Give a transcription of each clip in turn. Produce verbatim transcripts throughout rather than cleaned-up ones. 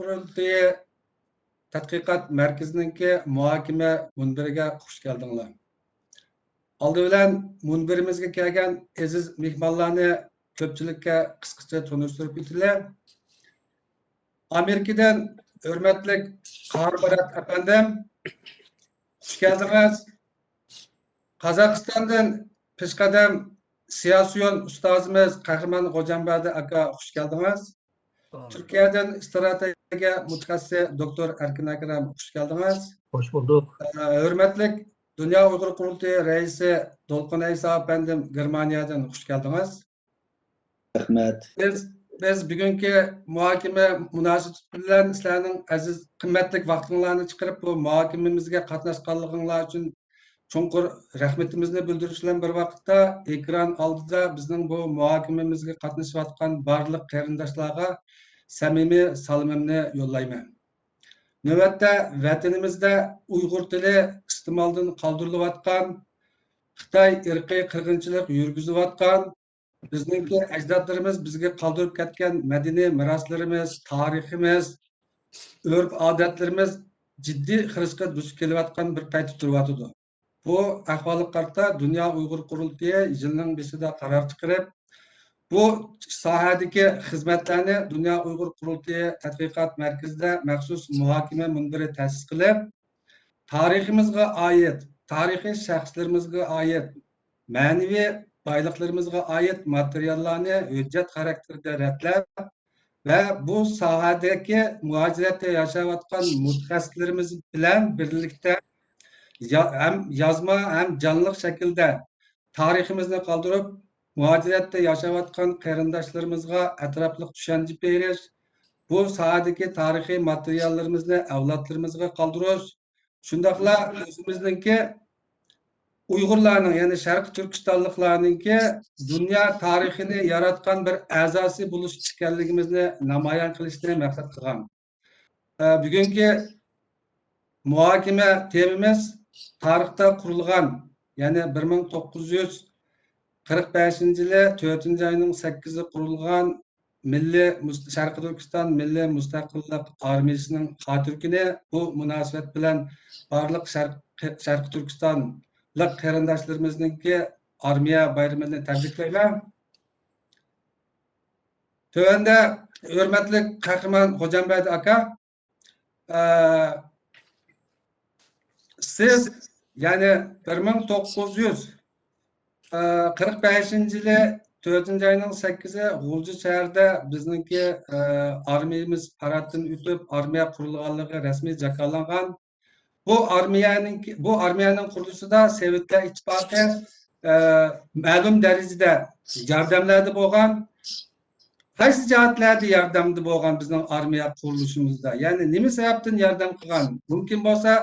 قۇرۇلتىيى تەتقىقات مەركىزىنىڭكى مۇھاكىمە مۇنبىرىگە خۇش كەلدىڭلار. ئالدى بىلەن مۇنبىرىمىزگە كەلگەن ئەزىز مېھمانلارنى كۆپچىلىككە قىسقىچە تونۇشتۇرۇپ ئۆتىلى. ئامېرىكىدىن ھۆرمەتلىك قاھار بارات ئەپەندىم، خۇش كەلدىڭىز. قازاقىستاندىن پېشقەدەم سىياسىيون ئۇستازىمىز قەھرىمان غوجامبەردى ئاكا، خۇش كەلدىڭىز. تۈركىيەدىن ئىستراتېگىيە مۇتەخەسسىسى دوكتور ئەركىن ئەكرەم، خۇش كەلدىڭىز. خوش بولدۇق. ئە، ھۆرمەتلىك دۇنيا ئۇيغۇر قۇرۇلتىيى رەئىسى دولقۇن ئەيسا ئەپەندىم گېرمانىيەدىن، خۇش كەلدىڭىز. رەھمەت. بىز، بىز بۈگۈنكى مۇھاكىمە مۇناسىۋىتى بىلەن سىلەرنىڭ ئەزىز، قىممەتلىك ۋاقتىڭلارنى چىقىرىپ، بۇ مۇھاكىمىمىزگە قاتناشقانلىقىڭلار ئۈچۈن چوڭقۇر رەھمىتىمىزنى بىلدۈرۈش بىلەن بىر ۋاقىتتا، ئېكران ئالدىدا بىزنىڭ بۇ مۇھاكىمىمىزگە قاتنىشىۋاتقان بارلىق قېرىنداشلارغا سەمىمىي سالىمىمنى يوللايمەن. نۆۋەتتە ۋەتىنىمىزدە ئۇيغۇر تىلى ئىستېمالدىن قالدۇرۇلۇۋاتقان، خىتاي ئىرقىي قىرغىنچىلىق يۈرگۈزۈۋاتقان، بىزنىڭكى ئەجدادلىرىمىز بىزگە قالدۇرۇپ كەتكەن مەدەنىي مىراسلىرىمىز، تارىخىمىز، ئۆرپ-ئادەتلىرىمىز جىددىي خىرىسقا دۇچ كېلىۋاتقان بىر پەيتتە تۇرۇۋاتىدۇ. بۇ ئەھۋالغا قارىتا دۇنيا ئۇيغۇر قۇرۇلتىيى يىلنىڭ بېشىدا قارار چىقىرىپ، بۇ ساھەدىكى خىزمەتلەرنى دۇنيا ئۇيغۇر قۇرۇلتىيى تەتقىقات مەركىزىدە مەخسۇس مۇھاكىمە مۇنبىرى تەسىس قىلىپ، تارىخىمىزغا ئائىت، تارىخىي شەخسلىرىمىزگە ئائىت، مەنىۋى بايلىقلىرىمىزغا ئائىت ماتېرىياللارنى ھۆججەت خاراكتېرىدە رەتلەپ ۋە بۇ ساھەدىكى مۇھاجىرەتتە ياشاۋاتقان مۇتەخەسسىسلىرىمىز بىلەن بىرلىكتە يا-، ھەم يازما، ھەم جانلىق شەكىلدە تارىخىمىزنى قالدۇرۇپ، مۇھاجىرەتتە ياشاۋاتقان قېرىنداشلىرىمىزغا ئەتراپلىق چۈشەنچە بېرىش، بۇ ساھەدىكى تارىخىي ماتېرىياللىرىمىزنى ئەۋلادلىرىمىزغا قالدۇرۇش، شۇنداقلا ئۆزىمىزنىڭكى ئۇيغۇرلارنىڭ، يەنى شەرقىي تۈركىستانلىقلارنىڭكى دۇنيا تارىخىنى ياراتقان بىر ئەزاسى بولۇش ئىكەنلىكىمىزنى نامايان قىلىشنى مەقسەت قىلغان. ئە، بۈگۈنكى مۇھاكىمە تېمىمىز تارىختا قۇرۇلغان، يەنى بىر مىڭ توققۇز يۈز قىرىق بەشىنچى يىلى تۆتىنچى ئاينىڭ سەككىزى قۇرۇلغان مىللىي مۇس-، شەرقىي تۈركىستان مىللىي مۇستەقىللىق ئارمىيىسىنىڭ خاتىرە كۈنى. بۇ مۇناسىۋەت بىلەن بارلىق شەرق-، شەرقىي تۈركىستانلىق قېرىنداشلىرىمىزنىڭكى ئارمىيە بايرىمىنى تەبرىكلەيمەن. تۆۋەندە ھۆرمەتلىك قەھرىمان غوجامبەردى ئاكا، ئە، سىز، يەنى بىر مىڭ توققۇز يۈز قىرىق بەشىنچى يىلى تۆتىنچى ئاينىڭ سەككىزى غۇلجا شەھىرىدە بىزنىڭكى، ئە، ئارمىيىمىز پاراتتىن ئۆتۈپ، ئارمىيە قۇرۇلغانلىقى رەسمىي جاكارلانغان. بۇ ئارمىيەنىڭ، بۇ ئارمىيەنىڭ قۇرۇلۇشىدا سوۋېتلار ئىتتىپاقى، ئە، مەلۇم دەرىجىدە ياردەملەردە بولغان. قايسى جەھەتلەردە ياردەمدە بولغان بىزنىڭ ئارمىيە قۇرۇلۇشىمىزدا؟ يەنى نېمە سەۋەبتىن ياردەم قىلغان؟ مۇمكىن بولسا،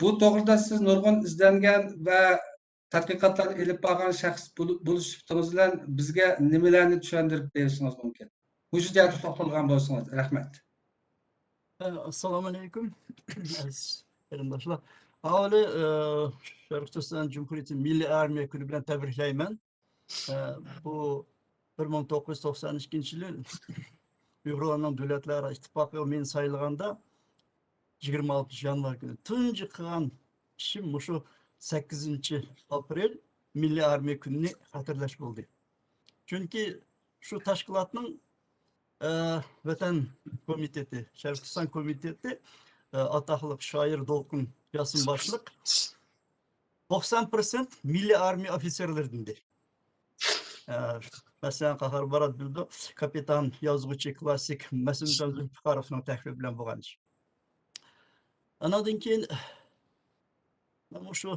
بۇ توغرىدا سىز نۇرغۇن ئىزدەنگەن ۋە تەتقىقاتلارنى ئېلىپ بارغان شەخس بول-، بولۇش سۈپىتىڭىز بىلەن بىزگە نېمىلەرنى چۈشەندۈرۈپ بېرىشىڭىز مۇمكىن؟ مۇشۇ جەھەتتە توختالغان بولسىڭىز. رەھمەت. ئەسسالامۇ ئەلەيكۇم، ئەزىز قېرىنداشلار. ئاۋۋالى، ئە، شەرقىي تۈركىستان جۇمھۇرىيىتى مىللىي ئارمىيە كۈنى بىلەن تەبرىكلەيمەن. ئە، بۇ بىر مىڭ توققۇز يۈز توقسان ئىككىنچى يىلى ئۇيغۇرلارنىڭ دۆلەتلەر ئىتتىپاقىغا مېنى سايلىغاندا، يىگىرمە ئالتىنچى يانۋار كۈنى تۇنجى قىلغان ئىشىم مۇشۇ سەككىزىنچى ئاپرېل مىللىي ئارمىيە كۈنىنى خاتىرىلەش بولدى. چۈنكى شۇ تەشكىلاتنىڭ، ئە، ۋەتەن كومىتېتى، شەرقىي تۈركىستان كومىتېتى، ئە، ئاتاقلىق شائىر دولقۇن ياسىن باشلىق توقسان پىرسەنت مىللىي ئارمىيە ئوفىتسېرلىرىدىن ئىدى. ئە، مەسىلەن، قاھار بارات بىلىدۇ، كاپىتان، يازغۇچى، كلاسسىك مەسئۇلدىن زۇلپىقاروفنىڭ تەكلىپى بىلەن بولغان ئىش. ئانىڭدىن كېيىن مۇشۇ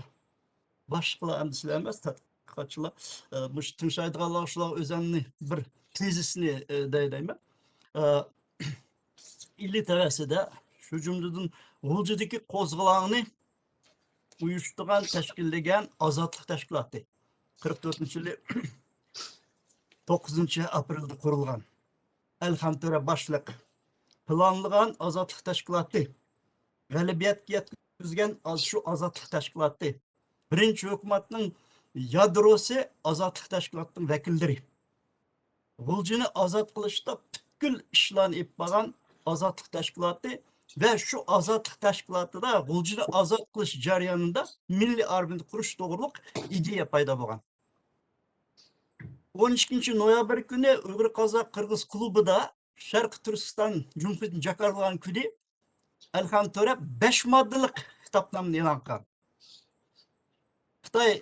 باشلىقلار، ئەمدى سىلەر ئەمەس، تەتقىقاتچىلار، ئە، مۇشۇ تىڭشايدىغانلار شۇلار ئۆزەمنى بىر تېزىسنى، ئە، دەي دەيمەن. ئە، ئىلى تەۋەسىدە، شۇ جۈملىدىن غۇلجىدىكى قوزغىلاڭنى ئۇيۇشتۇرغان، تەشكىللىگەن ئازادلىق تەشكىلاتى. قىرىق تۆتىنچى يىلى توققۇزىنچى ئاپرېلدا قۇرۇلغان. ئەلھەمتۆرە باشلىق پىلانلىغان ئازادلىق تەشكىلاتى. غەلىبىيەتكە يەتكۈزگەن ئاز-، شۇ ئازادلىق تەشكىلاتى. بىرىنچى ھۆكۈمەتنىڭ يادروسى ئازادلىق تەشكىلاتىنىڭ ۋەكىللىرى. غۇلجىنى ئازاد قىلىشتا پۈتكۈل ئىشلارنى ئېلىپ بارغان ئازادلىق تەشكىلاتى ۋە شۇ ئازادلىق تەشكىلاتىدا غۇلجىنى ئازاد قىلىش جەريانىدا مىللىي ئارمىيە قۇرۇش توغرۇلۇق ئىدىيە پەيدا بولغان. ئون ئىككىنچى نويابىر كۈنى ئۇيغۇر قازاق قىرغىز كۇلۇبىدا شەرقىي تۈركىستان جۇمھۇرىيىتىنى جاكارلىغان كۈنى ئەلخان تۆرە بەش ماددىلىق خىتابنامىنى ئېلان قىلغان. خىتاي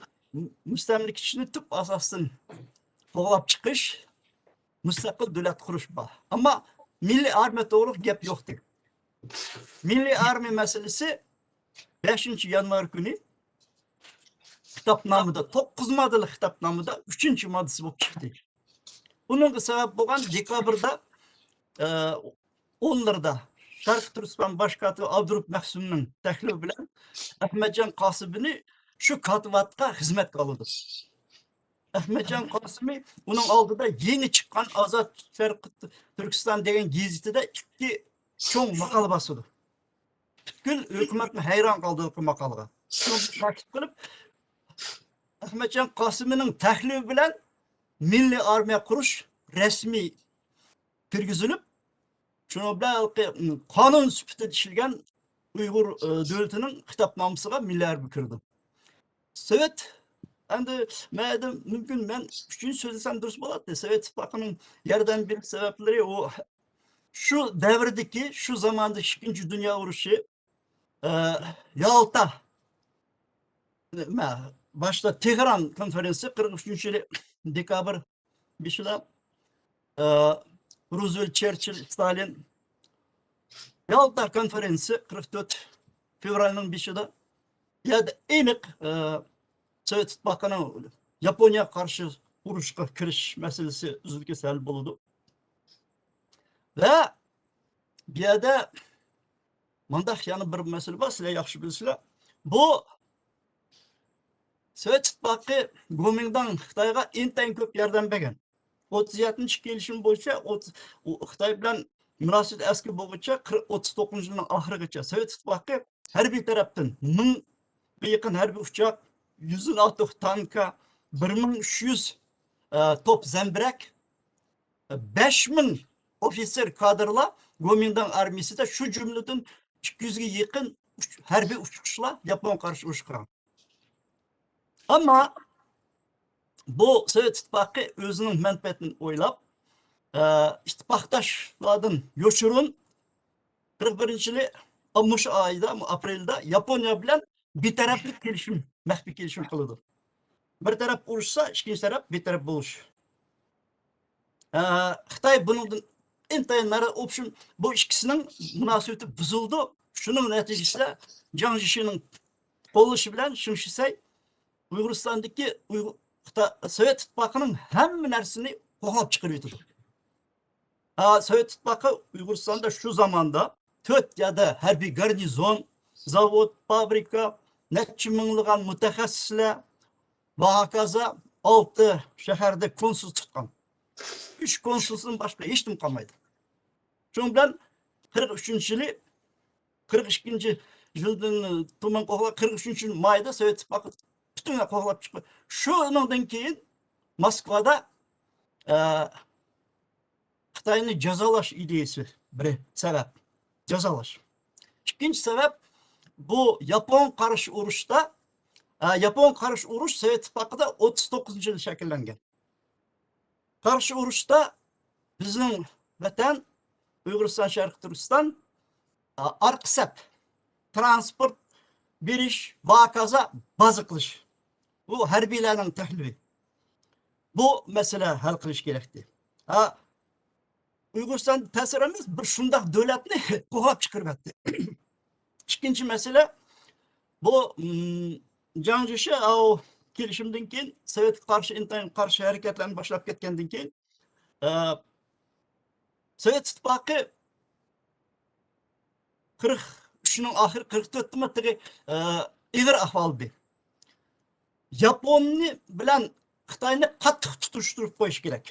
مۇستەملىكىچىنى تۈپ ئاساستىن قوغلاپ چىقىش، مۇستەقىل دۆلەت قۇرۇش بار. ئەمما مىللىي ئارمىيە توغرۇلۇق گەپ يوق دېگەن. مىللىي ئارمىيە مەسىلىسى بەشىنچى يانۋار كۈنى خىتابنامىدا، توققۇز ماددىلىق خىتابنامىدا ئۈچىنچى ماددىسى بولۇپ چىقتى. ئۇنىڭغا سەۋەب بولغان دېكابىردا، ئە، ئونلىرىدا شەرقىي تۈركىستان باش كاتىپى ئابدۇرۇپ مەخسۇمنىڭ تەكلىپى بىلەن ئەخمەتجان قاسىمىنى شۇ كاتىۋاتقا خىزمەتكە ئالىدۇ. ئەخمەتجان قاسىمى ئۇنىڭ ئالدىدا يېڭى چىققان ئازاد شەرقىي تۈركىستان دېگەن گېزىتىدە ئىككى چوڭ ماقالە باسىدۇ. پۈتكۈل ھۆكۈمەتنى ھەيران قالدۇرغان ماقالىغا. شۇنى تەكىت قىلىپ، ئەخمەتجان قاسىمىنىڭ تەكلىپى بىلەن مىللىي ئارمىيە قۇرۇش رەسمىي كىرگۈزۈلۈپ، شۇنىڭ بىلەن ھېلىقى قانۇن سۈپىتىدە ئىشلىگەن ئۇيغۇر، ئى، دۆلىتىنىڭ خىتابنامىسىغا مىللىي ھەربىي كىرىدۇ. سوۋېت، ئەمدى مەن ئېيتتىم، مۇمكىن مەن ئۈچىنچى سۆزلىسەم دۇرۇس بولاتتى. سوۋېت ئىتتىپاقىنىڭ ياردەم بېرىش سەۋەبلىرى ئۇ شۇ دەۋردىكى، شۇ زاماندىكى ئىككىنچى دۇنيا ئۇرۇشى، ئە، يالتا، مە-، باشتا تېھران كونفېرېنسىيە قىرىق ئۈچىنچى يىلى دېكابىر بېشىدا، ئە، روزۋېلت، چېرچىل، ستالىن، يالتا كونفېرېنسىيە قىرىق تۆت فېۋرالنىڭ بېشىدا. بۇ يەردە ئېنىق، ئە، سوۋېت ئىتتىپاقىنىڭ ياپونىيەگە قارشى ئۇرۇشقا كىرىش مەسىلىسى ئۈزۈل-كېسىل ھەل بولىدۇ. ۋە بۇ يەردە مۇنداق يەنە بىر مەسىلە بار، سىلەر ياخشى بىلىسىلەر. بۇ سوۋېت ئىتتىپاقى گومىنداڭ خىتايغا ئىنتايىن كۆپ ياردەم بەرگەن. ئوتتۇز يەتتىنچى كېلىشىم بويىچە ئوتتۇز، ئۇ خىتاي بىلەن مۇناسىۋىتى ئەسكى بولغۇچە قىرىق، ئوتتۇز توققۇزىنچى يىلنىڭ ئاخىرىغىچە سوۋېت ئىتتىپاقى ھەربىي تەرەپتىن مىڭغا يېقىن ھەربىي ئۇچاق، يۈزدىن ئارتۇق تانكا، بىر مىڭ ئۈچ يۈز، ئە، توپ زەمبىرەك، بەش مىڭ ئوفىتسېر كادىرلار گومىنداڭ ئارمىيىسىدە، شۇ جۈملىدىن ئىككى يۈزگە يېقىن ئۇچ-، ھەربىي ئۇچقۇچىلار ياپون قارشى ئۇرۇشقا كىرگەن. ئەمما بۇ سوۋېت ئىتتىپاقى ئۆزىنىڭ مەنپەئەتىنى ئويلاپ، ئە، ئىتتىپاقداشلاردىن يوشۇرۇن قىرىق بىرىنچى يىلى، مۇشۇ ئايدا، ئاپرېلدا ياپونىيە بىلەن بىتەرەپلىك كېلىشىم، مەخپىي كېلىشىم قىلىدۇ. بىر تەرەپ ئۇرۇشسا، ئىككىنچى تەرەپ بىتەرەپ بولۇش. ئە، خىتاي بۇنىڭدىن ئىنتايىن نارازى. ئوبشىم، بۇ ئىككىسىنىڭ مۇناسىۋىتى بۇزۇلدى. شۇنىڭ نەتىجىسىدە جاڭ جيېشىنىڭ قوللىشى بىلەن شېڭ شىسەي ئۇيغۇرىستاندىكى ئۇيغۇر، خىتا-، سوۋېت ئىتتىپاقىنىڭ ھەممە نەرسىنى قوغلاپ چىقىرىۋېتىدۇ. ھە، سوۋېت ئىتتىپاقى ئۇيغۇرىستاندا شۇ زاماندا تۆت يەردە ھەربىي گارنىزون، زاۋۇت، فابرىكا، نەچچە مىڭلىغان مۇتەخەسسىسلەر ۋە ھاكازا ئالتە شەھەردە كونسۇل تۇتقان. ئۈچ كونسۇلدىن باشقا ھېچنېمە قالمايدۇ. شۇنىڭ بىلەن قىرىق ئۈچىنچى يىلى، قىرىق ئىككىنچى يىلدىن تۇمان قوغلاپ، قىرىق ئۈچىنچى يىل مايدا سوۋېت ئىتتىپاقى پۈتۈنلەي قوغلاپ چىققان. شۇنىڭدىن كېيىن موسكۋادا، ئە، خىتاينى جازالاش ئىدىيىسى بىر سەۋەب. جازالاش. ئىككىنچى سەۋەب، بۇ ياپون قارشى ئۇرۇشتا، ئە، ياپون قارشى ئۇرۇش سوۋېت ئىتتىپاقىدا ئوتتۇز توققۇزىنچى يىلى شەكىللەنگەن. قارشى ئۇرۇشتا بىزنىڭ ۋەتەن، ئۇيغۇرىستان، شەرقىي تۈركىستان، ئا، ئارقا سەپ، تىرانسپورت بېرىش، ۋاكازا بازا قىلىش. بۇ ھەربىيلەرنىڭ تەكلىپى. بۇ مەسىلە ھەل قىلىش كېرەكتى. ھە، ئۇيغۇرىستان تەسىر ئەمەس، بىر شۇنداق دۆلەتنى قوغلاپ چىقىرىۋەتتى. ئىككىنچى مەسىلە، بۇ، م، جاڭ جيېشى ئاۋۇ كېلىشىمدىن كېيىن، سوۋېتكە قارشى، ئىنتايىن قارشى ھەرىكەتلەرنى باشلاپ كەتكەندىن كېيىن، ئە، سوۋېت ئىتتىپاقى قىرىق ئۈچنىڭ ئاخىرى، قىرىق تۆتتىمۇ تېخى، ئە، ئېغىر ئەھۋالدا. ياپوننى بىلەن خىتاينى قاتتىق تۇتۇشتۇرۇپ قويۇش كېرەك.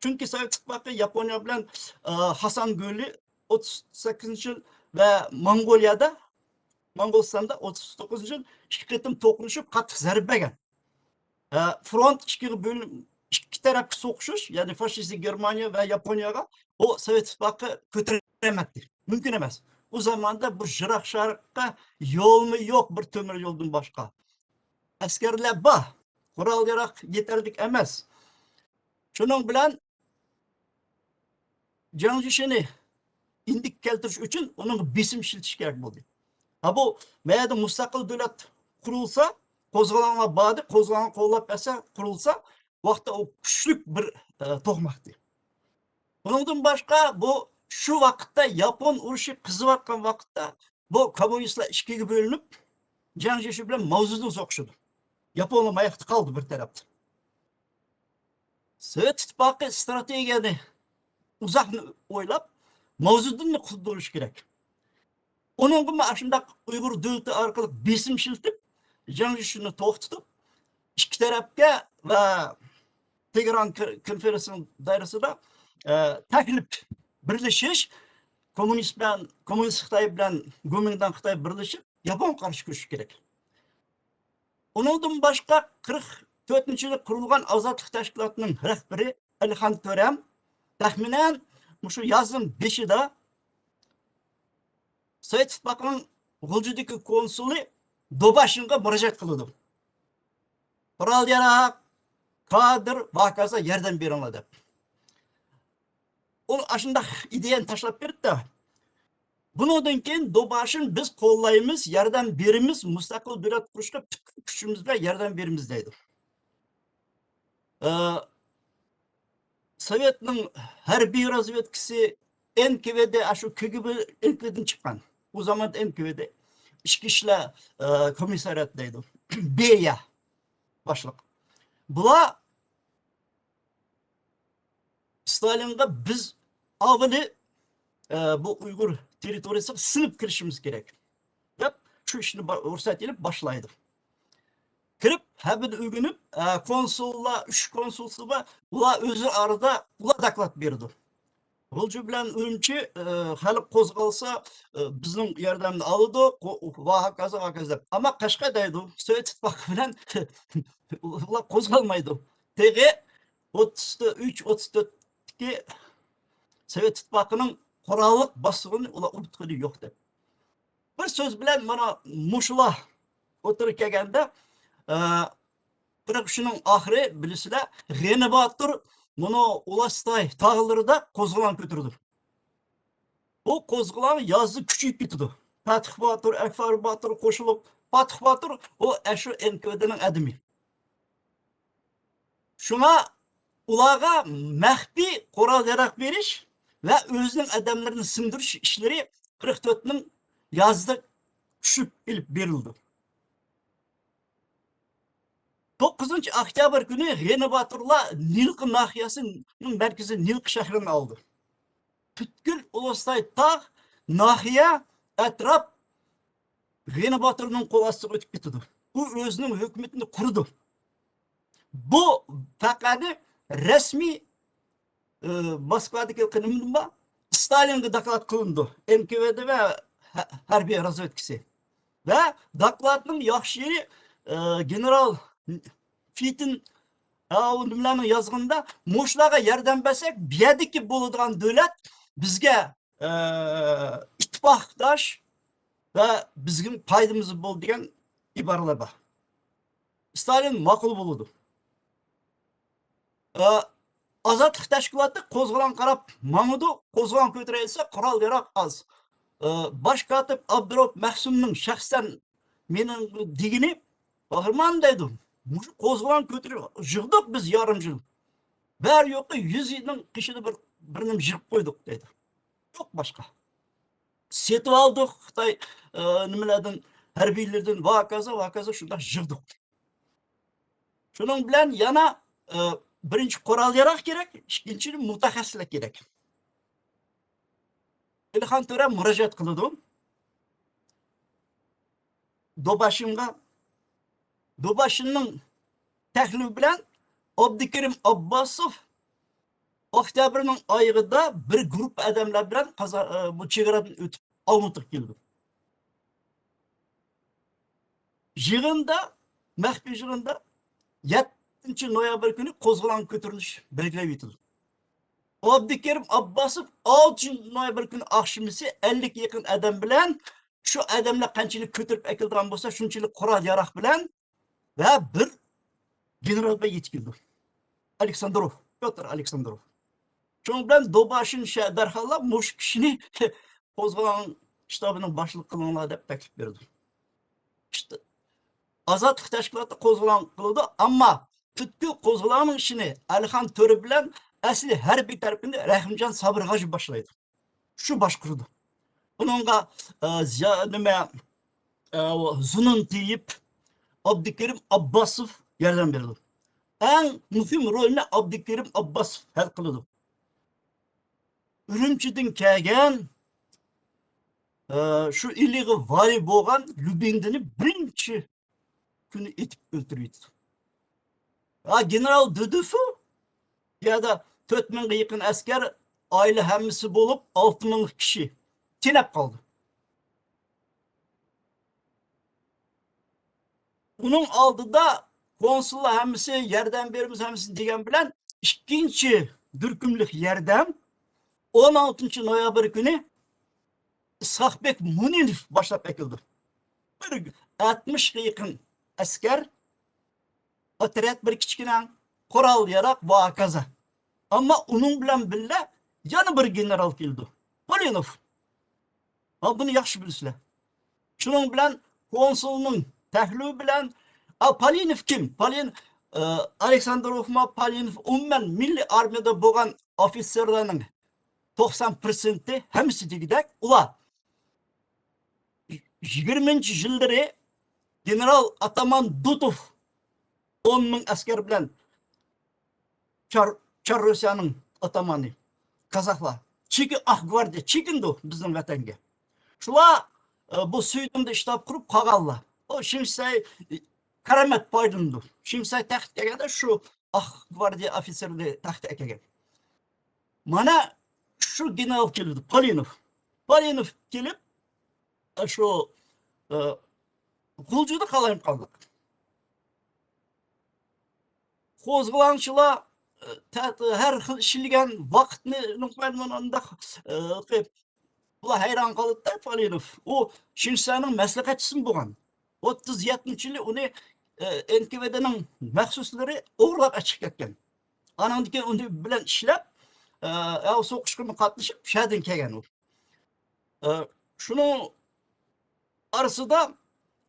چۈنكى سوۋېت ئىتتىپاقى ياپونىيە بىلەن، ئە، خاسان گۆلى ئوتتۇز سەككىزىنچى يىل ۋە موڭغۇلىيەدە، موڭغۇلىستاندا ئوتتۇز توققۇزىنچى يىل ئىككى قېتىم توقۇنۇشۇپ، قاتتىق زەربە بەرگەن. ئە، فرونت ئىككىگە بۆلۈنۈپ، ئىككى تەرەپكە سوقۇشۇش، يەنى فاشىستىك گېرمانىيە ۋە ياپونىيەگە، بۇ سوۋېت ئىتتىپاقى كۆتۈرۈلۈپ بېرەلمەيتتى. مۇمكىن ئەمەس. ئۇ زاماندا بۇ يىراق شەرققە يولمۇ يوق، بىر تۆمۈر يولدىن باشقا. ئەسكەرلەر بار، قورال-ياراق يېتەرلىك ئەمەس. شۇنىڭ بىلەن جياڭ جيېشىنى ئىندىككە كەلتۈرۈش ئۈچۈن ئۇنىڭغا بېسىم ئىشلىتىش كېرەك بولدى. ھا، بۇ مەيەردە مۇستەقىل دۆلەت قۇرۇلسا، قوزغىلاڭلار باردى، قوزغىلاڭ قوللاپ بەرسە، قۇرۇلسا، ۋاقىتتا ئۇ كۈچلۈك بىر، ئە، توقماقتى. بۇنىڭدىن باشقا، بۇ شۇ ۋاقىتتا ياپون ئۇرۇشى قىزىۋاتقان ۋاقىتتا بۇ كوممۇنىستلار ئىككىگە بۆلۈنۈپ، جياڭ جيېشى بىلەن ماۋزېدۇڭ سوقۇشىدۇ. ياپونلار ماياقتا قالدى بىر تەرەپتە. سوۋېت ئىتتىپاقى ئىستراتېگىيەنى ئۇزاقنى ئويلاپ، ماۋزېدۇڭنى قۇتۇلدۇرۇش كېرەك. ئۇنىڭغىمۇ ئاشۇنداق ئۇيغۇر دۆلىتى ئارقىلىق بېسىم ئىشلىتىپ، جياڭ جيېشىنى توختىتىپ، ئىككى تەرەپكە ۋە تېگران كونفېرېنسىيىنىڭ دائىرىسىدە، ئە، تەكلىپ، بىرلىشىش، كوممۇنىست بىلەن، كوممۇنىست خىتاي بىلەن گومىنداڭ خىتاي بىرلىشىپ، ياپونغا قارشى كۈرىشىش كېرەك. ئۇنىڭدىن باشقا، قىرىق تۆتىنچى يىلى قۇرۇلغان ئازادلىق تەشكىلاتىنىڭ رەھبىرى ئەلىخان تۆرەم تەخمىنەن مۇشۇ يازنىڭ بېشىدا سوۋېت ئىتتىپاقىنىڭ غۇلجىدىكى كونسۇلى دوباشىنغا مۇراجىئەت قىلىدۇ. قورال-ياراق، كادىر ۋە ھاكازا ياردەم بېرىڭلار دەپ. ئۇ ئاشۇنداق ئىدىيەنى تاشلاپ بېرىپتۇ. بۇنىڭدىن كېيىن دوباشىن بىز قوللايمىز، ياردەم بېرىمىز، مۇستەقىل دۆلەت قۇرۇشقا پۈتكۈل كۈچىمىز بىلەن ياردەم بېرىمىز دەيدۇ. ئە، سوۋېتنىڭ ھەربىي رازۋېدكىسى ئېن كې ۋې دې، ئاشۇ كې گې بې ئېن كې ۋې دېدىن چىققان. ئۇ زامان ئېن كې ۋې دې، ئىچكى ئىشلار، ئە، كومىسسارىيات دەيدۇ. بېيە باشلىق. بۇلار ستالىنغا بىز ئاۋۋىلى، ئە، بۇ ئۇيغۇر تېررىتورىيىسىغا سىڭىپ كىرىشىمىز كېرەك، دەپ شۇ ئىشنى با-، رۇخسەت ئېلىپ باشلايدۇ. كىرىپ، ھەببىدە ئۆگىنىپ، ئە، كونسۇللار، ئۈچ كونسۇلسى بار، ئۇلار ئۆزى ئارىدا ئۇلار دوكلات بېرىدۇ. غۇلجا بىلەن ئۈرۈمچى، ئە، خەلق قوزغالسا، ئە، بىزنىڭ ياردەمنى ئالىدۇ، قو-، ۋە ھاكازا، ۋە ھاكازا دەپ. ئەمما قەشقەر دەيدۇ، سوۋېت ئىتتىپاقى بىلەن ئۇلار قوزغالمايدۇ. تېخى ئوتتۇز ئۈچ، ئوتتۇز تۆتتىكى سوۋېت ئىتتىپاقىنىڭ قوراللىق باسقۇنى ئۇلار ئۇنتۇغىنى يوق دەپ. بىر سۆز بىلەن، مانا مۇشۇلار ئوتتۇرىغا كەلگەندە، ئە، قىرىق ئۈچنىڭ ئاخىرى، بىلىسىلەر، غېنى باتۇر مۇنۇ ئۇلارسىتاي تاغلىرىدا قوزغىلاڭ كۆتۈرىدۇ. بۇ قوزغىلاڭ يازدا كۈچىيىپ كېتىدۇ. پەتىخ باتۇر، ئەكبەر باتۇر قوشۇلۇپ، پەتىخ باتۇر ئۇ ئەشۇ ئېن كې ۋې دېنىڭ ئادىمى. شۇڭا ئۇلارغا مەخپىي قورال-ياراق بېرىش ۋە ئۆزىنىڭ ئادەملىرىنى سىڭدۈرۈش ئىشلىرى قىرىق تۆتنىڭ يازىدا چۈشۈپ ئېلىپ بېرىلىدۇ. توققۇزىنچى ئۆكتەبىر كۈنى غېنى باتۇرلار نىلقا ناھىيەسىنىڭ مەركىزى نىلقا شەھىرىنى ئالدى. پۈتكۈل ئۇلۇسلاي تاغ، ناھىيە، ئەتراپ غېنى باتۇرنىڭ قول ئاستىغا ئۆتۈپ كېتىدۇ. ئۇ ئۆزىنىڭ ھۆكۈمىتىنى قۇرىدۇ. بۇ ۋەقەنى رەسمىي، ئى، موسكۋادىكى قېنىمدىن بار، ستالىنغا دوكلات قىلىنىدۇ. ئېن كې ۋې دې ۋە ھە-، ھەربىي رازۋېدكىسى. ۋە دوكلاتنىڭ ياخشى يېرى، ئى، گېنېرال فىتىن، ئاۋۇ نېمىلەرنىڭ يازغىنىدا، مۇشۇلارغا ياردەم بەرسەك، بۇ يەردىكى بولىدىغان دۆلەت بىزگە، ئى، ئىتتىپاقداش ۋە بىزگە پايدىمىز بولىدۇ دېگەن ئىبارىلەر بار. ستالىن ماقۇل بولىدۇ. ئە، ئازادلىق تەشكىلاتى قوزغىلاڭ قاراپ ماڭىدۇ، قوزغىلاڭ كۆتۈرەلىسە قورال-ياراق ئاز. ئە، باش كاتىپ ئابدۇرائۇپ مەخسۇمنىڭ شەخسەن مېنىڭ دېگىنى، قەھرىمان دەيدۇ، مۇشۇ قوزغىلاڭ كۆتۈرۈپ يىغدۇق بىز يېرىم يىل. بار يوقى يۈز يىلنىڭ قېشىدا بىر، بىر نېمە يىغىپ قويدۇق دەيدۇ. يوق باشقا. سېتىۋالدۇق خىتاي، ئە، نېمىلەردىن، ھەربىيلىرىدىن، ۋە ھاكازا، ۋە ھاكازا شۇنداق يىغدۇق. شۇنىڭ بىلەن يەنە، ئە، بىرىنچى قورال-ياراق كېرەك، ئىككىنچى مۇتەخەسسىسلەر كېرەك. ئېلىخان تۆرە مۇراجىئەت قىلىدۇ دوباشىنغا. دوباشىننىڭ تەكلىپى بىلەن ئابدۇكېرىم ئابباسوف ئۆكتەبىرنىڭ ئايىغىدا بىر گۇرۇپپا ئادەملەر بىلەن قازا-، ئە، بۇ چېگرادىن ئۆتۈپ ئالمۇتىغا كېلىدۇ. يىغىندا، مەخپىي يىغىندا يەتتىنچى نويابىر كۈنى قوزغىلاڭ كۆتۈرۈلۈش بەلگىلەپ ئېيتىلدى. ئابدۇكېرىم ئابباسوف ئالتىنچى نويابىر كۈنى ئاخشىمىسى ئەللىككە يېقىن ئادەم بىلەن، شۇ ئادەملەر قانچىلىك كۆتۈرۈپ ئەكېلىدىغان بولسا، شۇنچىلىك قورال-ياراق بىلەن ۋە بىر گېنېرال بىلەن يېتىپ كېلىدۇ. ئالېكساندروف، پيوتر ئالېكساندروف. شۇنىڭ بىلەن دوباشىن شە-، دەرھاللا مۇشۇ كىشىنى قوزغىلاڭ شتابىنىڭ باشلىقى قىلىڭلار دەپ تەكلىپ بېرىدۇ. ئىشتە-، ئازادلىق تەشكىلاتى قوزغىلاڭ قىلىدۇ، ئەمما پۈتكۈل قوزغىلاڭنىڭ ئىشىنى ئەلىخان تۆرە بىلەن ئەسلى ھەربىي تەرىپىنى رەھىمجان سابىر ھاجى باشلايدۇ. شۇ باشقۇرىدۇ. ئۇنىڭغا، ئە، زىيا-، نېمە، ئە، زۇنۇن تېيىپ، ئابدۇكېرىم ئابباسوف ياردەم بېرىدۇ. ئەڭ مۇھىم رولنى ئابدۇكېرىم ئابباسوف ھەل قىلىدۇ. ئۈرۈمچىدىن كەلگەن، ئە، شۇ ئىلىغا ۋالىي بولغان لۇبىندىنى بىرىنچى كۈنى ئېتىپ ئۆلتۈرۈۋېتىدۇ. ھا، گېنېرال دۇدۇفۇ يەردە تۆت مىڭغا يېقىن ئەسكەر، ئائىلە ھەممىسى بولۇپ، ئالتە مىڭ كىشى تېنەپ قالدى. ئۇنىڭ ئالدىدا كونسۇللار ھەممىسى ياردەم بېرىمىز، ھەممىسى دېگەن بىلەن ئىككىنچى دۈركۈملۈك ياردەم ئون ئالتىنچى نويابىر كۈنى ئىسھاقبېك مۇنىنوف باشلاپ ئەكېلىدۇ. بىر ئاتمىشقا يېقىن ئەسكەر، ئوترياد بىر كىچىككىنە، قورال-ياراق ۋە ھاكازا. ئەمما ئۇنىڭ بىلەن بىللە يەنە بىر گېنېرال كېلىدۇ. پولىنوف. ھا، بۇنى ياخشى بىلىسىلەر. شۇنىڭ بىلەن كونسۇلنىڭ تەكلىپى بىلەن، ئا، پولىنوف كىم؟ پولىن-، ئە، ئالېكساندروفمۇ، پولىنوف ئومۇمەن مىللىي ئارمىيەدە بولغان ئوفىتسېرلارنىڭ توقسان پىرسەنتى، ھەممىسى دېگۈدەك، ئۇلار يىگىرمىنچى يىللىرى گېنېرال ئاتامان دۇدۇف ئون مىڭ ئەسكەر بىلەن چار، چار روسىيەنىڭ ئاتامانى، كازاكلار. چېكىن، ئاق گۋاردىيە چېكىندى بىزنىڭ ۋەتەنگە. شۇلار، ئە، بۇ سۈيدۈڭدە شتاب قۇرۇپ قالغانلار. ئۇ شىڭشىسەي كارامەت پايدىلىنىدۇ. شىڭشىسەي تەختكە كەلگەندە شۇ ئاق گۋاردىيە ئوفىتسېرلىرى تەختكە كەلگەن. مانا شۇ گېنېرال كېلىدۇ، پولىنوف. پولىنوف كېلىپ، شۇ، ئە، غۇلجىدا قالايمىقانلىق. قوزغىلاڭچىلار، ئە، تە-، ھەر خىل ئىشلىگەن ۋاقىتنى، ئۇنداق، ئە، قىلىپ، بۇلار ھەيران قالىدۇ-دە، پولىنوف. ئۇ شىنسەنىڭ مەسلىھەتچىسىمۇ بولغان. ئوتتۇز يەتتىنچى يىلى ئۇنى، ئە، ئېن كې ۋې دېنىڭ مەخسۇسلىرى ئوغرىلاپ ئەچىقىپ كەتكەن. ئانىڭدىن كېيىن ئۇنىڭ بىلەن ئىشلەپ، ئە، ئە، سوقۇشقىمۇ قاتنىشىپ، شۇ يەردىن كەلگەن ئۇ. ئە، شۇنىڭ ئارىسىدا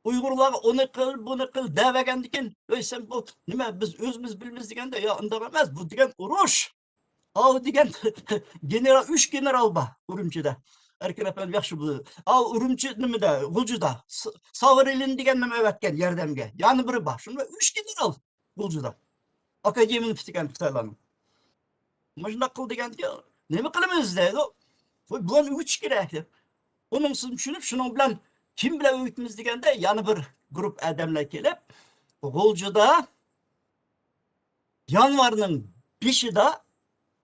ئۇيغۇرلارغا ئۇنى قىل، بۇنى قىل دەۋەرگەندىكىن، ۋەي، سەن بۇ نېمە، بىز ئۆزىمىز بىلىمىز دېگەندە، يا، ئۇنداق ئەمەس، بۇ دېگەن ئۇرۇش. ئاۋۇ دېگەن گېنېرال، ئۈچ گېنېرال بار ئۈرۈمچىدە. ئەركىن ئەپەندى ياخشى بىلىدۇ. ئاۋۇ ئۈرۈمچى نېمىدە، غۇلجىدا، س-، ساۋرىلىن دېگەن نېمە ئەۋەتكەن ياردەمگە. يەنە بىرى بار. شۇنداق ئۈچ گېنېرال غۇلجىدا. ئاكادېمىيىنى پۈتتۈرگەن خىتايلارنىڭ. مۇشۇنداق قىل دېگەندىكىن، نېمە قىلىمىز دەيدۇ. بۇ، بۇلارنى ئۆگىتىش كېرەك دەپ. ئۇنىڭ ئۈستىدىن چۈشىنىپ، شۇنىڭ بىلەن كىم بىلەن ئۆگىتىمىز دېگەندە، يەنە بىر گۇرۇپ ئادەملەر كېلىپ، غۇلجىدا يانۋارنىڭ بېشىدا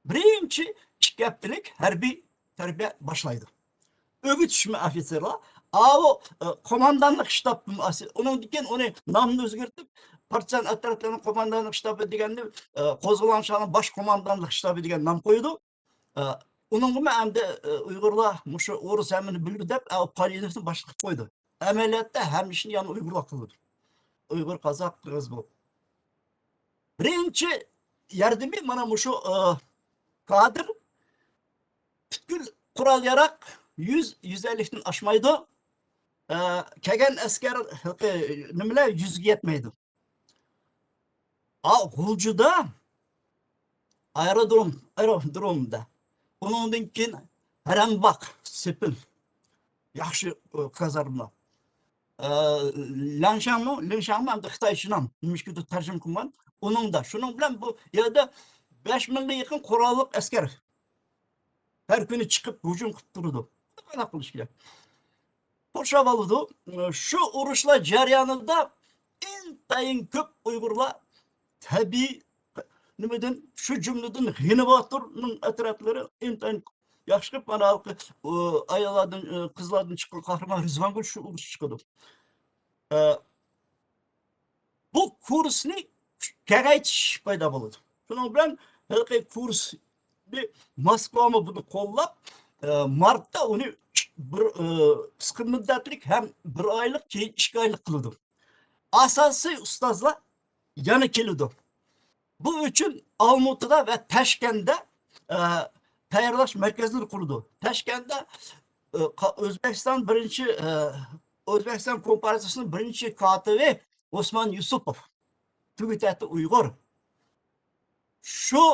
بىرىنچى ئىككى ھەپتىلىك ھەربىي تەربىيە باشلايدۇ. ئۆگىتىشمۇ ئوفىتسېرلار. ئاۋۇ، ئە، قوماندانلىق شتابتىن ئاسىي-، ئۇنىڭدىن كېيىن ئۇنى نامىنى ئۆزگەرتىپ، پارتىزان ئەترەتلىرىنىڭ قوماندانلىق شتابى دېگەننى، ئە، قوزغىلاڭچىلارنىڭ باش قوماندانلىق شتابى دېگەن نام قويىدۇ. ئە، ئۇنىڭغىمۇ ئەمدى، ئە، ئۇيغۇرلار مۇشۇ ئورۇس ھەممىنى بىلىدۇ دەپ، ئە، پالىنوفنى باش قىلىپ قويدى. ئەمەلىيەتتە ھەممە ئىشنى يەنە ئۇيغۇرلار قىلىدۇ. ئۇيغۇر، قازاق، قىرغىز بولۇپ. بىرىنچى ياردىمى مانا مۇشۇ، ئە، كادىر پۈتكۈل قورال-ياراق يۈز، يۈز ئەللىكتىن ئاشمايدۇ. ئە، كەلگەن ئەسكەر، نېمىلەر يۈزگە يەتمەيدۇ. ئا، غۇلجىدا ئايرودروم، ئايرودرومدا. ئۇنىڭدىن كېيىن ھەرەمباغ، سېپىل. ياخشى، ئۇ، كازارما. ئە، لەڭشاڭمۇ، لىڭشاڭمۇ ئەمدى خىتايچە نام. نېمىشقىدۇر تەرجىمە قىلمىغان. ئۇنىڭدا، شۇنىڭ بىلەن بۇ يەردە بەش مىڭغا يېقىن قوراللىق ئەسكەر ھەر كۈنى چىقىپ ھۇجۇم قىلىپ تۇرىدۇ. قانداق قىلىش كېرەك؟ قورشاپ ئالىدۇ. شۇ ئۇرۇشلار جەريانىدا ئىنتايىن كۆپ ئۇيغۇرلار تەبىئىي نېمىدىن، شۇ جۈملىدىن غېنى باتۇرنىڭ ئەترەتلىرى ئىنتايىن ياخشى قىلىپ، مانا، ئۇ ئاياللاردىن، قىزلاردىن چىققان قەھرىمان رىزۋانگۈل شۇ ئۇرۇشتا چىقىدۇ. ئە، بۇ كۇرسنى كېڭەيتىش پەيدا بولىدۇ. شۇنىڭ بىلەن ھېلىقى كۇرس ئەتراپى، موسكۋامۇ بۇنى قوللاپ، ئە، مارتتا ئۇنى بىر، ئە، قىسقا مۇددەتلىك ھەم بىر ئايلىق، كېيىن ئىككى ئايلىق قىلىدۇ. ئاساسىي ئۇستازلار يەنە كېلىدۇ. بۇ ئۈچۈن ئالمۇتىدا ۋە تاشكەندتە، ئە، تەييارلاش مەركەزلىرى قۇرىدۇ. تاشكەندتە، ئە، قا-، ئۆزبېكىستان بىرىنچى، ئە، ئۆزبېكىستان كومپارتىيىسىنىڭ بىرىنچى كاتىپى ئوسمان يۈسۈپوف، تۈگى تەتى ئۇيغۇر. شۇ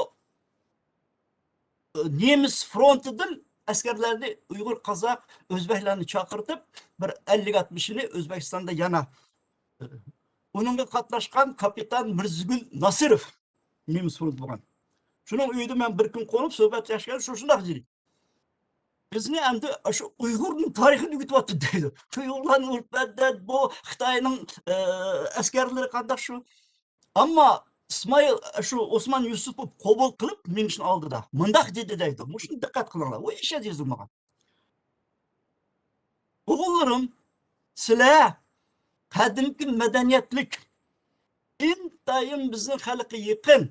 نېمىس فرونتىدىن ئەسكەرلەرنى، ئۇيغۇر، قازاق، ئۆزبەكلەرنى چاقىرتىپ، بىر ئەللىك ئاتمىشىنى ئۆزبېكىستاندا يەنە، ئۇنىڭغا قاتناشقان كاپىتان مىرزىگۈل ناسىروف نېمىس فرونتى بولغان. شۇنىڭ ئۆيىدە مەن بىر كۈن قونۇپ سۆھبەتلەشكەن، شۇ شۇنداق دېدى. بىزنى ئەمدى شۇ ئۇيغۇرنىڭ تارىخىنى ئۆگىتىۋاتىدۇ دەيدۇ. شۇ ئۇيغۇرلارنى ئۇرۇپ بەردى، بۇ خىتاينىڭ، ئە، ئەسكەرلىرى قانداق شۇ. ئەمما ئىسمائىل، شۇ ئوسمان يۈسۈپوف قوبۇل قىلىپ مېڭىشنىڭ ئالدىدا مۇنداق دېدى دەيدۇ. مۇشۇنى دىققەت قىلىڭلار. ئۇ ھېچ يەردە يېزىلمىغان. ئوغۇللىرىم، سىلەر قەدىمكى مەدەنىيەتلىك، ئىنتايىن بىزنىڭ خەلققە يېقىن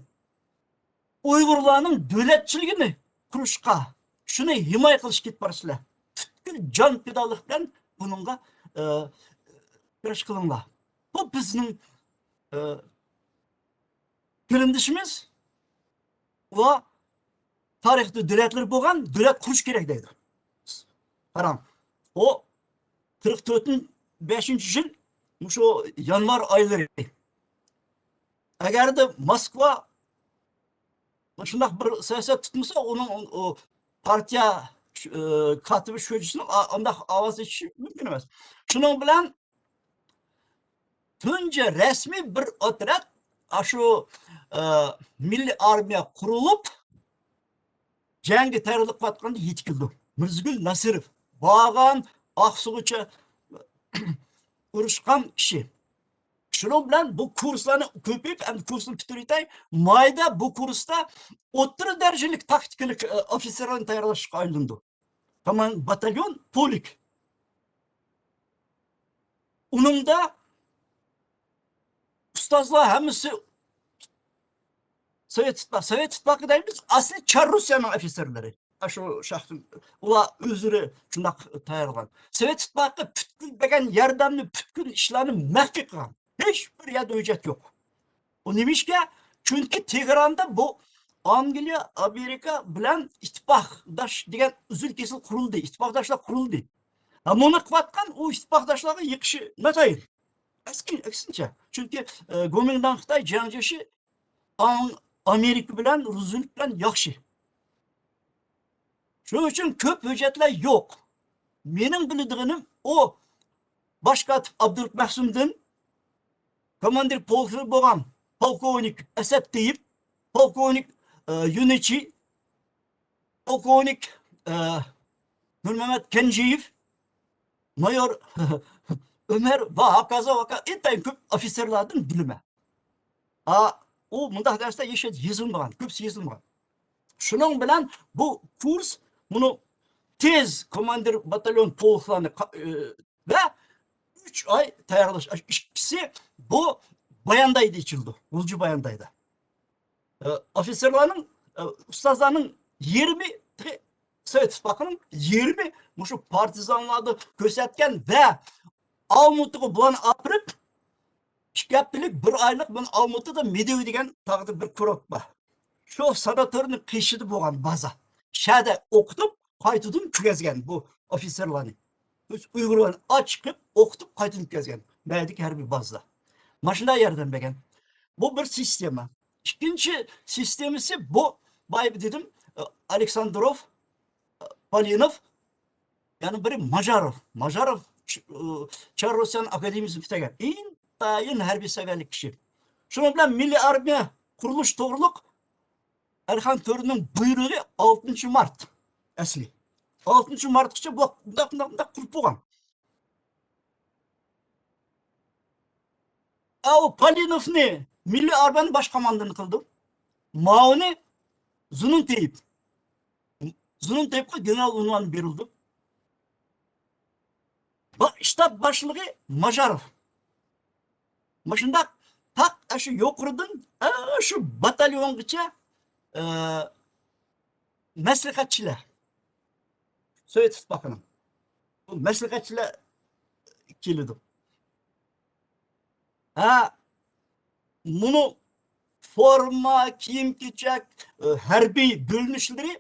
ئۇيغۇرلارنىڭ دۆلەتچىلىكىنى قۇرۇشقا، شۇنى ھىمايە قىلىشقا كېتىپ بارىسىلەر. پۈتكۈل جان پىدالىق بىلەن بۇنىڭغا، ئە، كۈرەش قىلىڭلار. بۇ بىزنىڭ، ئە، قېرىندىشىمىز، ئۇلار تارىختا دۆلەتلىرى بولغان، دۆلەت قۇرۇش كېرەك دەيدۇ. قاراڭ، ئۇ قىرىق تۆتىنچى، بەشىنچى يىل، مۇشۇ يانۋار ئايلىرى. ئەگەردە موسكۋا شۇنداق بىر سىياسەت تۇتمىسا، ئۇنىڭ ئۇ پارتىيە، ئى، كاتىپى شۇجىسىنىڭ ئا-، ئانداق ئاۋاز ئېچىشى مۇمكىن ئەمەس. شۇنىڭ بىلەن تۇنجى رەسمىي بىر ئوترەت، ئاشۇ، ئى، مىللىي ئارمىيە قۇرۇلۇپ، جەڭگە تەييارلىق قىلىۋاتقاندا يېتىپ كېلىدۇ. مىرزىگۈل ناسىروف، بارغان ئاقسۇغىچە ئۇرۇشقان كىشى. شۇنىڭ بىلەن بۇ كۇرسلارنى كۆپىيىپ، ئەمدى كۇرسنى پۈتتۈرۈۋېتەي. مايدا بۇ كۇرستا ئوتتۇرا دەرىجىلىك تاكتىكىلىق، ئە، ئوفىتسېرلارنى تەييارلاشقا ئايلىنىدۇ. كوماند-، باتاليون، پولك. ئۇنىڭدا ئۇستازلار ھەممىسى سوۋېت ئىتتىپاقى. سوۋېت ئىتتىپاقى دەيمىز، ئەسلى چار روسىيەنىڭ ئوفىتسېرلىرى. ئاشۇ شەخس، ئۇلار ئۆزلىرى شۇنداق تەييارلىغان. سوۋېت ئىتتىپاقى پۈتكۈل بەرگەن ياردەمنى، پۈتكۈل ئىشلارنى مەخپىي قىلغان. ھېچ بىر يەردە ھۆججەت يوق. ئۇ نېمىشقا؟ چۈنكى تېھراندا بۇ ئانگلىيە، ئامېرىكا بىلەن ئىتتىپاقداش دېگەن ئۈزۈل-كېسىل قۇرۇلدى، ئىتتىپاقداشلار قۇرۇلدى. ھە، بۇنى قىلىۋاتقان ئۇ ئىتتىپاقداشلارغا يېقىشى ناتايىن. ئەسكى-، ئەكسىنچە. چۈنكى، ئە، گومىنداڭ خىتاي جياڭ جيېشى ئاڭ-، ئامېرىكا بىلەن، روزۋېلت بىلەن ياخشى. شۇنىڭ ئۈچۈن كۆپ ھۆججەتلەر يوق. مېنىڭ بىلىدىغىنىم ئۇ باش كاتىپ ئابدۇرۇپ مەخسۇمدىن، كوماندىر پولكى بولغان پولكوۋنىك ئەسەت تېيىپ، پولكوۋنىك، ئە، يۈنىچى، پولكوۋنىك، ئە، نۇرمەمەت كەنجىيېۋ، مايور ئۆمەر ۋە ھاكازا ۋاكا ئىنتايىن كۆپ ئوفىتسېرلاردىن بىلىمەن. ئا، ئۇ مۇنداق نەرسىلەر ھېچ يېزىلمىغان، كۆپسى يېزىلمىغان. شۇنىڭ بىلەن بۇ كۇرس، بۇنى تېز كوماندىر باتاليون پولكلارنى قا-، ئى، ۋە ئۈچ ئاي تەييارلاش. ئىككىسى بۇ باياندايدا ئېچىلىدۇ، غۇلجا باياندايدا. ئە، ئوفىتسېرلارنىڭ، ئە، ئۇستازلارنىڭ يېرىمى، تېخى سوۋېت ئىتتىپاقىنىڭ يېرىمى مۇشۇ پارتىزانلاردا كۆرسەتكەن ۋە ئالمۇتىغا بۇلارنى ئاپىرىپ، ئىككى ھەپتىلىك، بىر ئايلىق بۇنى ئالمۇتىدا مېدېۋ دېگەن تاغدا بىر كۇرورت بار. شۇ ساناتورنىڭ قېشىدا بولغان بازا. شەدە ئوقۇتۇپ، قايتىدىن كىرگۈزگەن بۇ ئوفىتسېرلارنى. ئۇيغۇرلارنى ئاچىقىپ، ئوقۇتۇپ، قايتىدىن كىرگۈزگەن. مەدىكى ھەربىي بازىدا. ماشۇنداق ياردەم بەرگەن. بۇ بىر سىستېما. ئىككىنچى سىستېمىسى بۇ، بايا دېدىم، ئالېكساندروف، پالىنوف، يەنە بىرى ماژاروف. ماژاروف چار روسىيەنىڭ ئاكادېمىيىسىنى پۈتتۈرگەن. ئىنتايىن ھەربىي سەۋىيەلىك كىشى. شۇنىڭ بىلەن مىللىي ئارمىيە قۇرۇلۇش توغرۇلۇق ئەلىخان تۆرىنىڭ بۇيرۇقى ئالتىنچى مارت ئەسلى. ئالتىنچى مارتقىچە بۇ، بۇنداق، بۇنداق، بۇنداق قۇرۇپ بولغان. ئاۋۇ پالىنوفنى مىللىي ئارمىيەنىڭ باش قوماندانى قىلدى. ماۋۇنى زۇنۇنتېيېف. زۇنۇنتېيېفقا گېنېرال ئۇنۋانى بېرىلدى. با-، شتاب باشلىقى ماژاروف. مۇشۇنداق تاق ئاشۇ يۇقىرىدىن، ئاشۇ باتاليونغىچە، ئە، مەسلىھەتچىلەر، سوۋېت ئىتتىپاقىنىڭ بۇ مەسلىھەتچىلەر كېلىدۇ. ھە، مۇنۇ فورما، كىيىم-كېچەك، ھەربىي بۆلۈنۈشلىرى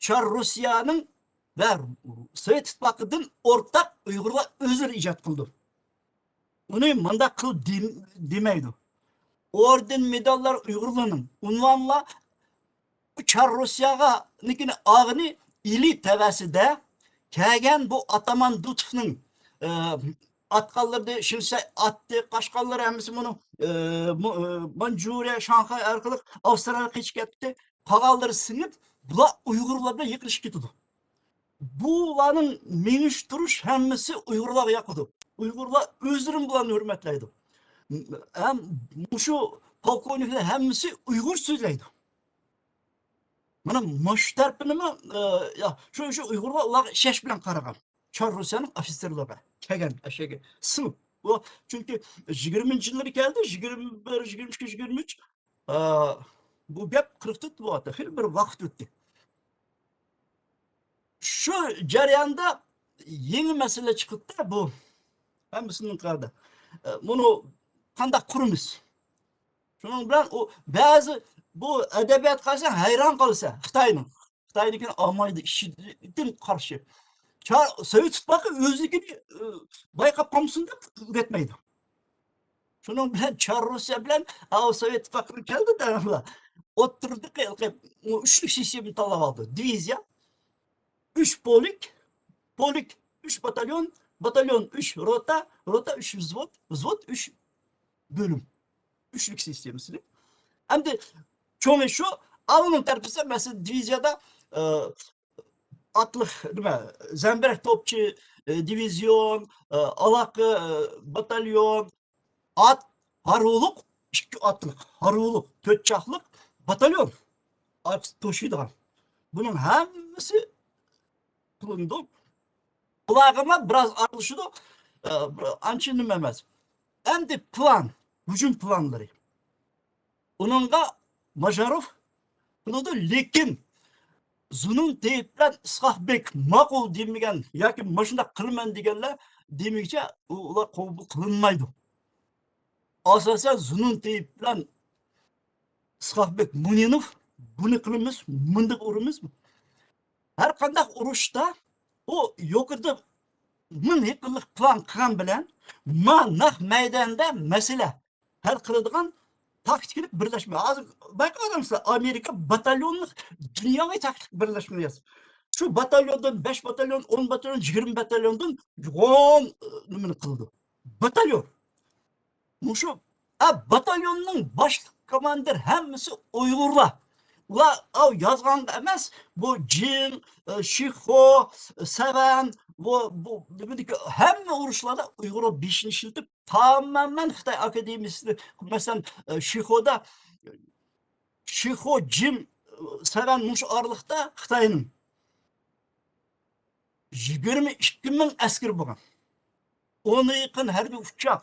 چار روسىيەنىڭ ۋە سوۋېت ئىتتىپاقىدىن ئورتاق ئۇيغۇرلار ئۆزلىرى ئىجاد قىلىدۇ. ئۇنى مۇنداق قىل دېم-، دېمەيدۇ. ئوردېن، مېداللار ئۇيغۇرلارنىڭ، ئۇنۋانلار چار روسىيەغىنىڭكىنى ئالغىنى ئىلى تەۋەسىدە كەلگەن بۇ ئاتامان دوتۇفنىڭ، ئە، ئاتقانلىرىدى، شىنسەي ئاتتى، قاچقانلىرى ھەممىسى مۇنۇ، ئە، مۇ-، ئە، مانجۇرىيە، شاڭخەي ئارقىلىق ئاۋسترالىيەگە قېچىپ كەتتى. قالغانلىرى سىڭىپ، بۇلار ئۇيغۇرلار بىلەن يېقىنلىشىپ كېتىدۇ. بۇلارنىڭ مېڭىش تۇرۇش ھەممىسى ئۇيغۇرلارغا ياقىدۇ. ئۇيغۇرلار ئۆزلىرىمۇ بۇلارنى ھۆرمەتلەيدۇ. ھەم مۇشۇ پولكوۋنىكلار ھەممىسى ئۇيغۇر سۆزلەيدۇ. مانا مۇشۇ تەرىپىنىمۇ، ئە، يا، شۇ، شۇ ئۇيغۇرلار ئۇلارغا ئىشەنچ بىلەن قارىغان. چار روسىيەنىڭ ئوفىتسېرلىرىغا كەلگەن ئەشەگە سىڭىپ. بۇ چۈنكى يىگىرمىنچى يىللىرى كەلدى، يىگىرمە بىر، يىگىرمە ئىككى، يىگىرمە ئۈچ. ئە، بۇ گەپ قىرىق تۆت بولۇۋاتتى. خېلى بىر ۋاقىت ئۆتتى. شۇ جەرياندا يېڭى مەسىلە چىقىپتۇ بۇ. ھەممىسىنىڭ قارىدا. ئە، بۇنى قانداق قۇرىمىز؟ شۇنىڭ بىلەن ئۇ بەزى بۇ ئەدەبىيات قارىساڭ ھەيران قالىسەن. خىتاينىڭ. خىتاينىڭكىنى ئالمايدۇ، ئىشىدىن قارشى. چا-، سوۋېت ئىتتىپاقى ئۆزىنىڭكىنى، ئە، بايقاپ قالمىسۇن دەپ ئۆگەتمەيدۇ. شۇنىڭ بىلەن چار روسىيە بىلەن ئاۋۇ سوۋېت ئىتتىپاقىدىن كەلدى دەۋرلا. ئوتتۇرىدىكى ھېلىقى ئۇ ئۈچلۈك سىستېمىنى تاللاپ ئالدى. دىۋىزىيە، ئۈچ پولك، پولك، ئۈچ باتاليون، باتاليون، ئۈچ روتا، روتا، ئۈچ ۋزۋود، ۋزۋود، ئۈچ بۆلۈم. ئۈچلۈك سىستېمىسىنى. ئەمدى چوڭى شۇ، ئاۋۇنىڭ تەرىپىسى، مەسىلەن، دىۋىزىيەدە، ئە، ئاتلىق، نېمە، زەمبىرەك توپچى، ئە، دىۋىزىيون، ئە، ئالاقە، ئە، باتاليون، ئات، ھارۋىلىق، ئىككى ئاتلىق، ھارۋىلىق، تۆت چاقلىق باتاليون. ئارقىسى توشۇيدىغان. بۇنىڭ ھەممىسى قىلىنىدۇ. بۇلارغىمۇ بىراز ئارىلىشىدۇ. ئە، ئانچە نېمە ئەمەس. ئەمدى پىلان، ھۇجۇم پىلانلىرى. ئۇنىڭغا ماژاروف قىلىدۇ، لېكىن زۇنۇن تېيىپ بىلەن ئىسھاق بېك ماقۇل دېمىگەن ياكى مۇشۇنداق قىلىمەن دېگەنلەر دېمىگىچە ئۇ، ئۇلار قوبۇل قىلىنمايدۇ. ئاساسەن زۇنۇن تېيىپ بىلەن ئىسھاق بېك مۇنىنوف بۇنى قىلىمىز، مۇنداق ئۇرىمىز. ھەر قانداق ئۇرۇشتا ئۇ يۇقىرىدا مىڭ يىللىق پىلان قىلغان بىلەن ما نەق مەيداندا مەسىلە ھەل قىلىدىغان تاكتىكىلىق بىرلەشمە. ھازىر بايقىغانسىلەر، ئامېرىكا باتاليونلۇق دۇنياۋى تاكتىكىلىق بىرلەشمە ياسىدى. شۇ باتاليوندىن بەش باتاليون، ئون باتاليون، يىگىرمە باتاليوندىن يوغان، ئە، نېمىنى قىلىدۇ. باتاليون. مۇشۇ، ئە، باتاليوننىڭ باشلىق كوماندىر ھەممىسى ئۇيغۇرلار. ئۇلار ئاۋ يازغانغا ئەمەس، بۇ جىڭ، ئە، شىخۇ، سەۋەن، بۇ، بۇ، نېمىدىكى ھەممە ئۇرۇشلاردا ئۇيغۇرلار بېشىنى ئىشلىتىپ، تامامەن خىتاي ئاكادېمىيىسىنى، مەسىلەن، ئە، شىخۇدا، شىخۇ، جىم، ئە، سەۋەن مۇشۇ ئارىلىقتا خىتاينىڭ يىگىرمە ئىككى مىڭ ئەسكىرى بولغان. ئونغا يېقىن ھەربىي ئۇچاق.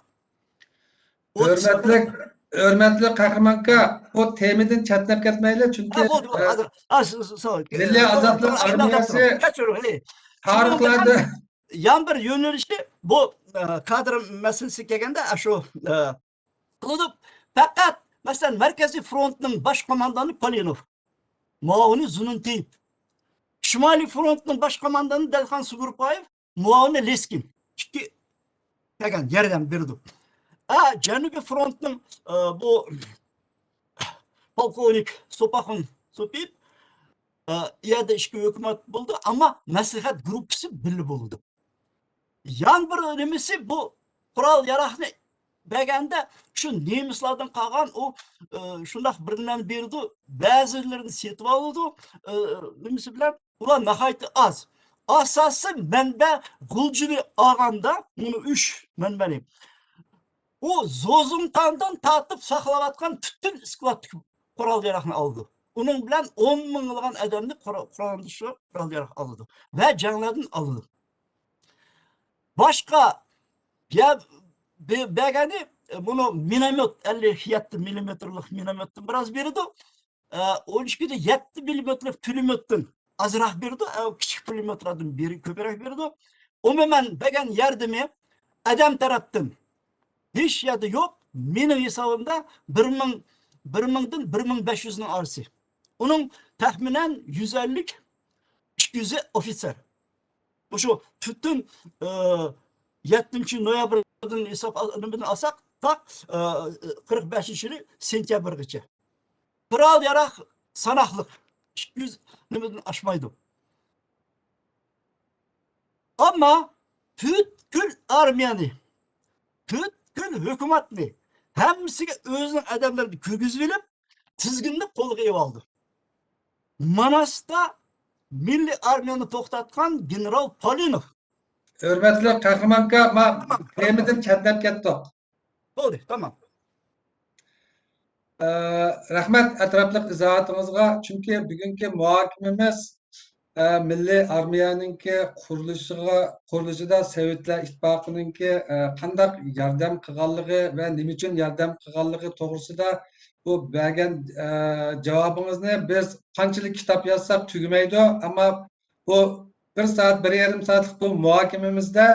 ئوتتۇز ھۆرمەتلىك، ھۆرمەتلىك قەھرىمان ئاكا، بۇ تېمىدىن چەتنەپ كەتمەيلى، چۈنكى، ھە، بولدى، بولدى، ئە، ھازىر، ھازىر، سو-، سو-، مىللىي ئازادلىق ئارمىيەسى كەچۈرۈڭ، ھېلى. تارىخلاردا شۇنىڭ بىلەن يەنە بىر يۆنىلىشى بۇ، ئە، كادىر مەسىلىسىگە كەلگەندە، ئە، شۇ، ئە، قىلىدۇ. پەقەت، مەسىلەن، مەركىزىي فرونتنىڭ باش قوماندانى پالىنوف، مۇئاۋىنى زۇنۇنتېيىپ. شىمالىي فرونتنىڭ باش قوماندانى دەلخان سۇگۇربايېف، مۇئاۋىنى لېسكىن. ئىككى كەلگەن ياردەم بېرىدۇ. ئا، جەنۇبىي فرونتنىڭ، ئا، بۇ پولكوۋنىك سوپاخۇن سوپىيېف، ئا، ئۇ يەردە ئىككى ھۆكۈمەت بولىدۇ، ئەمما مەسلىھەت گۇرۇپپىسى بىللە بولىدۇ. يەنە بىر نېمىسى، بۇ قورال ياراغنى بەرگەندە شۇ نېمىسلاردىن قالغان ئۇ، ئە، شۇنداق بىر نېمىنى بېرىدۇ، بەزىلىرىنى سېتىۋالىدۇ، ئە، نېمىسى بىلەن ئۇلار ناھايىتى ئاز. ئاساسىي مەنبە غۇلجىنى ئالغاندا، مۇنۇ ئۈچ مەنبەنى، ئۇ زوزۇڭتاندىن تارتىپ ساقلاۋاتقان پۈتۈن ئىسكىلاتتىكى قورال ياراغنى ئالىدۇ. ئۇنىڭ بىلەن ئون مىڭلىغان ئادەمنى قورا-، قوراللىنىش قورال ياراغ ئالىدۇ ۋە جەڭلەردىن ئالىدۇ. باشقا يە-، بە-، بەرگەنى، بۇنى مىنوميوت، ئەللىك يەتتە مىللىمېتىرلىق مىنوميوتتىن بىراز بېرىدۇ. ئون ئىككى دە يەتتە مىللىمېتىرلىق پۇلېميوتتىن ئازراق بېرىدۇ، ئە، كىچىك پۇلېميوتلاردىن بېرى كۆپرەك بېرىدۇ. ئومۇمەن بەرگەن ياردىمى ئادەم تەرەپتىن ھېچ يەردە يوق. مېنىڭ ھېسابىمدا بىر مىڭ، بىر مىڭدىن بىر مىڭ بەش يۈزنىڭ ئارىسى. ئۇنىڭ تەخمىنەن يۈز ئەللىك، ئىككى يۈزى ئوفىتسېر. مۇشۇ پۈتۈن، ئە، يەتتىنچى نويابىردىن ھېساب ئال-، نېمىدىن ئالساق، تا، ئە، قىرىق بەشىنچى يىلى سېنتيابىرغىچە. قورال ياراق ساناقلىق، ئىككى يۈز نېمىدىن ئاشمايدۇ. ئەمما پۈتكۈل ئارمىيەنى، پۈتكۈل ھۆكۈمەتنى، ھەممىسىگە ئۆزىنىڭ ئادەملىرىنى كىرگۈزۈۋېلىپ، تىزگىننى قولىغا ئېلىۋالدى. ماناستا مىللىي ئارمىيەنى توختاتقان گېنېرال پالىنوف. ھۆرمەتلىك قەھرىمان ئاكا، ما تېمىدىن چەتنەپ كەتتۇق. بولدى، تامام. ئە، رەھمەت ئەتراپلىق ئىزاھاتىڭىزغا. چۈنكى بۈگۈنكى مۇھاكىمىمىز، ئە، مىللىي ئارمىيەنىڭكى قۇرۇلۇشىغا، قۇرۇلۇشىدا سوۋېتلار ئىتتىپاقىنىڭكى، ئە، قانداق ياردەم قىلغانلىقى ۋە نېمە ئۈچۈن ياردەم قىلغانلىقى توغرىسىدا بۇ بەرگەن، ئە، جاۋابىڭىزنى بىز قانچىلىك كىتاب يازساق تۈگىمەيدۇ. ئەمما بۇ بىر سائەت، بىر يېرىم سائەتلىك بۇ مۇھاكىمىمىزدە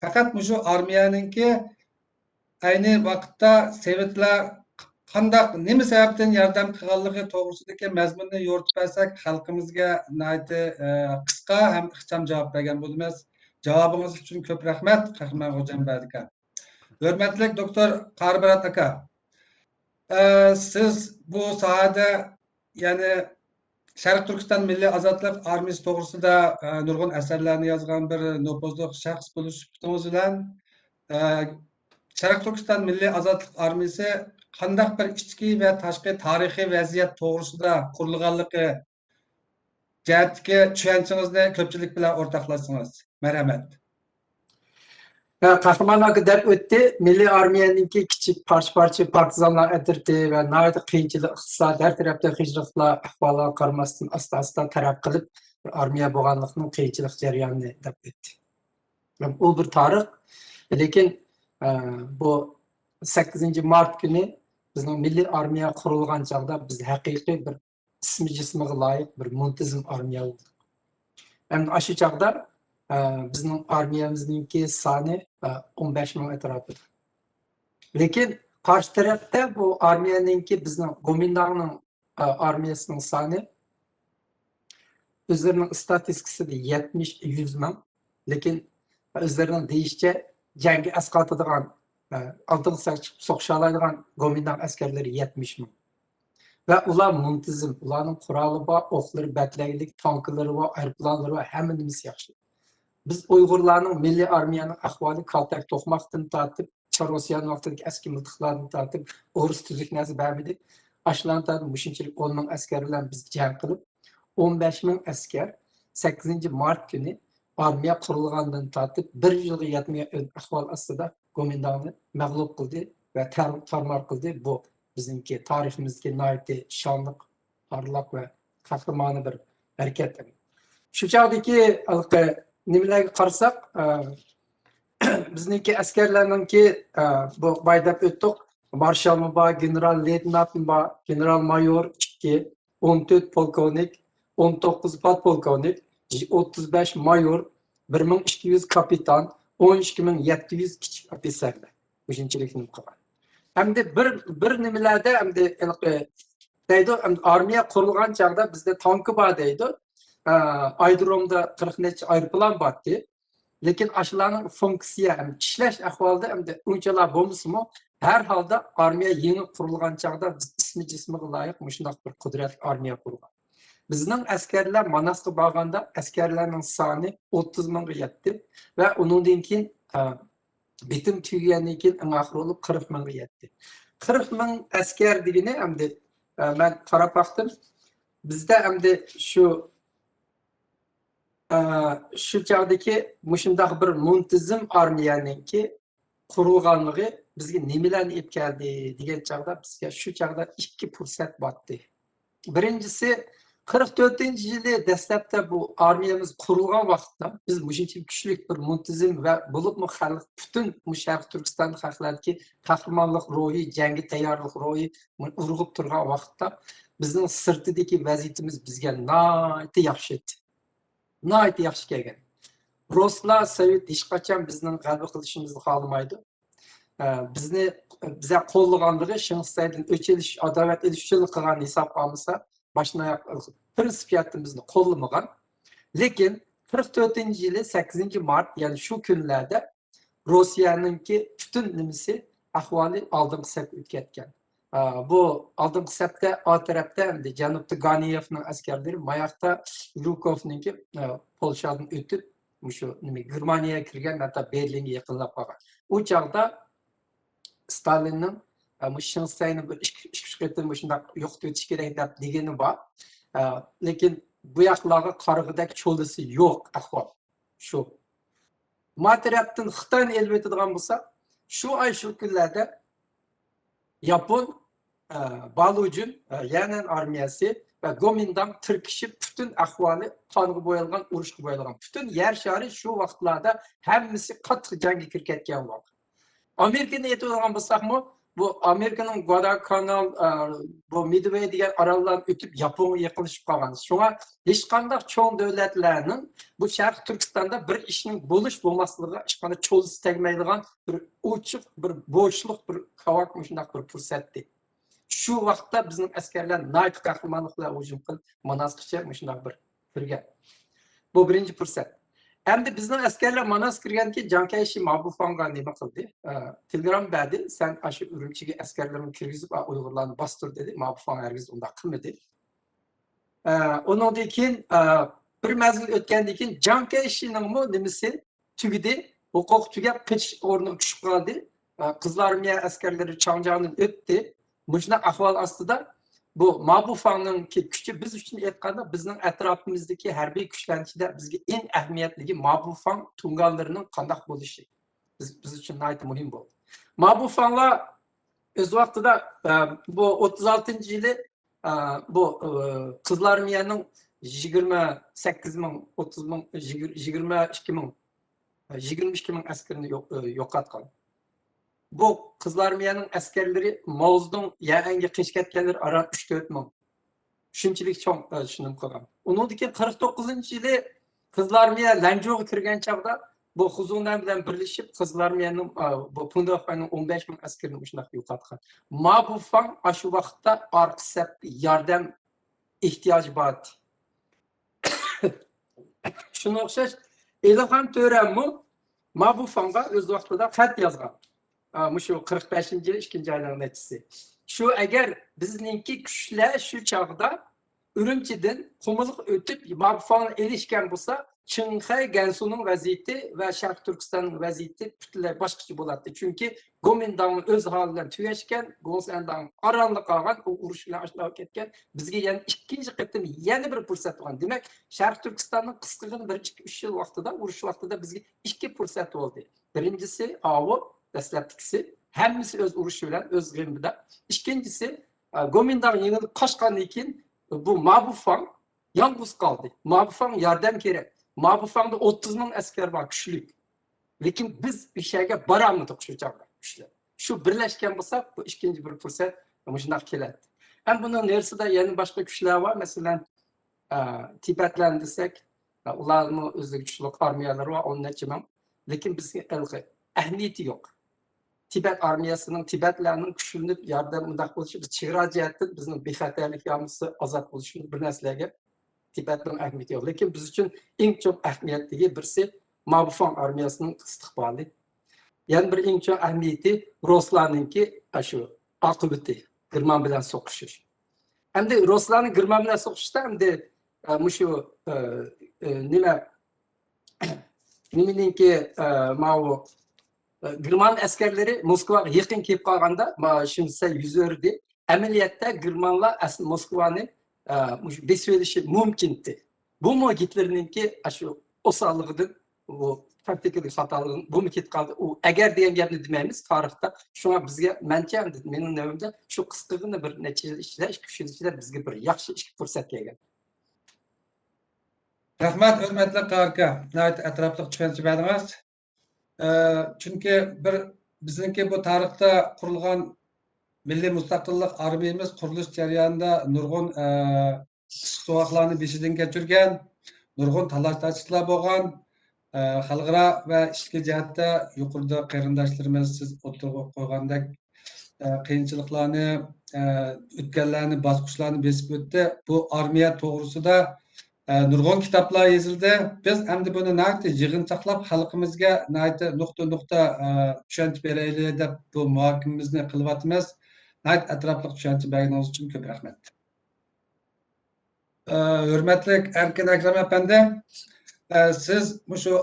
پەقەت مۇشۇ ئارمىيەنىڭكى ئەينى ۋاقىتتا سوۋېتلار قانداق، نېمە سەۋەبتىن ياردەم قىلغانلىقى توغرىسىدىكى مەزمۇننى يورۇتۇپ بەرسەك، خەلقىمىزگە ناھايىتى، ئە، قىسقا ھەم ئىخچام جاۋاب بەرگەن بولىمىز. جاۋابىڭىز ئۈچۈن كۆپ رەھمەت، قەھرىمان غوجامبەردى ئاكا. ھۆرمەتلىك دوكتور قارىمۇرات ئاكا، ئە، سىز بۇ ساھەدە، يەنى شەرقىي تۈركىستان مىللىي ئازادلىق ئارمىيىسى توغرىسىدا، ئە، نۇرغۇن ئەسەرلەرنى يازغان بىر نوپۇزلۇق شەخس بولۇش سۈپىتىڭىز بىلەن، ئە، شەرقىي تۈركىستان مىللىي ئازادلىق ئارمىيىسى قانداق بىر ئىچكى ۋە تاشقى تارىخىي ۋەزىيەت توغرىسىدا قۇرۇلغانلىقى جەھەتتىكى چۈشەنچىڭىزنى كۆپچىلىك بىلەن ئورتاقلاشسىڭىز. مەرھەمەت. ھە، قەھرىمان ئاكا دەپ ئۆتتى، مىللىي ئارمىيەنىڭكى كىچىك پارچە-پارچە پارتىزانلار ئەترىتى ۋە ناھايىتى قىيىنچىلىق، ئىقتىساد، ھەر تەرەپتە قىيىنچىلىقلار ئەھۋالىغا قارىماستىن، ئاستا-ئاستا تەرەققىي قىلىپ، بىر ئارمىيە بولغانلىقنىڭ قىيىنچىلىق جەريانىنى دەپ ئۆتتى. ئۇ بىر تارىخ. لېكىن، ئە، بۇ سەككىزىنچى مارت كۈنى بىزنىڭ مىللىي ئارمىيە قۇرۇلغان چاغدا بىز ھەقىقىي بىر ئىسمى جىسمىغا لايىق بىر مۇنتىزىم ئارمىيە بولدۇق. ئەمدى ئاشۇ چاغدا، ئە، بىزنىڭ ئارمىيەمىزنىڭكى سانى، ئە، ئون بەش مىڭ ئەتراپىدا. لېكىن قارشى تەرەپتە بۇ ئارمىيەنىڭكى، بىزنىڭ گومىنداڭنىڭ، ئە، ئارمىيەسىنىڭ سانى ئۆزلىرىنىڭ ئىستاتىستىكىسىدا يەتمىش، يۈز مىڭ، لېكىن ئۆزلىرىنىڭ دېيىشىچە جەڭگە ئەسقاتىدىغان، ئە، ئالدىغا سەل چىقىپ سوقۇشالايدىغان گومىنداڭ ئەسكەرلىرى يەتمىش مىڭ. ۋە ئۇلار مۇنتىزىم، ئۇلارنىڭ قورالى بار، ئوقلىرى بەتلەيلىك، تانكىلىرى بار، ئايروپىلانلىرى بار، ھەممە نېمىسى ياخشى. بىز ئۇيغۇرلارنىڭ مىللىي ئارمىيەنىڭ ئەھۋالى كالتەك توقماقتىن تارتىپ، چاروسيان ۋاقتىدىكى ئەسكى مىلتىقلاردىن تارتىپ، ئورۇس تۈزۈك نەرسە بەرمىدى. ئاشۇلارنى تارتىپ مۇشۇنچىلىك ئون مىڭ ئەسكەر بىلەن بىز جەڭ قىلىپ، ئون بەش مىڭ ئەسكەر سەككىزىنچى مارت كۈنى ئارمىيە قۇرۇلغاندىن تارتىپ بىر يىلغا يەتمىگەن ئەھۋال ئاستىدا گومىنداڭنى مەغلۇپ قىلدى ۋە تار-، تارمار قىلدى. بۇ بىزنىڭكى تارىخىمىزدىكى ناھايىتى شانلىق، پارلاق ۋە قەھرىمانە بىر ھەرىكەت. شۇ چاغدىكى ھېلىقى نېمىلەرگە قارىساق، ئە، بىزنىڭكى ئەسكەرلەرنىڭكى، ئە، بۇ بايا دەپ ئۆتتۇق. مارشالمۇ بار، گېنېرال لېيتېنانتمۇ بار، گېنېرال مايور ئىككى، ئون تۆت پولكوۋنىك، ئون توققۇز پودپولكوۋنىك، ئوتتۇز بەش مايور، بىر مىڭ ئىككى يۈز كاپىتان، ئون ئىككى مىڭ يەتتە يۈز كىچىك ئوفىتسېرلار. مۇشۇنچىلىك نېمە قىلغان. ئەمدى بىر، بىر نېمىلەردە ئەمدى ھېلىقى دەيدۇ، ئەمدى ئارمىيە قۇرۇلغان چاغدا بىزدە تانكا بار دەيدۇ. ئە، ئايرودرومدا قىرىق نەچچە ئايروپىلان بارتتى. لېكىن ئاشۇلارنىڭ فۇنكسىيە، ئەمدى ئىشلەش ئەھۋالىدا ئەمدى ئۇنچىلا بولمىسىمۇ، ھەر ھالدا ئارمىيە يېڭى قۇرۇلغان چاغدا بىز ئىسمى جىسمىغا لايىق مۇشۇنداق بىر قۇدرەتلىك ئارمىيە قۇرغان. بىزنىڭ ئەسكەرلەر ماناسقا بارغاندا ئەسكەرلەرنىڭ سانى ئوتتۇز مىڭغا يەتتى ۋە ئۇنىڭدىن كېيىن، ئە، بېتىم تۈگىگەندىن كېيىن ئەڭ ئاخىرى بولۇپ قىرىق مىڭغا يەتتى. قىرىق مىڭ ئەسكەر دېگىنى ئەمدى، ئە، مەن قاراپ باقتىم. بىزدە ئەمدى شۇ، ئە، شۇ چاغدىكى مۇشۇنداق بىر مۇنتىزىم ئارمىيەنىڭكى قۇرۇلغانلىقى بىزگە نېمىلەرنى ئېلىپ كەلدى دېگەن چاغدا بىزگە شۇ چاغدا ئىككى پۇرسەت بارتتى. بىرىنچىسى، قىرىق تۆتىنچى يىلى دەسلەپتە بۇ ئارمىيەمىز قۇرۇلغان ۋاقىتتا بىز مۇشۇنچىلىك كۈچلۈك بىر مۇنتىزىم ۋە بولۇپمۇ خەلق، پۈتۈن مۇشۇ شەرقىي تۈركىستان خەقلەردىكى قەھرىمانلىق روھى، جەڭگە تەييارلىق روھى ئۇرغۇپ تۇرغان ۋاقىتتا بىزنىڭ سىرتىدىكى ۋەزىيىتىمىز بىزگە ناھايىتى ياخشى ئىدى. ناھايىتى ياخشى كەلگەن. رۇسلار، سوۋېت ھېچقاچان بىزنىڭ غەلىبە قىلىشىمىزنى خالىمايدۇ. ئە، بىزنى، بىزگە قوللىغانلىقى شېڭ شىسەيدىن ئۆچ ئېلىش، ئاداۋەت ئېلىش ئۈچۈن قىلغان ھېسابقا ئالمىسا، باشتىن ئاياق پىرىنسىپىيەتتىن بىزنى قوللىمىغان. لېكىن قىرىق تۆتىنچى يىلى سەككىزىنچى مارت، يەنى شۇ كۈنلەردە روسىيەنىڭكى پۈتۈن نېمىسى، ئەھۋالى ئالدىنقى سەپكە ئۆتۈپ كەتكەن. ئا، بۇ ئالدىنقى سەپتە، ئا تەرەپتە ئەمدى جەنۇبتا گانىيېۋنىڭ ئەسكەرلىرى، ماياقتا ژۇكوفنىڭكى، ئا، پولشادىن ئۆتۈپ، مۇشۇ نېمە، گېرمانىيەگە كىرگەن، ھەتتا بېرلىنگە يېقىنلاپ قالغان. ئۇ چاغدا ستالىننىڭ، ئا، مۇشۇ شېڭ شىسەينى بىر ئىككى، ئىككى، ئۈچ قېتىم مۇشۇنداق يوقىتىۋېتىش كېرەك دەپ دېگىنى بار. ئا، لېكىن بۇ ياقلارغا قارىغۇدەك چولىسى يوق ئەھۋال. شۇ. ما تەرەپتىن خىتاينى ئېلىۋېتىدىغان بولسا، شۇ ئاي، شۇ كۈنلەردە ياپون، ئە، بالۇجۈن، ئە، يەنئەن ئارمىيەسى ۋە گومىنداڭ تىركىشىپ، پۈتۈن ئەھۋالى قانغا بويالغان، ئۇرۇشقا بويالغان. پۈتۈن يەر شارى شۇ ۋاقىتلاردا ھەممىسى قاتتىق جەڭگە كىرىپ كەتكەن ۋاقىت. ئامېرىكىنى ئېيتىۋالغان بولساقمۇ، بۇ ئامېرىكىنىڭ گۇاداكانال، ئە، بۇ مىدۋېي دېگەن ئاراللارنى ئۆتۈپ ياپونغا يېقىنلىشىپ قالغان. شۇڭا ھېچقانداق چوڭ دۆلەتلەرنىڭ بۇ شەرقىي تۈركىستاندا بىر ئىشنىڭ بولۇش بولماسلىقىغا ھېچقانداق چولىسى تەگمەيدىغان بىر ئوچۇق، بىر بوشلۇق، بىر كاۋاك مۇشۇنداق بىر پۇرسەتتى. شۇ ۋاقىتتا بىزنىڭ ئەسكەرلەر ناھايىتى قەھرىمانلىق بىلەن ھۇجۇم قىلىپ، ماناسقىچە مۇشۇنداق بىر كىرگەن. بۇ بىرىنچى پۇرسەت. ئەمدى بىزنىڭ ئەسكەرلەر ماناس كىرگەندىن كېيىن جاڭ كەيشى مابۇفاڭغا نېمە قىلدى؟ ئە، تېلېگرامما بەردى، سەن ئاشۇ ئۈرۈمچىگە ئەسكەرلىرىڭنى كىرگۈزۈپ، ئا، ئۇيغۇرلارنى باستۇر دېدى. مابۇفاڭ ھەرگىز ئۇنداق قىلمىدى. ئە، ئۇنىڭدىن كېيىن، ئە، بىر مەزگىل ئۆتكەندىن كېيىن جاڭ كەيشىنىڭمۇ نېمىسى تۈگىدى، ھوقۇقى تۈگەپ قېچىش ئورنىغا چۈشۈپ قالدى. ئە، قىزىل ئارمىيە ئەسكەرلىرى چاڭجياڭدىن ئۆتتى. مۇشۇنداق ئەھۋال ئاستىدا بۇ مابۇفاڭنىڭكى كۈچى بىز ئۈچۈن ئېيتقاندا، بىزنىڭ ئەتراپىمىزدىكى ھەربىي كۈچلەرنىڭ ئىچىدە بىزگە ئەڭ ئەھمىيەتلىكى مابۇفاڭ تۇڭگانلىرىنىڭ قانداق بولۇشى بىز، بىز ئۈچۈن ناھايىتى مۇھىم بولدى. مابۇفاڭلار ئۆز ۋاقتىدا، ئە، بۇ ئوتتۇز ئالتىنچى يىلى، ئە، بۇ، ئە، قىزىل ئارمىيەنىڭ يىگىرمە سەككىز مىڭ، ئوتتۇز مىڭ، يىگىرمە ئىككى مىڭ، يىگىرمە ئىككى مىڭ ئەسكىرىنى يوق-، ئە، يوقاتقان. بۇ قىزىل ئارمىيەنىڭ ئەسكەرلىرى ماۋزېدۇڭ يەنئەنگە قېچىپ كەتكەنلىرى ئاران ئۈچ تۆت مىڭ. شۇنچىلىك چوڭ، ئە، شۇنىمۇ قىلغان. ئۇنىڭدىن كېيىن قىرىق توققۇزىنچى يىلى قىزىل ئارمىيە لەنجۇغا كىرگەن چاغدا بۇ خۇزۇڭنەن بىلەن بىرلىشىپ قىزىل ئارمىيەنىڭ، ئە، بۇ پۇندېخۇەينىڭ ئون بەش مىڭ ئەسكىرىنى مۇشۇنداق يوقاتقان. مابۇفاڭ ئاشۇ ۋاقىتتا ئارقا سەپتە ياردەم ئېھتىياجى بار ئىدى. شۇنىڭغا ئوخشاش ئېلىخان تۆرەممۇ مابۇفاڭغا ئۆز ۋاقتىدا خەت يازغان. ئا، مۇشۇ قىرىق بەشىنچى يىل ئىككىنچى ئاينىڭ نەچچىسى. شۇ، ئەگەر بىزنىڭكى كۈچلەر شۇ چاغدا ئۈرۈمچىدىن قۇمۇلغا ئۆتۈپ مابۇفاڭنى ئېلىشكەن بولسا، چىڭخەي، گەنسۇنىڭ ۋەزىيىتى ۋە شەرقىي تۈركىستاننىڭ ۋەزىيىتى پۈتۈنلەي باشقىچە بولاتتى. چۈنكى گومىنداڭ ئۆز ھالى بىلەن تۈگەشكەن، گوڭسەنداڭ ئارانلا قالغان، ئۇ ئۇرۇش بىلەن ئاشۇنداق كەتكەن. بىزگە يەنە ئىككىنچى قېتىم يەنە بىر پۇرسەت بولغان. دېمەك، شەرقىي تۈركىستاننىڭ قىسقىغىنە بىر ئىككى، ئۈچ يىل ۋاقتىدا، ئۇرۇش ۋاقتىدا بىزگە ئىككى پۇرسەت بولدى. بىرىنچىسى ئاۋۇ، دەسلەپتىكىسى، ھەممىسى ئۆز ئۇرۇشى بىلەن، ئۆز غېمىدا. ئىككىنچىسى، ئە، گومىنداڭ يېڭىلىپ قاچقاندىن كېيىن بۇ مابۇفاڭ يالغۇز قالدى. مابۇفاڭ ياردەم كېرەك. مابۇفاڭدا ئوتتۇز مىڭ ئەسكەر بار، كۈچلۈك. لېكىن بىز ئىشەرگە بارالمىدۇق شۇ چاغدا كۈچلەر. شۇ بىرلەشكەن بولساق، بۇ ئىككىنچى بىر پۇرسەت مۇشۇنداق كېلەتتى. ھەم بۇنىڭ نېرىسىدا يەنە باشقا كۈچلەر بار. مەسىلەن، ئە، تىبەتلەرنى دېسەك، ئە، ئۇلارمۇ ئۆزلىرىگە كۈچلۈك ئارمىيەلىرى بار، ئون نەچچە مىڭ. لېكىن بىزگە ھېلىقى ئەھمىيىتى يوق. تىبەت ئارمىيەسىنىڭ، تىبەتلەرنىڭ كۈچلىنىپ، ياردەم مۇنداق بولۇشى، بىز چېگرا جەھەتتىن بىزنىڭ بىخەتەرلىك يامىسى ئازاد بولۇشىمىز بىر نەرسىلەرگە تىبەتنىڭ ئەھمىيىتى يوق. لېكىن بىز ئۈچۈن ئەڭ چوڭ ئەھمىيەتلىكى بىرسى مابۇفاڭ ئارمىيەسىنىڭ ئىستىقبالى. يەنە بىر ئەڭ چوڭ ئەھمىيىتى رۇسلارنىڭكى ئاشۇ ئاقىۋىتى، گېرمان بىلەن سوقۇشۇش. ئەمدى رۇسلارنىڭ گېرمان بىلەن سوقۇشۇشتا ئەمدى، ئە، مۇشۇ، ئە، ئە، نېمە، نېمىنىڭكى، ئە، ماۋۇ، ئە، گېرمان ئەسكەرلىرى موسكۋاغا يېقىن كېلىپ قالغاندا، ما-، شىمسە يۈز ئۆردى. ئەمەلىيەتتە گېرمانلار ئەسلى موسكۋانى، ئە، مۇشۇ بېسىۋېلىشى مۇمكىنتى. بۇمۇ گىتلېرنىڭكى ئاشۇ ئوساللىقىدىن، بۇ تاكتىكىلىق خاتالىقىدىن بۇمۇ كېتىپ قالدى. ئۇ ئەگەر دېگەن گەپنى دېمەيمىز تارىختا. شۇڭا بىزگە، مەنچە، ئەمدى مېنىڭ نەۋرىمدە شۇ قىسقىغىنە بىر نەچچە يىل ئىچىدە، ئىككى، ئۈچ يىل ئىچىدە بىزگە بىر ياخشى ئىككى پۇرسەت كەلگەن. رەھمەت، ھۆرمەتلىك قارى ئاكا، ناھايىتى ئەتراپلىق چۈشەنچە بەردىڭىز. ئە، چۈنكى بىر بىزنىڭكى بۇ تارىختا قۇرۇلغان مىللىي مۇستەقىللىق ئارمىيىمىز قۇرۇلۇش جەريانىدا نۇرغۇن، ئە، قىسقا سوغۇقلارنى بېشىدىن كەچۈرگەن، نۇرغۇن تالاش-تارتىشلار بولغان، ئە، خەلقئارا ۋە ئىچكى جەھەتتە يۇقىرىدا قېرىنداشلىرىمىز سىز ئوتتۇرىغا قويغاندەك، ئە، قىيىنچىلىقلارنى، ئە، ئۆتكەنلەرنى، باسقۇچلارنى بېسىپ ئۆتتى. بۇ ئارمىيە توغرىسىدا، ئە، نۇرغۇن كىتابلار يېزىلدى. بىز ئەمدى بۇنى ناھايىتى يىغىنچاقلاپ، خەلقىمىزگە ناھايىتى نۇقتا-نۇقتا، ئە، چۈشەنچە بېرەيلى دەپ بۇ مۇھاكىمىمىزنى قىلىۋاتىمىز. ناھايىتى ئەتراپلىق چۈشەنچە بەرگىنىڭىز ئۈچۈن كۆپ رەھمەت. ئە، ھۆرمەتلىك ئەركىن ئەكرەم ئەپەندى، ئە، سىز مۇشۇ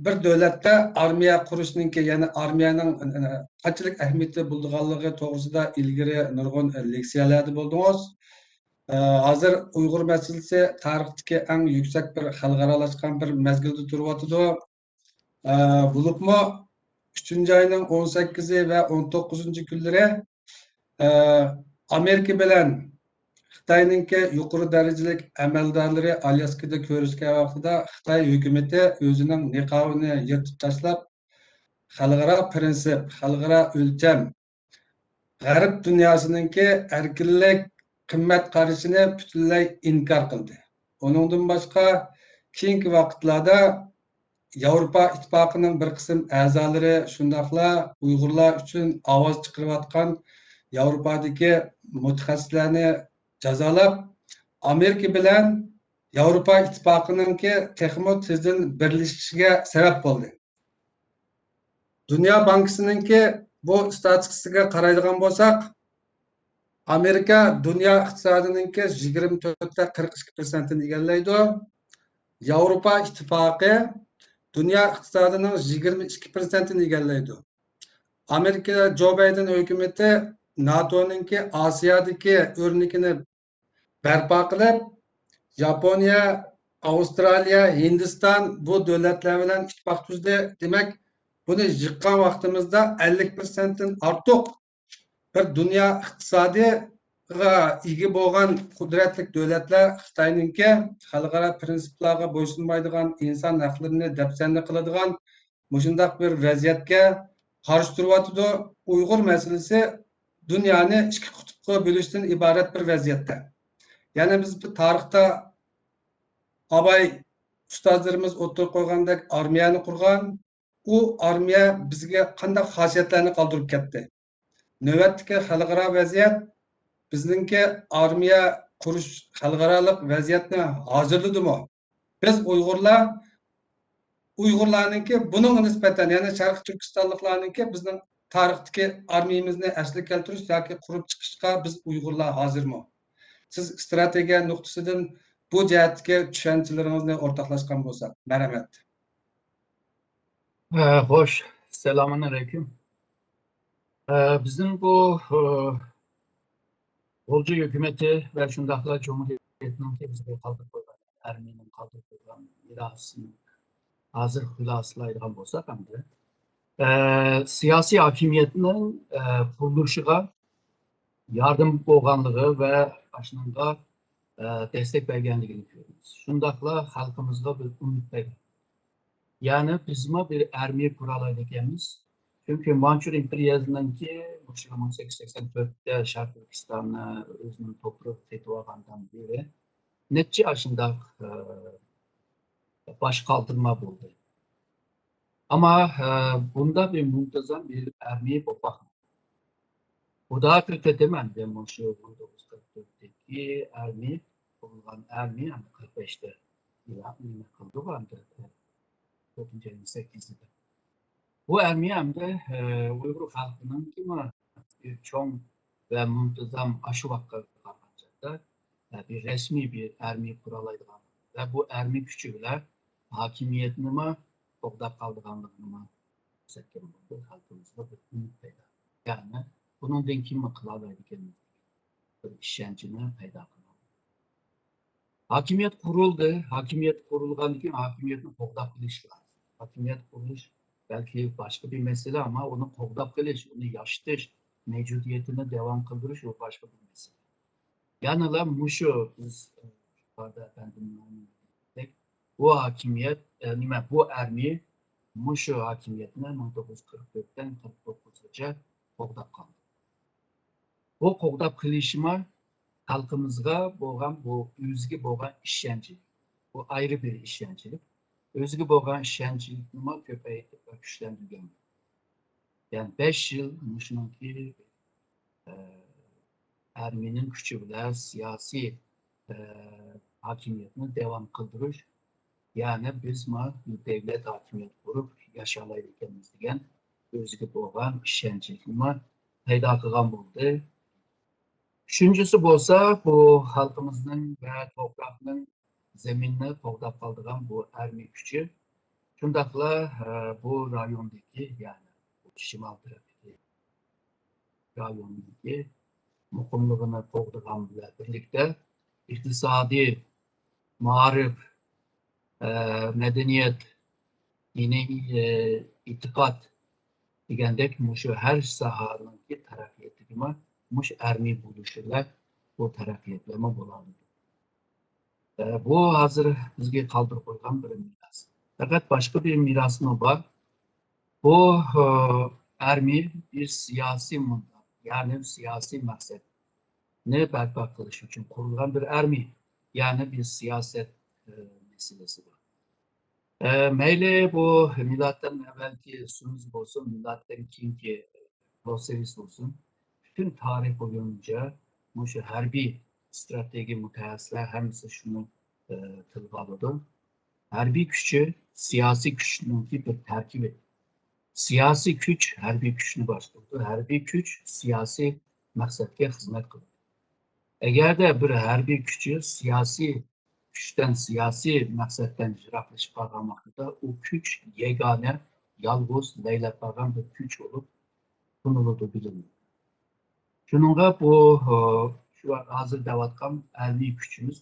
بىر دۆلەتتە ئارمىيە قۇرۇشنىڭكى، يەنى ئارمىيەنىڭ، ئە، قانچىلىك ئەھمىيىتى بولىدىغانلىقى توغرىسىدا ئىلگىرى نۇرغۇن، ئە، لېكسىيەلەردە بولدىڭىز. ئە، ھازىر ئۇيغۇر مەسىلىسى تارىختىكى ئەڭ يۈكسەك بىر خەلقئارالاشقان بىر مەزگىلدە تۇرۇۋاتىدۇ. ئە، بولۇپمۇ ئۈچىنچى ئاينىڭ ئون سەككىزى ۋە ئون توققۇزىنچى كۈنلىرى، ئە، ئامېرىكا بىلەن خىتاينىڭكى يۇقىرى دەرىجىلىك ئەمەلدارلىرى ئالياسكىدا كۆرۈشكەن ۋاقتىدا خىتاي ھۆكۈمىتى ئۆزىنىڭ نىقابىنى يىرتىپ تاشلاپ، خەلقئارا پىرىنسىپ، خەلقئارا ئۆلچەم، غەرب دۇنياسىنىڭكى ئەركىنلىك قىممەت قارىشىنى پۈتۈنلەي ئىنكار قىلدى. ئۇنىڭدىن باشقا، كېيىنكى ۋاقىتلاردا ياۋروپا ئىتتىپاقىنىڭ بىر قىسىم ئەزالىرى، شۇنداقلا ئۇيغۇرلار ئۈچۈن ئاۋاز چىقىرىۋاتقان ياۋروپادىكى مۇتەخەسسىسلەرنى جازالاپ، ئامېرىكا بىلەن ياۋروپا ئىتتىپاقىنىڭكى تېخىمۇ تېزدىن بىرلىشىشىگە سەۋەب بولدى. دۇنيا بانكىسىنىڭكى بۇ ئىستاتىستىكىسىگە قارايدىغان بولساق، ئامېرىكا دۇنيا ئىقتىسادىنىڭكى يىگىرمە تۆتتە قىرىق ئىككى پىرسەنتىنى ئىگىلەيدۇ. ياۋروپا ئىتتىپاقى دۇنيا ئىقتىسادىنىڭ يىگىرمە ئىككى پىرسەنتىنى ئىگىلەيدۇ. ئامېرىكا جو بايدېن ھۆكۈمىتى ناتونىڭكى ئاسىيادىكى ئۆرنىكىنى بەرپا قىلىپ، ياپونىيە، ئاۋسترالىيە، ھىندىستان بۇ دۆلەتلەر بىلەن ئىتتىپاق تۈزدى. دېمەك، بۇنى يىغقان ۋاقتىمىزدا ئەللىك پىرسەنتتىن ئارتۇق بىر دۇنيا ئىقتىسادىغا ئىگە بولغان قۇدرەتلىك دۆلەتلەر خىتاينىڭكى خەلقئارا پىرىنسىپلارغا بويسۇنمايدىغان، ئىنسان ھەقلىرىنى دەپسەندە قىلىدىغان مۇشۇنداق بىر ۋەزىيەتكە قارشى تۇرۇۋاتىدۇ. ئۇيغۇر مەسىلىسى دۇنيانى ئىككى قۇتۇپقا بۆلۈشتىن ئىبارەت بىر ۋەزىيەتتە. يەنى بىز بۇ تارىختا ئاباي ئۇستازلىرىمىز ئوتتۇرىغا قويغاندەك ئارمىيەنى قۇرغان، ئۇ ئارمىيە بىزگە قانداق خاسىيەتلەرنى قالدۇرۇپ كەتتى؟ نۆۋەتتىكى خەلقئارا ۋەزىيەت بىزنىڭكى ئارمىيە قۇرۇش خەلقئارالىق ۋەزىيەتنى ھازىرلىدىمۇ؟ بىز ئۇيغۇرلار، ئۇيغۇرلارنىڭكى بۇنىڭغا نىسبەتەن، يەنى شەرقىي تۈركىستانلىقلارنىڭكى بىزنىڭ تارىختىكى ئارمىيىمىزنى ئەسلىگە كەلتۈرۈش ياكى قۇرۇپ چىقىشقا بىز ئۇيغۇرلار ھازىرمۇ؟ سىز ئىستراتېگىيە نۇقتىسىدىن بۇ جەھەتتىكى چۈشەنچىلىرىڭىزنى ئورتاقلاشقان بولساق. مەرھەمەت. ئە، خوش، سالامۇن ئەلەيكۇم. ئە، بىزنىڭ بۇ، ئە، غۇلجا ھۆكۈمىتى ۋە شۇنداقلا جۇمھۇرىيەتنىڭ بىزگە قالدۇرۇپ قويغان، ئارمىيەنىڭ قالدۇرۇپ قويغان مىراسىنى ھازىر خۇلاسىلايدىغان بولساق ئەمدى، ئە، سىياسىي ھاكىمىيەتنىڭ، ئە، قۇرۇلۇشىغا ياردىمى بولغانلىقى ۋە ئاشۇنىڭغا، ئە، دەستەك بەرگەنلىكىنى كۆرىمىز. شۇنداقلا خەلقىمىزغا بىر ئۈمىد بەرگەن. يەنى بىزمۇ بىر ئارمىيە قۇرالايدىكەنمىز. چۈنكى مانچۇر ئىمپېرىيەسىنىڭكى مۇشۇ مىڭ سەككىز يۈز سەكسەن تۆتتە شەرقىي تۈركىستاننى ئۆزىنىڭ توپىرىغا قېتىۋالغاندىن بېرى نەچچە ئاشۇنداق، ئە، باش قالدۇرما بولدى. ئەمما، ئە، بۇنداق بىر مۇنتىزام بىر ئارمىيە بولۇپ باقمىدى. بۇ داقى قېتىم ئەمدى مۇشۇ مىڭ توققۇز يۈز قىرىق تۆتتىكى ئارمىيە، قۇرۇلغان ئارمىيە ئەمدى قىرىق بەشتە ئېلان نېمە قىلدۇق ئەمدى، تۆتىنچى ئاينىڭ سەككىزىدە. بۇ ئارمىيە ئەمدى، ئە، ئۇيغۇر خەلقىنىڭكىمۇ بىر چوڭ ۋە مۇنتىزام ئاشۇ ۋاقىتقا قارىغان چاغدا، ئە، بىر رەسمىي بىر ئارمىيە قۇرالايدىغان ۋە بۇ ئارمىيە كۈچى بىلەن ھاكىمىيەتنىمۇ قوغداپ قالىدىغانلىقىنىمۇ مۇستەھكەم بولدى. خەلقىمىزغا بىر ئۈمىد پەيدا. يەنى بۇنىڭدىن كېيىنمۇ قىلالايدىكەنمىز بىر ئىشەنچنى پەيدا قىلدى. ھاكىمىيەت قۇرۇلدى. ھاكىمىيەت قۇرۇلغاندىن كېيىن ھاكىمىيەتنى قوغداپ قېلىش لازىم. ھاكىمىيەت قۇرۇلۇش بەلكى باشقا بىر مەسىلە، ئەمما ئۇنى قوغداپ قېلىش، ئۇنى ياشىتىش، مەۋجۇدىيىتىنى داۋام قىلدۇرۇش، ئۇ باشقا بىر مەسىلە. يەنىلا مۇشۇ بىز، ئە، يۇقىرىدا ئەپەندىم دېگەندەك، بۇ ھاكىمىيەت، ئە، نېمە، بۇ ئارمىيە مۇشۇ ھاكىمىيەتنى مىڭ توققۇز يۈز قىرىق تۆتتىن قىرىق توققۇزغىچە قوغداپ قالدى. بۇ قوغداپ قېلىشىمۇ خەلقىمىزغا بولغان بۇ ئۆزىگە بولغان ئىشەنچ، بۇ ئايرى بىر ئىشەنچلىك. ئۆزىگە بولغان ئىشەنچلىكنىمۇ كۆپەيتىپ ۋە كۈچلەندۈرگەن. يەنى بەش يىل مۇشۇنىڭكى، ئە، ئارمىيەنىڭ كۈچى بىلەن سىياسىي، ئە، ھاكىمىيەتنى داۋام قىلدۇرۇش، يەنى بىزمۇ دۆلەت ھاكىمىيەت قۇرۇپ ياشالايدىكەنمىز دېگەن ئۆزىگە بولغان ئىشەنچلىكنىمۇ پەيدا قىلغان بولدى. ئۈچىنچىسى بولسا، بۇ خەلقىمىزنىڭ ۋە توپراقنىڭ، زېمىننى قوغداپ قالىدىغان بۇ ئارمىيە كۈچى، شۇنداقلا، ئە، بۇ رايوندىكى، يەنى شىمال تەرەپتىكى رايوندىكى مۇقىملىقىنى قوغدىغان بىلەن بىرلىكتە، ئىقتىسادىي، مائارىپ، ئە، مەدەنىيەت، دىنىي، ئە، ئېتىقاد دېگەندەك مۇشۇ ھەر ساھەنىڭكى تەرەققىياتىدىمۇ مۇشۇ ئارمىيە بولۇشى بىلەن بۇ تەرەققىياتلارمۇ بولالىدۇ. ئە، بۇ ھازىر بىزگە قالدۇرۇپ قويغان بىر مىراس. پەقەت باشقا بىر مىراسمۇ بار. بۇ، ئە، ئارمىيە بىر سىياسىي مۇددىئا، يەنى سىياسىي مەقسەتنى بەرپا قىلىش ئۈچۈن قۇرۇلغان بىر ئارمىيە، يەنى بىر سىياسەت، ئە، مەسىلىسى بار. ئە، مەيلى بۇ مىلادتىن ئەۋۋەلكى سۇنىزى بولسۇن، مىلادتىن كېيىنكى بولسېۋىس بولسۇن، پۈتۈن تارىخ بويىچە مۇشۇ ھەربىي ئىستراتېگىيە مۇتەخەسسىسلەر ھەممىسى شۇنى، ئە، تىلغا ئالىدۇ. ھەربىي كۈچى سىياسىي كۈچنىڭكى بىر تەركىبى. سىياسىي كۈچ ھەربىي كۈچنى باشقۇرىدۇ، ھەربىي كۈچ سىياسىي مەقسەتكە خىزمەت قىلىدۇ. ئەگەردە بىر ھەربىي كۈچى سىياسىي كۈچتىن، سىياسىي مەقسەتتىن يىراقلىشىپ قالغان ۋاقتىدا ئۇ كۈچ يېگانە، يالغۇز، لەيلەپ قالغان بىر كۈچ بولۇپ تونۇلىدۇ، بىلىنىدۇ. شۇنىڭغا بۇ، ئە، شۇ ھازىر دەۋاتقان ئەلمىي كۈچىمىز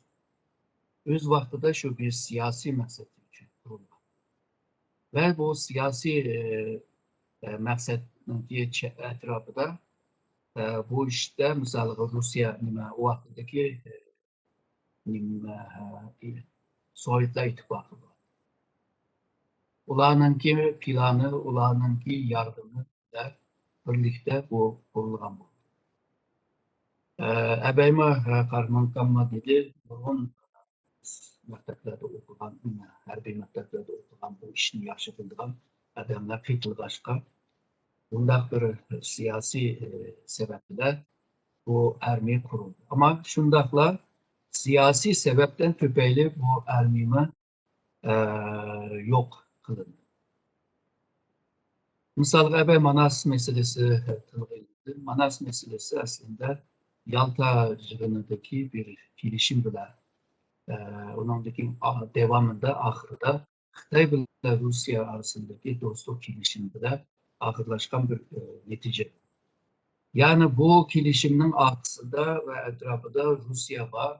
ئۆز ۋاقتىدا شۇ بىر سىياسىي مەقسەت ئۈچۈن قۇرۇلغان. ۋە بۇ سىياسىي، ئە، ئە، مەقسەتنىڭكى چە-، ئەتراپىدا، ئە، بۇ ئىشتا، مىسالغا، روسىيە، نېمە، ئۇ ۋاقتىدىكى، ئە، نېمە، ئە، سوۋېتلار ئىتتىپاقى بار. ئۇلارنىڭكى پىلانى، ئۇلارنىڭكى ياردىمى بىلەن بىرلىكتە بۇ قۇرۇلغان بولدى. ئە، ئەبەيمۇ، ئە، قارىمانكاممۇ دېدى، نۇرغۇن مەكتەپلەردە ئوقۇغان، ھەربىي مەكتەپلەردە ئوقۇغان، بۇ ئىشنى ياخشى بىلىدىغان ئادەملەر قېتىلغاچقا، بۇنداق بىر سىياسىي، ئە، سەۋەب بىلەن بۇ ئارمىيە قۇرۇلدى. ئەمما شۇنداقلا سىياسىي سەۋەبتىن تۈپەيلى بۇ ئارمىيەمۇ، ئە، يوق قىلىندى. مىسالغا، ئەبەي ماناس مەسىلىسى تىلغا ئېلىندى. ماناس مەسىلىسى ئەسلىدە يالتا يىغىنىدىكى بىر كېلىشىم بىلەن، ئە، ئۇنىڭدىكى ئا-، داۋامىدا، ئاخىرىدا خىتاي بىلەن روسىيە ئارىسىدىكى دوستلۇق كېلىشىمى بىلەن ئاخىرلاشقان بىر، ئە، نەتىجە. يەنى بۇ كېلىشىمنىڭ ئارقىسىدا ۋە ئەتراپىدا روسىيە بار،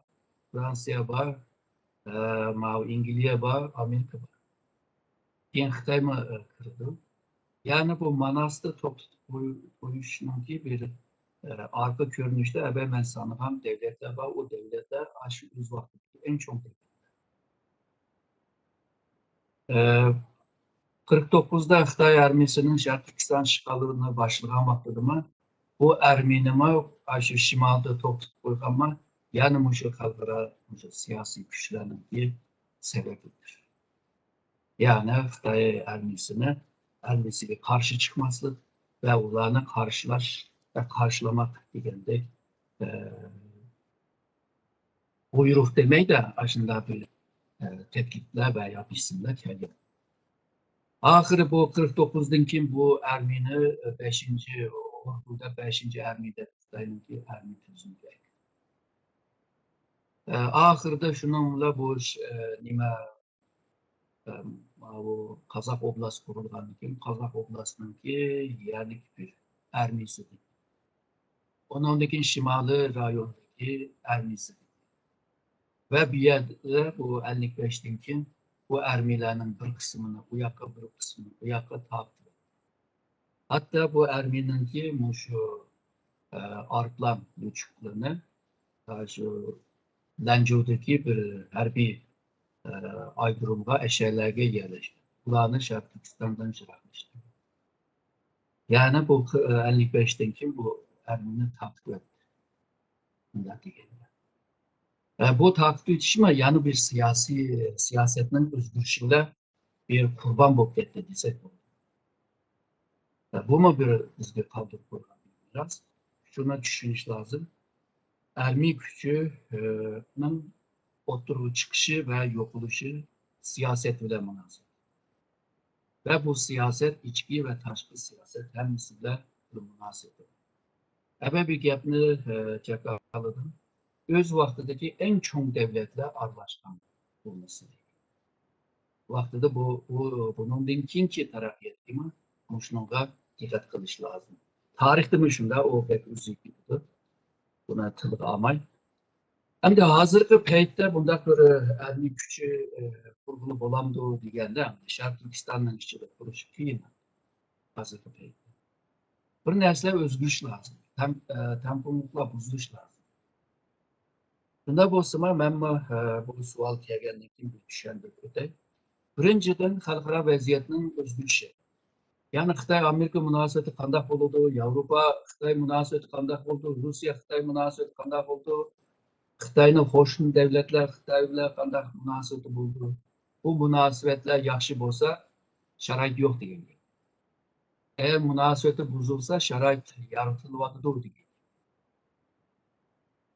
فرانسىيە بار، ئە، ماۋۇ ئەنگلىيە بار، ئامېرىكا بار. كېيىن خىتايمۇ، ئە، كىرىدۇ. يەنى بۇ ماناستا توختىتىپ قوي-، قويۇشنىڭكى بىر، ئە، ئارقا كۆرۈنۈشتە، ئەبەي مەن سانىغان دۆلەتلەر بار، ئۇ دۆلەتلەر ئاشۇ ئۆز ۋاقتىدىكى ئەڭ چوڭ دۆلەتلەر. ئە، قىرىق توققۇزدا خىتاي ئارمىيىسىنىڭ شەرقىي تۈركىستان ئىشغالىنى باشلىغان ۋاقتىدىمۇ بۇ ئارمىيىنىمۇ ئاشۇ شىمالدا توختىتىپ قويغانمۇ يەنە مۇشۇ خەلقئارا، مۇشۇ سىياسىي كۈچلەرنىڭكى سەۋەبىدۇر. يەنى خىتاي ئارمىيىسىنى، ئارمىيىسىگە قارشى چىقماسلىق ۋە ئۇلارنى قارشىلاش ۋە قارشىلىماق دېگەندەك، ئە، بۇيرۇق دېمەيدۇ، ئاشۇنداق بىر، ئە، تەكلىپلەر ۋە يا بېسىملەر كەلگەن. ئاخىرى بۇ قىرىق توققۇزدىن كېيىن بۇ ئارمىيىنى، ئە، بەشىنچى ئورگۇدا، بەشىنچى ئارمىيە دەپ خىتاينىڭكى ئارمىيە تۈزۈمىگە ئەكىردى. ئە، ئاخىرىدا شۇنىڭ بىلەن بۇ ئىش، ئە، نېمە، ئە، ماۋۇ قازاق ئوبلاست قۇرۇلغاندىن كېيىن، قازاق ئوبلاستىنىڭكى يەرلىك بىر ئارمىيىسى. ئۇنىڭدىن كېيىن شىمالىي رايوندىكى ئارمىيىسى. ۋە بۇ يەردە بۇ ئەللىك بەشتىن كېيىن بۇ ئارمىيەلەرنىڭ بىر قىسمىنى ئۇ ياققا، بىر قىسمىنى بۇ ياققا تارقىتىۋەتتى. ھەتتا بۇ ئارمىيەنىڭكى مۇشۇ، ئە، ئايروپىلان ئۇچقۇنى، ئە، شۇ لەنجۇدىكى بىر ھەربىي ئايرودرومغا، ئەشەلەرگە يەرلەشتى. ئۇلارنى شەرقىي تۈركىستاندىن يىراقلاشتى. يەنى بۇ ئەللىك بەشتىن كېيىن بۇ ئەرمىنى تارقىتىۋەتتى. مۇنداق دېگەندە. ئە، بۇ تارقىتىۋېتىشمۇ يەنە بىر سىياسىي سىياسەتنىڭ ئۆزگىرىشى بىلەن بىر قۇربان بولۇپ كەتتى دېسەك بولىدۇ. ئە، بۇمۇ بىر بىزگە قالدۇرۇپ قويغان بىر مىراس. شۇنى چۈشىنىش لازىم. ئەرمىي كۈچى، ئە، نىڭ ئوتتۇرىغا چىقىشى ۋە يوقىلىشى سىياسەت بىلەن مۇناسىۋەتلىك. ۋە بۇ سىياسەت ئىچكى ۋە تاشقى سىياسەت ھەممىسى بىلەن بىر مۇناسىۋەتلىك. ئەمما بىر گەپنى، ئە، جاكارلىدىم. ئۆز ۋاقتىدىكى ئەڭ چوڭ دەۋلەتلەر ئارىلاشقان بۇ مەسىلىگە. ۋاقتىدا بۇ، بۇ، بۇنىڭدىن كېيىنكى تەرەققىياتقىمۇ مۇشۇنىڭغا دىققەت قىلىش لازىم. تارىختىمۇ شۇنداق، ئۇ بەك ئۇزىيىپ كېتىدۇ. بۇنى تىلغا ئالماي. ئەمدى ھازىرقى پەيتتە بۇنداق بىر ئەرمىي كۈچى، ئە، قۇرغىلى بولامدۇ دېگەندە، ئەمدى شەرقىي تۈركىستاننىڭ ئىچىدە قۇرۇش قىيىن ھازىرقى پەيتتە. بىر نەرسىلەر ئۆزگىرىش لازىم. تەڭ-، ئە، تەڭپۇڭلۇقلار بۇزۇلۇش لازىم. شۇنداق بولسىمۇ، مەنمۇ، ئە، بۇ سوئال كەلگەندىن كېيىن بىر چۈشەندۈرۈپ ئۆتەي. بىرىنچىدىن، خەلقئارا ۋەزىيەتنىڭ ئۆزگىرىشى. يەنى خىتاي ئامېرىكا مۇناسىۋىتى قانداق بولىدۇ؟ ياۋروپا خىتاي مۇناسىۋىتى قانداق بولىدۇ؟ روسىيە خىتاي مۇناسىۋىتى قانداق بولىدۇ؟ خىتاينىڭ قوشنا دەۋلەتلەر خىتاي بىلەن قانداق مۇناسىۋىتى بولىدۇ؟ بۇ مۇناسىۋەتلەر ياخشى بولسا، شارائىت يوق دېگەن گەپ. ئەگەر مۇناسىۋىتى بۇزۇلسا، شارائىت يارىتىلىۋاتىدۇ دېگەن گەپ.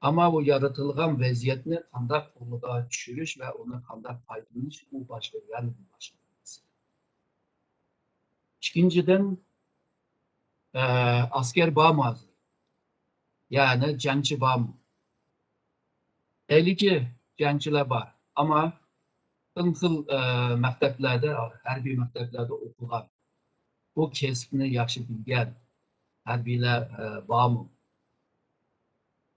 ئەمما بۇ يارىتىلغان ۋەزىيەتنى قانداق قولغا چۈشۈرۈش ۋە ئۇنى قانداق پايدىلىنىش، ئۇ باشقا، يەنە بىر باشقا مەسىلە. ئىككىنچىدىن، ئە، ئەسكەر بارمۇ ھازىر؟ يەنى جەڭچى بارمۇ؟ ھېلىكى جەڭچىلەر بار، ئەمما خىل خىل، ئە، مەكتەپلەردە، ھەربىي مەكتەپلەردە ئوقۇغان، بۇ كەسىپنى ياخشى بىلگەن ھەربىيلەر، ئە، بارمۇ؟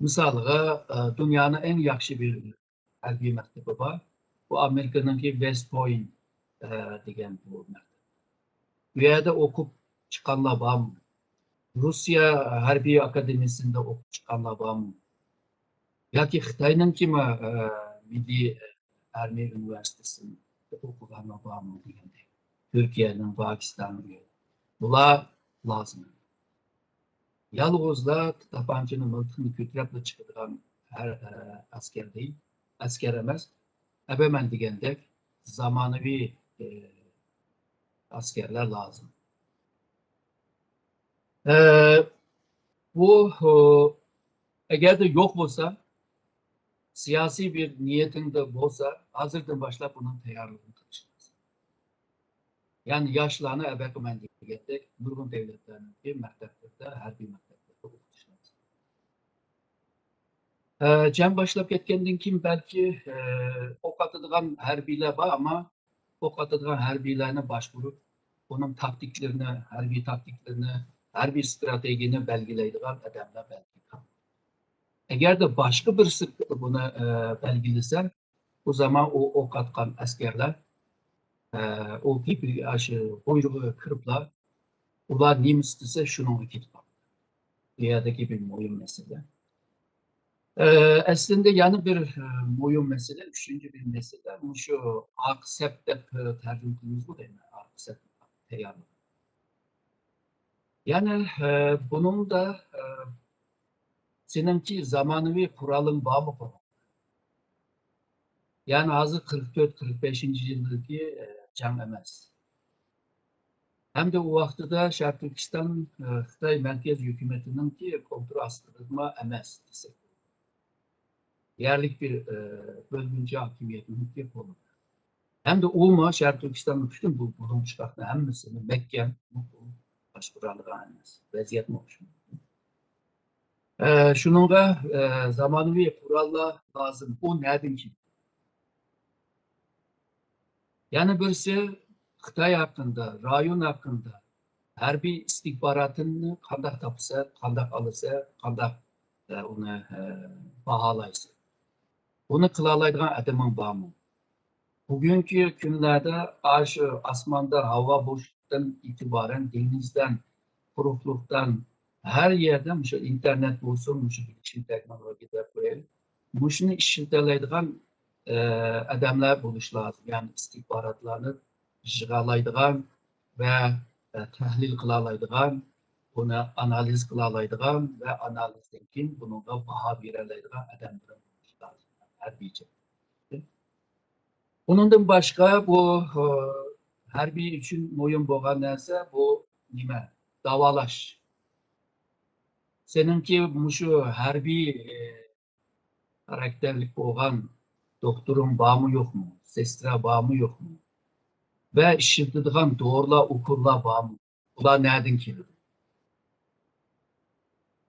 مىسالغا، ئە، دۇنيانىڭ ئەڭ ياخشى بىر ھەربىي مەكتىپى بار. بۇ ئامېرىكىنىڭكى ۋېست پوينت، ئە، دېگەن بۇ مەكتەپ. بۇ يەردە ئوقۇپ چىققانلار بارمۇ؟ روسىيە ھەربىي ئاكادېمىيىسىندا ئوقۇپ چىققانلار بارمۇ؟ ياكى خىتاينىڭكىمۇ، ئە، مىللىي ھەربىي ئۇنىۋېرسىتېتىدا ئوقۇغانلار بارمۇ دېگەندەك. تۈركىيەنىڭ، پاكىستاننىڭ. بۇلار لازىم. يالغۇزلا تاپانچىنى، مىلتىقنى كۆتۈرۈپلا چىقىدىغان ھەر، ئە، ئەسكەر دەي-، ئەسكەر ئەمەس. ئەبەمەن دېگەندەك زامانىۋى، ئە، ئەسكەرلەر لازىم. ئە، بۇ، ئە، ئەگەردە يوق بولسا، سىياسىي بىر نىيىتىڭدە بولسا، ھازىردىن باشلاپ بۇنىڭ تەييارلىقىنى قىلىش لازىم. يەنى ياشلارنى ئەۋەتىمەن دېگەندەك نۇرغۇن دۆلەتلەرنىڭكى مەكتەپلىرىدە، ھەربىي مەكتەپلەردە ئوقۇتۇش لازىم. ئە، جەڭ باشلاپ كەتكەندىن كېيىن بەلكى، ئە، ئوق ئاتىدىغان ھەربىيلەر بار، ئەمما ئوق ئاتىدىغان ھەربىيلەرنى باشقۇرۇپ، ئۇنىڭ تاكتىكىلىرىنى، ھەربىي تاكتىكىلىرىنى، ھەربىي ئىستراتېگىيىنى بەلگىلەيدىغان ئادەملەر بەلكى كام. ئەگەردە باشقا بىرسى بۇنى، ئە، بەلگىلىسە، ئۇ زامان ئۇ ئوق ئاتقان ئەسكەرلەر، ئە، ئۇ كېپىلگە، ئاشۇ قۇيرۇقىغا كىرىپلا، ئۇلار نېمە ئىستىسە، شۇنىڭغا كېتىپ قالىدۇ. بۇ يەردىكى بىر مۇھىم مەسىلە. ئە، ئەسلىندە يەنە بىر، ئە، مۇھىم مەسىلە، ئۈچىنچى بىر مەسىلە، مۇشۇ ئارقا سەپ دەپ، ئە، تەرجىمە قىلىمىزغۇ دەيمەن، ئارقا سەپ تەييارلىق. يەنى، ئە، بۇنىڭدا، ئە، سېنىڭكى زامانىۋى قورالىڭ بارمۇ قورال؟ يەنى ھازىر قىرىق تۆت، قىرىق بەشىنچى يىلدىكى، ئە، جەڭ ئەمەس. ھەمدە ئۇ ۋاقتىدا شەرقىي تۈركىستان، ئە، خىتاي مەركەز ھۆكۈمىتىنىڭكى كونترول ئاستىدىمۇ ئەمەس دېسەك بولىدۇ. يەرلىك بىر، ئە، بۆلگۈنچى ھاكىمىيەتنىڭكى قولىدا. ھەمدە ئۇمۇ شەرقىي تۈركىستاننىڭ پۈتۈن بۇ بۇلۇڭ چىقاقنى ھەممىسىنى مەھكەم، مۇقىم باشقۇرالىغان ئەمەس. ۋەزىيەتمۇ شۇ. ئە، شۇنىڭغا، ئە، زامانىۋى قوراللار لازىم. ئۇ نەدىن كېلىدۇ؟ يەنە بىرسى خىتاي ھەققىندە، رايون ھەققىندە ھەربىي ئىستىخباراتىنى قانداق تاپىسەن، قانداق ئالىسەن، قانداق، ئە، ئۇنى، ئە، باھالايسەن؟ بۇنى قىلالايدىغان ئادىمىڭ بارمۇ؟ بۈگۈنكى كۈنلەردە ئاشۇ ئاسماندا ھاۋا بوشلۇقتىن ئېتىبارەن دېڭىزدىن، قۇرۇقلۇقتىن، ھەر يەردە مۇشۇ ئىنتېرنېت بولسۇن، مۇشۇ بىلىشىم تېخنولوگىيە دەپ قويايلى. مۇشۇنى ئىشلىتەلەيدىغان ئادەملەر بولۇشى لازىم. يەنى ئىستىخباراتلارنى يىغالايدىغان ۋە تەھلىل قىلالايدىغان، ئۇنى ئانالىز قىلالايدىغان ۋە ئانالىزدىن كېيىن بۇنىڭغا باھا بېرەلەيدىغان ئادەملەر بولۇشى لازىم. ھەربىيچە. ئۇنىڭدىن باشقا بۇ، ئە، ھەربىي ئۈچۈن مۇھىم بولغان نەرسە بۇ نېمە؟ داۋالاش. سېنىڭكى مۇشۇ ھەربىي، ئە، خاراكتېرلىك بولغان دوختۇرۇڭ بارمۇ يوقمۇ؟ سېسترا بارمۇ يوقمۇ؟ ۋە ئىشلىتىدىغان دورىلار، ئوكۇللار بارمۇ؟ بۇلار نەدىن كېلىدۇ؟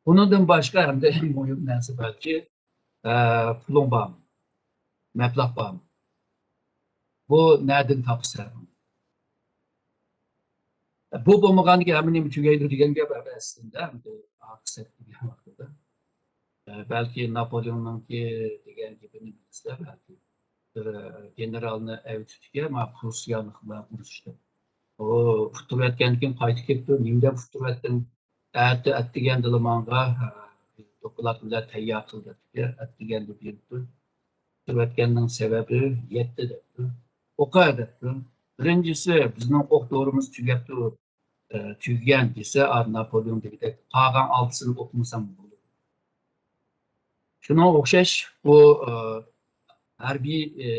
بۇنىڭدىن باشقا ھەمدە ئەڭ مۇھىم نەرسە بەلكى، ئە، پۇلۇڭ بارمۇ؟ مەبلەغ بارمۇ؟ بۇ نەدىن تاپىسەن؟ بۇ بولمىغاندىكىن ھەممە نېمە تۈگەيدۇ دېگەن گەپ ئەمەس ئەسلىدە، ئەمدى ئاقىسەت دېگەن ۋاقتىدا. ئە، بەلكى ناپولېئوننىڭكى دېگەن گېپىنى بىلىسىلەر بەلكى. بىر، ئە، گېنېرالنى ئەۋېتىپتىكەن، مانا پروسىيەلىكلەر ئۇرۇشتا. ئۇ ئۇتتۇرۇۋەتكەندىن كېيىن قايتىپ كېلىپتۇ، نېمە دەپ ئۇتتۇرۇۋەتتىڭ؟ ئەتە، ئەتىگەندىلا ماڭا، ئە، دوكلات بىلەن تەييار قىل دەپتىكەن، ئەتىگەندە بېرىپتۇ. ئۇتتۇرۇۋەتكەننىڭ سەۋەبى يەتتە دەپتۇ. ئوقە دەپتۇ. بىرىنچىسى، بىزنىڭ ئوق دورىمىز تۈگەپتۇ، ئە، تۈگىگەن دېسە، ئا، ناپولېئون دېگۈدەك، قالغان ئالتىسىنى ئوقۇمىسام بولىدۇ. شۇنىڭغا ئوخشاش بۇ، ئە، ھەربىي، ئە،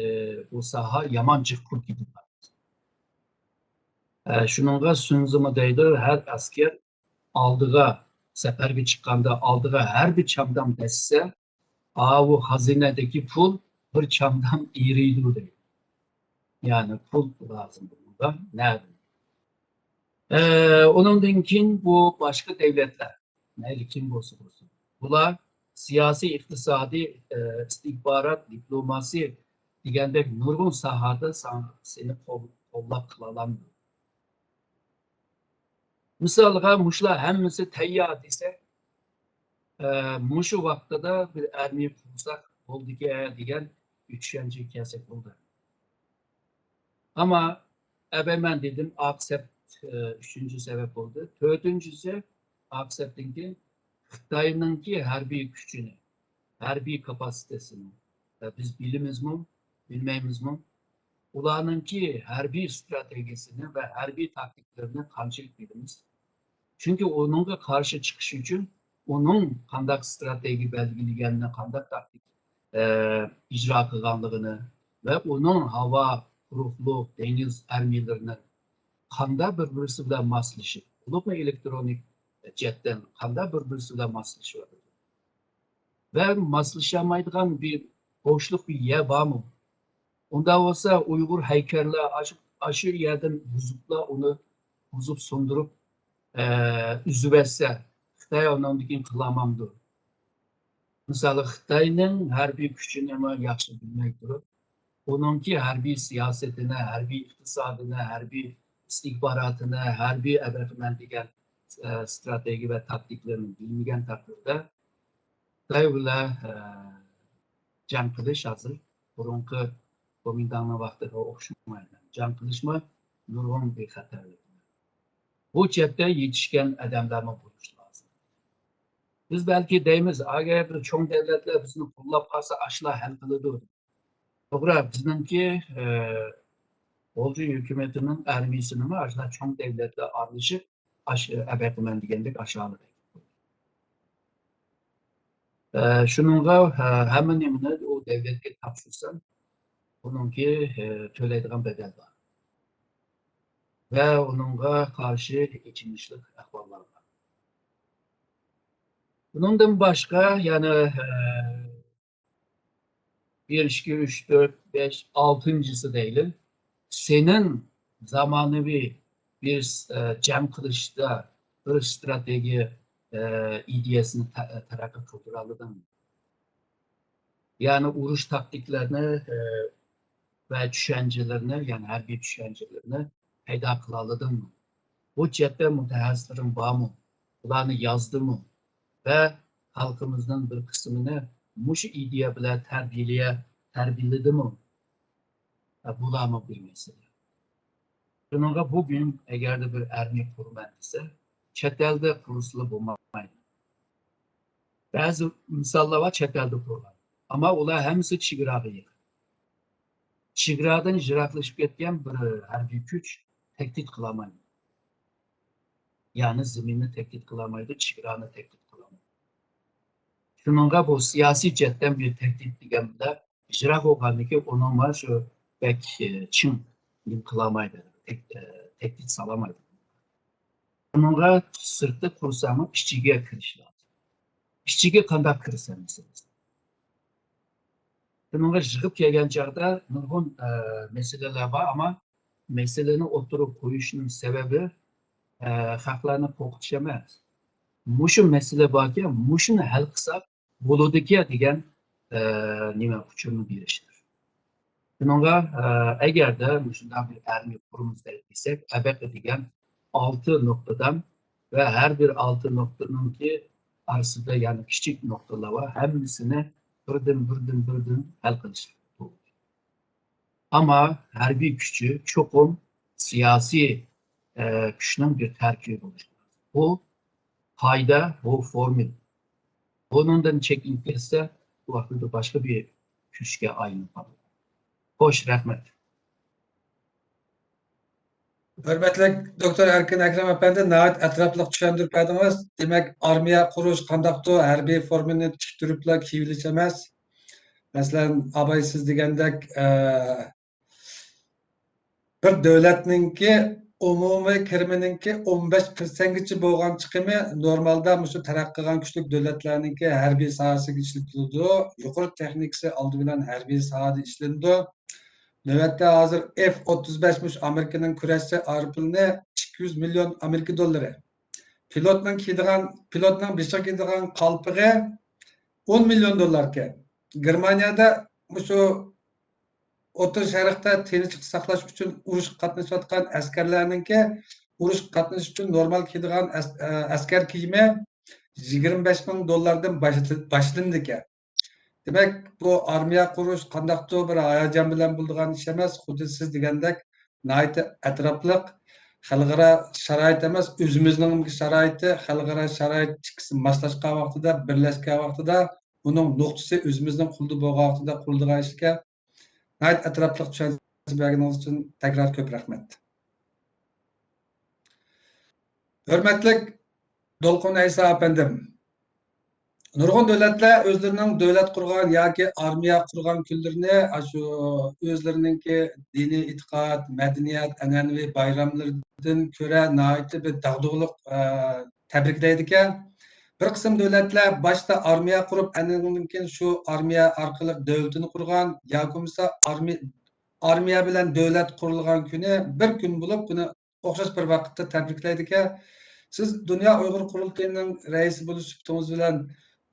بۇ ساھە يامان جىق پۇل كېتىپ بارىدۇ. ئە، شۇنىڭغا سۇنزىمۇ دەيدۇ، ھەر ئەسكەر ئالدىغا، سەپەرگە چىققاندا ئالدىغا ھەر بىر چامدام دەسسە، ئاۋۇ خەزىنىدىكى پۇل بىر چامدام ئېرىيدۇ دەيدۇ. يەنى پۇل لازىم بۇنىڭغا. نەدىن؟ ئە، ئۇنىڭدىن كېيىن بۇ باشقا دەۋلەتلەر، مەيلى كىم بولسا بولسۇن، بۇلار سىياسىي، ئىقتىسادىي، ئە، ئىستىخبارات، دىپلوماسىيە دېگەندەك نۇرغۇن ساھەدە ساڭ-، سېنى قول-، قوللاپ قىلالامدۇ؟ مىسالغا، مۇشۇلار ھەممىسى تەييار دېسەك، ئە، مۇشۇ ۋاقتىدا بىر ئارمىيە قۇرساق بولدىكەن دېگەن چۈشەنچىگە كەلسەك بولدى. ئەمما ئەبەي مەن دېدىم، ئاقىسەت، ئە، ئۈچىنچى سەۋەب بولدى. تۆتىنچىسى، ئاقىسەتتىن كېيىن خىتاينىڭكى ھەربىي كۈچىنى، ھەربىي كاپاسىتېسىنى، ئە، بىز بىلىمىزمۇ، بىلمەيمىزمۇ؟ ئۇلارنىڭكى ھەربىي ئىستراتېگىيەسىنى ۋە ھەربىي تاكتىكىلىرىنى قانچىلىك بىلىمىز؟ چۈنكى ئۇنىڭغا قارشى چىقىش ئۈچۈن ئۇنىڭ قانداق ئىستراتېگىيە بەلگىلىگەنلىكىنى، قانداق تاكتىكا، ئە، ئىجرا قىلغانلىقىنى ۋە ئۇنىڭ ھاۋا، قۇرۇقلۇق، دېڭىز ئارمىيەلىرىنى قانداق بىر-بىرسى بىلەن ماسلىشىپ، بولۇپمۇ ئېلېكترونىك جەھەتتىن قانداق بىر-بىرسى بىلەن ماسلىشىۋاتىدۇ؟ ۋە ماسلىشالمايدىغان بىر بوشلۇق، بىر يەر بارمۇ؟ ئۇنداق بولسا، ئۇيغۇر ھەيكەللەر ئاشۇ، ئاشۇ يەردىن بۇزۇپلا، ئۇنى بۇزۇپ سۇندۇرۇپ، ئە، ئۈزۈۋەتسە، خىتاي ئۇنىڭدىن كېيىن قىلالمامدۇ؟ مىسالى، خىتاينىڭ ھەربىي كۈچىنىمۇ ياخشى بىلمەي تۇرۇپ، ئۇنىڭكى ھەربىي سىياسىتىنى، ھەربىي ئىقتىسادىنى، ھەربىي ئىستىخباراتىنى، ھەربىي ئەبەقىمەن دېگەن، ئە، ئىستراتېگىيە ۋە تاكتىكىلىرىنى بىلمىگەن تەقدىردە، خىتاي بىلەن، ئە، جەڭ قىلىش ھازىر بۇرۇنقى گومىنداڭنىڭ ۋاقتىغا ئوخشىمايدۇ. جەڭ قىلىشمۇ نۇرغۇن بىر خەتەرلىك. بۇ جەھەتتە يېتىشكەن ئادەملەرمۇ بولۇشى لازىم. بىز بەلكى دەيمىز، ئەگەر بىر چوڭ دۆلەتلەر بىزنى قوللاپ قالسا، ئاشۇلار ھەل قىلىدۇ. توغرا، بىزنىڭكى، ئە، غۇلجا ھۆكۈمىتىنىڭ ئارمىيىسىنىمۇ ئاشۇنداق چوڭ دۆلەتلەر ئارىلىشىپ، ئاش-، ئەبەقىمەن دېگەندەك ئاشالىدى. ئە، شۇنىڭغا، ئە، ھەممە نېمىنى ئۇ دۆلەتكە تاپشۇرسا، ئۇنىڭكى، ئە، تۆلەيدىغان بەدەل بار. ۋە ئۇنىڭغا قارشى ئېچىنىشلىق ئەھۋاللار بار. بۇنىڭدىن باشقا يەنە، ئە، بىر، ئىككى، ئۈچ، تۆت، بەش، ئالتىنچىسى دەيلى. سېنىڭ زامانىۋى بىر، ئە، جەڭ قىلىشتا بىر ئىستراتېگىيە، ئە، ئىدىيەسىنى تە-، تەرەققىي قىلدۇرالىدىڭ. يەنى ئۇرۇش تاكتىكىلىرىنى، ئە، ۋە چۈشەنچىلىرىنى، يەنى ھەربىي چۈشەنچىلىرىنى پەيدا قىلالىدىڭمۇ؟ بۇ جەھەتتە مۇتەخەسسىسلىرىڭ بارمۇ؟ ئۇلارنى يازدىمۇ؟ ۋە خەلقىمىزنىڭ بىر قىسمىنى مۇشۇ ئىدىيە بىلەن تەربىيەلىيە-، تەربىيەلىدىمۇ؟ ھە، بۇلارمۇ بىر مەسىلە. شۇنىڭغا بۈگۈن ئەگەردە بىر ئارمىيە قۇرىمەن دېسە، چەت ئەلدە قۇرسىلا بولمايدۇ. بەزى مىساللار بار چەت ئەلدە قۇرغان. ئەمما ئۇلار ھەممىسى چېگراغا يېقىن. چېگرادىن يىراقلىشىپ كەتكەن بىر ھەربىي كۈچ تەھدىت قىلالمايدۇ. يەنى زېمىننى تەھدىت قىلالمايدۇ، چېگرانى تەھدىت قىلالمايدۇ. شۇنىڭغا بۇ سىياسىي جەھەتتىن بىر تەھدىت دېگەن بىلەن يىراق بولغاندىكىن ئۇنىڭغا شۇ بەك، ئى، چىڭ نېمە قىلالمايدۇ، تەك-، ئى، تەھدىت سالالمايدۇ. ئۇنىڭغا سىرتى قۇرسا ئىچىگە كىرىش لازىم. ئىچىگە قانداق كىرىسەن مەسىلىسى. شۇنىڭغا يىغىپ كەلگەن چاغدا نۇرغۇن، ئە، مەسىلىلەر بار، ئەمما مەسىلىنى ئوتتۇرىغا قويۇشنىڭ سەۋەبى، ئە، خەقلەرنى قورقۇتۇش ئەمەس. مۇشۇ مەسىلە باركەن، مۇشۇنى ھەل قىلساق بولىدىكەن دېگەن، ئە، نېمە، ئۇچۇرنى بېرىشتۇر. شۇنىڭغا، ئە، ئەگەردە مۇشۇنداق بىر ئارمىيە قۇرىمىز دېسەك، ئەبەقە دېگەن ئالتە نۇقتىدىن ۋە ھەر بىر ئالتە نۇقتىنىڭكى ئارىسىدا يەنە كىچىك نۇقتىلار بار. ھەممىسىنى بىردىن، بىردىن، بىردىن ھەل قىلىش بولىدۇ. ئەمما ھەربىي كۈچى چوقۇم سىياسىي، ئە، كۈچنىڭ بىر تەركىبى بولۇشى لازىم. بۇ قائىدە، بۇ فورمۇلا. بۇنىڭدىن چېكىنىپ كەتسە، بۇ ۋاقىتتا باشقا بىر كۈچكە ئايلىنىپ قالىدۇ. خوش، رەھمەت. ھۆرمەتلىك دوكتور ئەركىن ئەكرەم ئەپەندى، ناھايىتى ئەتراپلىق چۈشەندۈرۈپ بەردىڭىز. دېمەك، ئارمىيە قۇرۇش قانداقتۇ؟ ھەربىي فورمىنى تىك تۇرۇپلا كىيىۋېلىش ئەمەس. مەسىلەن، ئاباي سىز دېگەندەك، ئە، بىر دۆلەتنىڭكى ئومۇمىي كىرىمىنىڭكى ئون بەش پىرسەنتكىچە بولغان چىقىمى نورمالدا مۇشۇ تەرەققىي قىلغان كۈچلۈك دۆلەتلەرنىڭكى ھەربىي ساھەسىگە ئىشلىتىلىدۇ. يۇقىرى تېخنىكىسى ئالدى بىلەن ھەربىي ساھەدە ئىشلىنىدۇ. نۆۋەتتە ھازىر ئېف ئوتتۇز بەش مۇشۇ ئامېرىكىنىڭ كۈرەشچى ئايروپىلانى ئىككى يۈز مىليون ئامېرىكا دوللىرى. پىلوتنىڭ كىيىدىغان، پىلوتنىڭ بېشىغا كىيىدىغان قالپىقى ئون مىليون دوللاركەن. گېرمانىيەدە مۇشۇ ئوتتۇرا شەرقتە تىنچلىق ساقلاش ئۈچۈن ئۇرۇشقا قاتنىشىۋاتقان ئەسكەرلەرنىڭكى ئۇرۇشقا قاتنىشىش ئۈچۈن نورمال كىيىدىغان ئەس-، ئە، ئەسكەر كىيىمى يىگىرمە بەش مىڭ دوللاردىن باشلا-، باشلىنىدىكەن. دېمەك، بۇ ئارمىيە قۇرۇش قانداقتۇر بىر ھاياجان بىلەن بولىدىغان ئىش ئەمەس، خۇددى سىز دېگەندەك ناھايىتى ئەتراپلىق، خەلقئارا شارائىت ئەمەس، ئۆزىمىزنىڭ شارائىتى، خەلقئارا شارائىت ئىككىسى ماسلاشقان ۋاقتىدا، بىرلەشكەن ۋاقتىدا، ئۇنىڭ نۇقتىسى ئۆزىمىزنىڭ قولىدا بولغان ۋاقتىدا قۇرۇلىدىغان ئىشكەن. ناھايىتى ئەتراپلىق چۈشەنچە بەرگىنىڭىز ئۈچۈن تەكرار كۆپ رەھمەت. ھۆرمەتلىك دولقۇن ئەيسا ئەپەندىم، نۇرغۇن دۆلەتلەر ئۆزلىرىنىڭ دۆلەت قۇرغان ياكى ئارمىيە قۇرغان كۈنلىرىنى ئاشۇ ئۆزلىرىنىڭكى دىنىي ئېتىقاد، مەدەنىيەت، ئەنئەنىۋى بايراملىرىدىن كۆرە ناھايىتى بىر داغدۇغىلىق، ئە، تەبرىكلەيدىكەن. بىر قىسىم دۆلەتلەر باشتا ئارمىيە قۇرۇپ، ئاندىن كېيىن شۇ ئارمىيە ئارقىلىق دۆلىتىنى قۇرغان ياكى بولمىسا ئارمىي-، ئارمىيە بىلەن دۆلەت قۇرۇلغان كۈنى بىر كۈن بولۇپ، بۇنى ئوخشاش بىر ۋاقىتتا تەبرىكلەيدىكەن. سىز دۇنيا ئۇيغۇر قۇرۇلتىيىنىڭ رەئىسى بولۇش سۈپىتىڭىز بىلەن،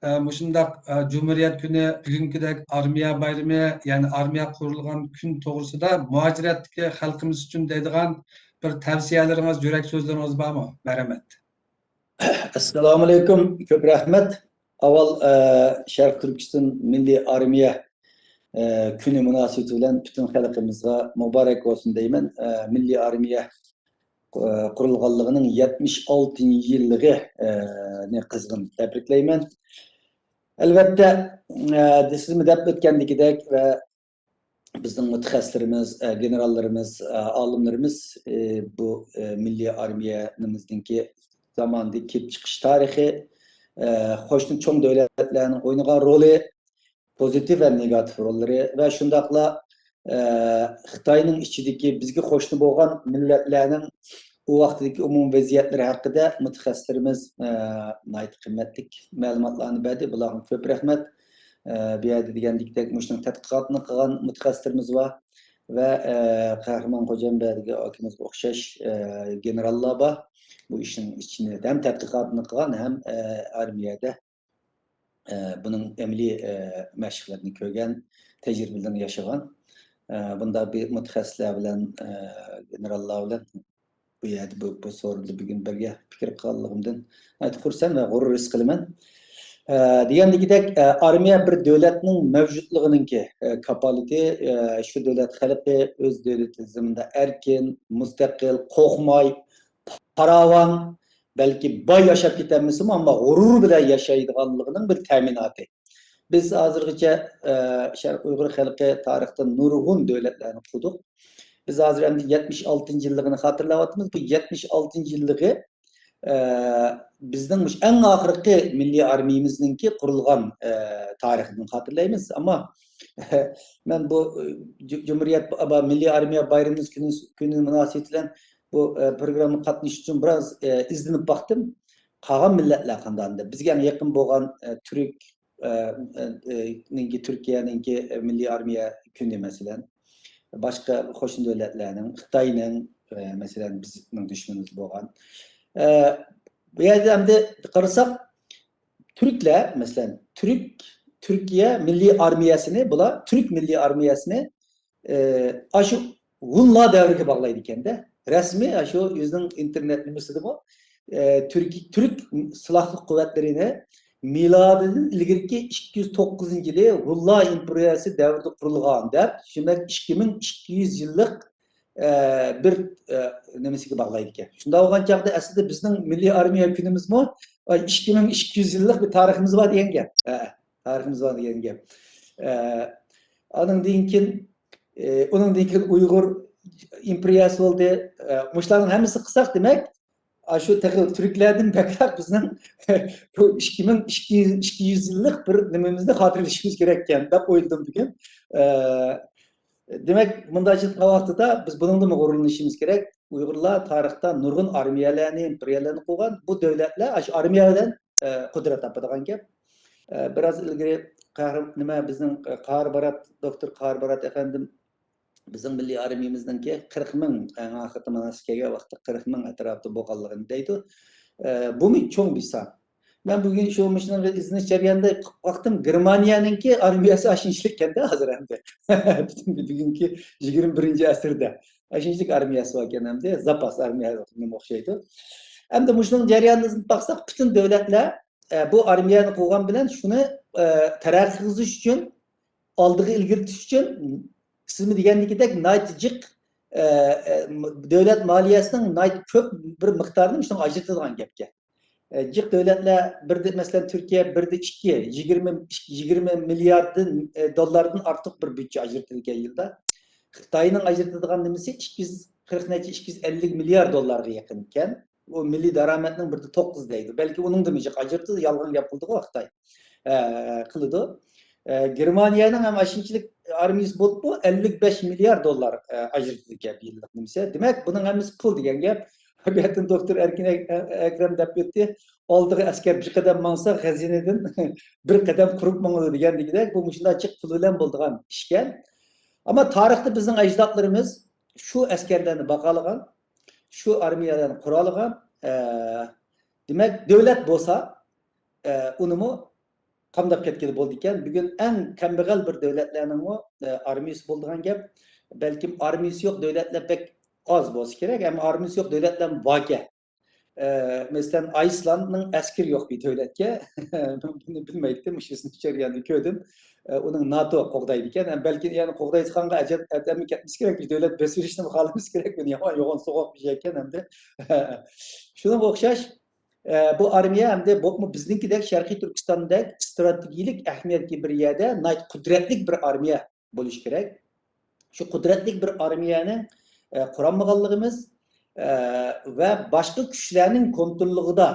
ئە، مۇشۇنداق، ئە، جۇمھۇرىيەت كۈنى، بۈگۈنكىدەك ئارمىيە بايرىمى، يەنى ئارمىيە قۇرۇلغان كۈن توغرىسىدا مۇھاجىرەتتىكى خەلقىمىز ئۈچۈن دەيدىغان بىر تەۋسىيەلىرىڭىز، يۈرەك سۆزلىرىڭىز بارمۇ؟ مەرھەمەت. ئەسسالامۇئەلەيكۇم، كۆپ رەھمەت. ئاۋۋال، ئە، شەرقىي تۈركىستان مىللىي ئارمىيە، ئە، كۈنى مۇناسىۋىتى بىلەن پۈتۈن خەلقىمىزغا مۇبارەك بولسۇن دەيمەن. ئە، مىللىي ئارمىيە، ئە، قۇرۇلغانلىقىنىڭ يەتمىش ئالتىنچى يىللىقى، ئە، نى قىزغىن تەبرىكلەيمەن. ئەلۋەتتە، ئە، سىزمۇ دەپ ئۆتكەندىكىدەك ۋە بىزنىڭ مۇتەخەسسىسلىرىمىز، ئە، گېنېراللىرىمىز، ئە، ئالىملىرىمىز، ئە، بۇ، ئە، مىللىي ئارمىيەمىزنىڭكى زاماندىكى كېلىپ چىقىش تارىخى، ئە، قوشنا چوڭ دۆلەتلەرنىڭ ئوينىغان رولى، پوزىتىپ ۋە نېگاتىپ روللىرى ۋە شۇنداقلا، ئە، خىتاينىڭ ئىچىدىكى بىزگە قوشنا بولغان مىللەتلەرنىڭ ئۇ ۋاقتىدىكى ئومۇمىي ۋەزىيەتلىرى ھەققىدە مۇتەخەسسىسلىرىمىز، ئە، ناھايىتى قىممەتلىك مەلۇماتلارنى بەردى. بۇلارغا كۆپ رەھمەت. ئە، بۇ يەردە دېگەندىكىدەك مۇشۇنىڭ تەتقىقاتىنى قىلغان مۇتەخەسسىسلىرىمىز بار ۋە، ئە، قەھرىمان خوجامبەردىكى ئاكىمىزغا ئوخشاش، ئە، گېنېراللار بار. بۇ ئىشنىڭ ئىچىنى ھەم تەتقىقاتىنى قىلغان، ھەم، ئە، ئارمىيەدە، ئە، بۇنىڭ ئەمەلىي، ئە، مەشىقلىرىنى كۆرگەن، تەجرىبىلىرىنى ياشىغان، ئە، بۇنداق بىر مۇتەخەسسىسلەر بىلەن، ئە، گېنېراللار بىلەن بۇ يەردە بۇ، بۇ سورۇندا بۈگۈن بىرگە پىكىر قىلغانلىقىمدىن ناھايىتى خۇرسەن ۋە غۇرۇر ھېس قىلىمەن. ئە، دېگەندىكىدەك، ئە، ئارمىيە بىر دۆلەتنىڭ مەۋجۇتلۇقىنىڭكى، ئە، كاپالىتى، ئە، شۇ دۆلەت خەلقى ئۆز دۆلىتى زېمىنىدا ئەركىن، مۇستەقىل، قورقماي، پاراۋان، بەلكى باي ياشاپ كېتەلمىسىمۇ، ئەمما غۇرۇر بىلەن ياشايدىغانلىقىنىڭ بىر تەمىناتى. بىز ھازىرغىچە، ئە، شەرقىي ئۇيغۇر خەلقى تارىختا نۇرغۇن دۆلەتلەرنى قۇردۇق. بىز ھازىر ئەمدى يەتمىش ئالتىنچى يىللىقىنى خاتىرىلەۋاتىمىز. بۇ يەتمىش ئالتىنچى يىللىقى، ئە، بىزنىڭ مۇشۇ ئەڭ ئاخىرقى مىللىي ئارمىيىمىزنىڭكى قۇرۇلغان، ئە، تارىخىدىن خاتىرىلەيمىز. ئەمما مەن بۇ، ئە، جۇ-، جۇمھۇرىيەت، مىللىي ئارمىيە بايرىمىمىز كۈنى، كۈنى مۇناسىۋىتى بىلەن بۇ، ئە، پروگراممىغا قاتنىشىش ئۈچۈن بىراز، ئە، ئىزدىنىپ باقتىم. قالغان مىللەتلەر قانداق ئەمدى؟ بىزگە ئەڭ يېقىن بولغان، ئە، تۈرك، ئە، ئە، ئە، نىڭكى، تۈركىيەنىڭكى، ئە، مىللىي ئارمىيە كۈنى، مەسىلەن. باشقا قوشنا دۆلەتلەرنىڭ، خىتاينىڭ، ئە، مەسىلەن، بىزنىڭ دۈشمىنىمىز بولغان. ئە، بۇ يەردە ئەمدى قارىساق، تۈركلەر، مەسىلەن، تۈرك، تۈركىيە مىللىي ئارمىيەسىنى، بۇلار تۈرك مىللىي ئارمىيەسىنى، ئى، ئاشۇ ھونلار دەۋرىگە باغلايدىكەن-دە. رەسمىي ئاشۇ ئۆزىنىڭ ئىنتېرنېت نېمىسىدىمۇ، ئى، تۈرك، تۈرك سىلاھلىق قۇۋۋەتلىرىنى مىلادىدىن ئىلگىرىكى ئىككى يۈز توققۇزىنچى يىلى ھونلار ئىمپېرىيەسى دەۋرىدە قۇرۇلغان دەپ، شۇنداق ئىككى مىڭ ئىككى يۈز يىللىق، ئى، بىر، ئى، نېمىسىگە باغلايدىكەن. شۇنداق بولغان چاغدا ئەسلىدە بىزنىڭ مىللىي ئارمىيە كۈنىمىزمۇ، ئى، ئىككى مىڭ ئىككى يۈز يىللىق بىر تارىخىمىز بار دېگەن گەپ. ھە. تارىخىمىز بار دېگەن گەپ. ئە، ئانىڭدىن كېيىن، ئە، ئۇنىڭدىن كېيىن ئۇيغۇر ئىمپېرىيەسى بولدى. ئە، مۇشۇلارنىڭ ھەممىسىنى قىلساق، دېمەك، ئاشۇ تېخى تۈركلەردىن بەكرەك بىزنىڭ بۇ ئىككى مىڭ ئىككى يۈز، ئىككى يۈز يىللىق بىر نېمىمىزنى خاتىرىلىشىمىز كېرەككەن دەپ ئويلىدىم بۈگۈن. ئە، دېمەك، مۇنداق ئېيتقان ۋاقتىدا بىز بۇنىڭدىنمۇ غۇرۇرلىنىشىمىز كېرەك. ئۇيغۇرلار تارىختا نۇرغۇن ئارمىيەلەرنى، ئىمپېرىيەلەرنى قۇرغان. بۇ دۆلەتلەر ئاشۇ ئارمىيە بىلەن، ئە، قۇدرەت تاپىدىغان گەپ. ئە، بىراز ئىلگىرى قەھر-، نېمە، بىزنىڭ، ئە، قاھار بارات، دوكتور قاھار بارات ئەپەندىم بىزنىڭ مىللىي ئارمىيىمىزنىڭكى قىرىق مىڭ، ئەڭ ئاخىرقى مۇناسىۋەتكە كەلگەن ۋاقىتتا قىرىق مىڭ ئەتراپىدا بولغانلىقىنى دەيدۇ. ئە، بۇمۇ چوڭ بىر سان. مەن بۈگۈن شۇ مۇشۇنىڭغا ئىزدىنىش جەريانىدا قىلىپ باقتىم. گېرمانىيەنىڭكى ئارمىيەسى ئاشۇنچىلىككەندە ھازىر ئەمدى. پۈتۈن بۈگۈنكى يىگىرمە بىرىنچى ئەسىردە ئاشۇنچىلىك ئارمىيەسى باركەن ئەمدى. زاپاس ئارمىيە نېمە ئوخشايدۇ. ئەمدى مۇشۇنىڭ جەريانىدا ئىزدىنىپ باقساق، پۈتۈن دۆلەتلەر، ئە، بۇ ئارمىيەنى قۇرغان بىلەن شۇنى، ئە، تەرەققىي قىلغۇزۇش ئۈچۈن، ئالدىغا ئىلگىرىتىش ئۈچۈن، سىزمۇ دېگەندىكىدەك ناھايىتى جىق، ئە، ئە، دۆلەت مالىيەسىنىڭ ناھايىتى كۆپ بىر مىقدارىنى مۇشۇنىڭغا ئاجرىتىدىغان گەپكەن. ئە، جىق دۆلەتلەر بىردە، مەسىلەن، تۈركىيە بىردە ئىككى، يىگىرمە، يىگىرمە مىلياردتىن، ئە، دوللاردىن ئارتۇق بىر بۇدجە ئاجرىتىدىكەن يىلدا. خىتاينىڭ ئاجرىتىدىغان نېمىسى ئىككى يۈز قىرىق نەچچە، ئىككى يۈز ئەللىك مىليارد دوللارغا يېقىنكەن. ئۇ مىللىي دارامەتنىڭ بىردە توققۇز دەيدۇ. بەلكى ئۇنىڭدىنمۇ جىق ئاجرىتىدۇ، يالغان گەپ قىلىدىغۇ خىتاي. ئە، قىلىدۇ. ئە، گېرمانىيەنىڭ ھەم ئاشۇنچىلىك ئارمىيىسى بولۇپمۇ ئەللىك بەش مىليارد دوللار، ئە، ئاجرىتىدىكەن بىر يىللىق نېمىسى. دېمەك، بۇنىڭ ھەممىسى پۇل دېگەن گەپ. بۇ يەردىن دوكتور ئەركىن ئەك-، ئەكرەم دەپ ئۆتتى. ئالدىغا ئەسكەر بىر قەدەم ماڭسا، خەزىنىدىن بىر قەدەم قۇرۇپ ماڭىدۇ دېگەندىكىدەك، بۇ مۇشۇنداق جىق پۇل بىلەن بولىدىغان ئىشكەن. ئەمما تارىختا بىزنىڭ ئەجدادلىرىمىز شۇ ئەسكەرلەرنى باقالىغان، شۇ ئارمىيەلەرنى قۇرالىغان، ئە، دېمەك، دۆلەت بولسا، ئە، ئۇنىمۇ قامداپ كەتكىلى بولىدىكەن. بۈگۈن ئەڭ كەمبەغەل بىر دۆلەتلەرنىڭمۇ، ئە، ئارمىيىسى بولىدىغان گەپ. بەلكىم ئارمىيىسى يوق دۆلەتلەر بەك ئاز بولسا كېرەك، ئەمما ئارمىيىسى يوق دۆلەتلەرمۇ باركەن. ئە، مەسىلەن، ئايسلاندنىڭ ئەسكىرى يوق بىر دۆلەتكە. بۇنى بىلمەيتتىم، مۇشۇ جەرياندا كۆردۈم. ئە، ئۇنىڭ ناتو قوغدايدىكەن. ھەم بەلكى يەنە قوغدايدىغانغا ئەجەب ئادەممۇ كەتمىسە كېرەك، بىر دۆلەت بېسىۋېلىشنى خالىمىسا كېرەك، بۇنى يامان يوغان سوغۇق بىر شەيكەن ئەمدى. شۇنىڭغا ئوخشاش، ئە، بۇ ئارمىيە ئەمدى بولۇپمۇ بىزنىڭكىدەك شەرقىي تۈركىستاندەك ئىستراتېگىيىلىك ئەھمىيەتكە بىر يەردە ناھايىتى قۇدرەتلىك بىر ئارمىيە بولۇشى كېرەك. شۇ قۇدرەتلىك بىر ئارمىيەنىڭ، ئە، قۇرالمىغانلىقىمىز، ئە، ۋە باشقا كۈچلەرنىڭ كونتروللۇقىدا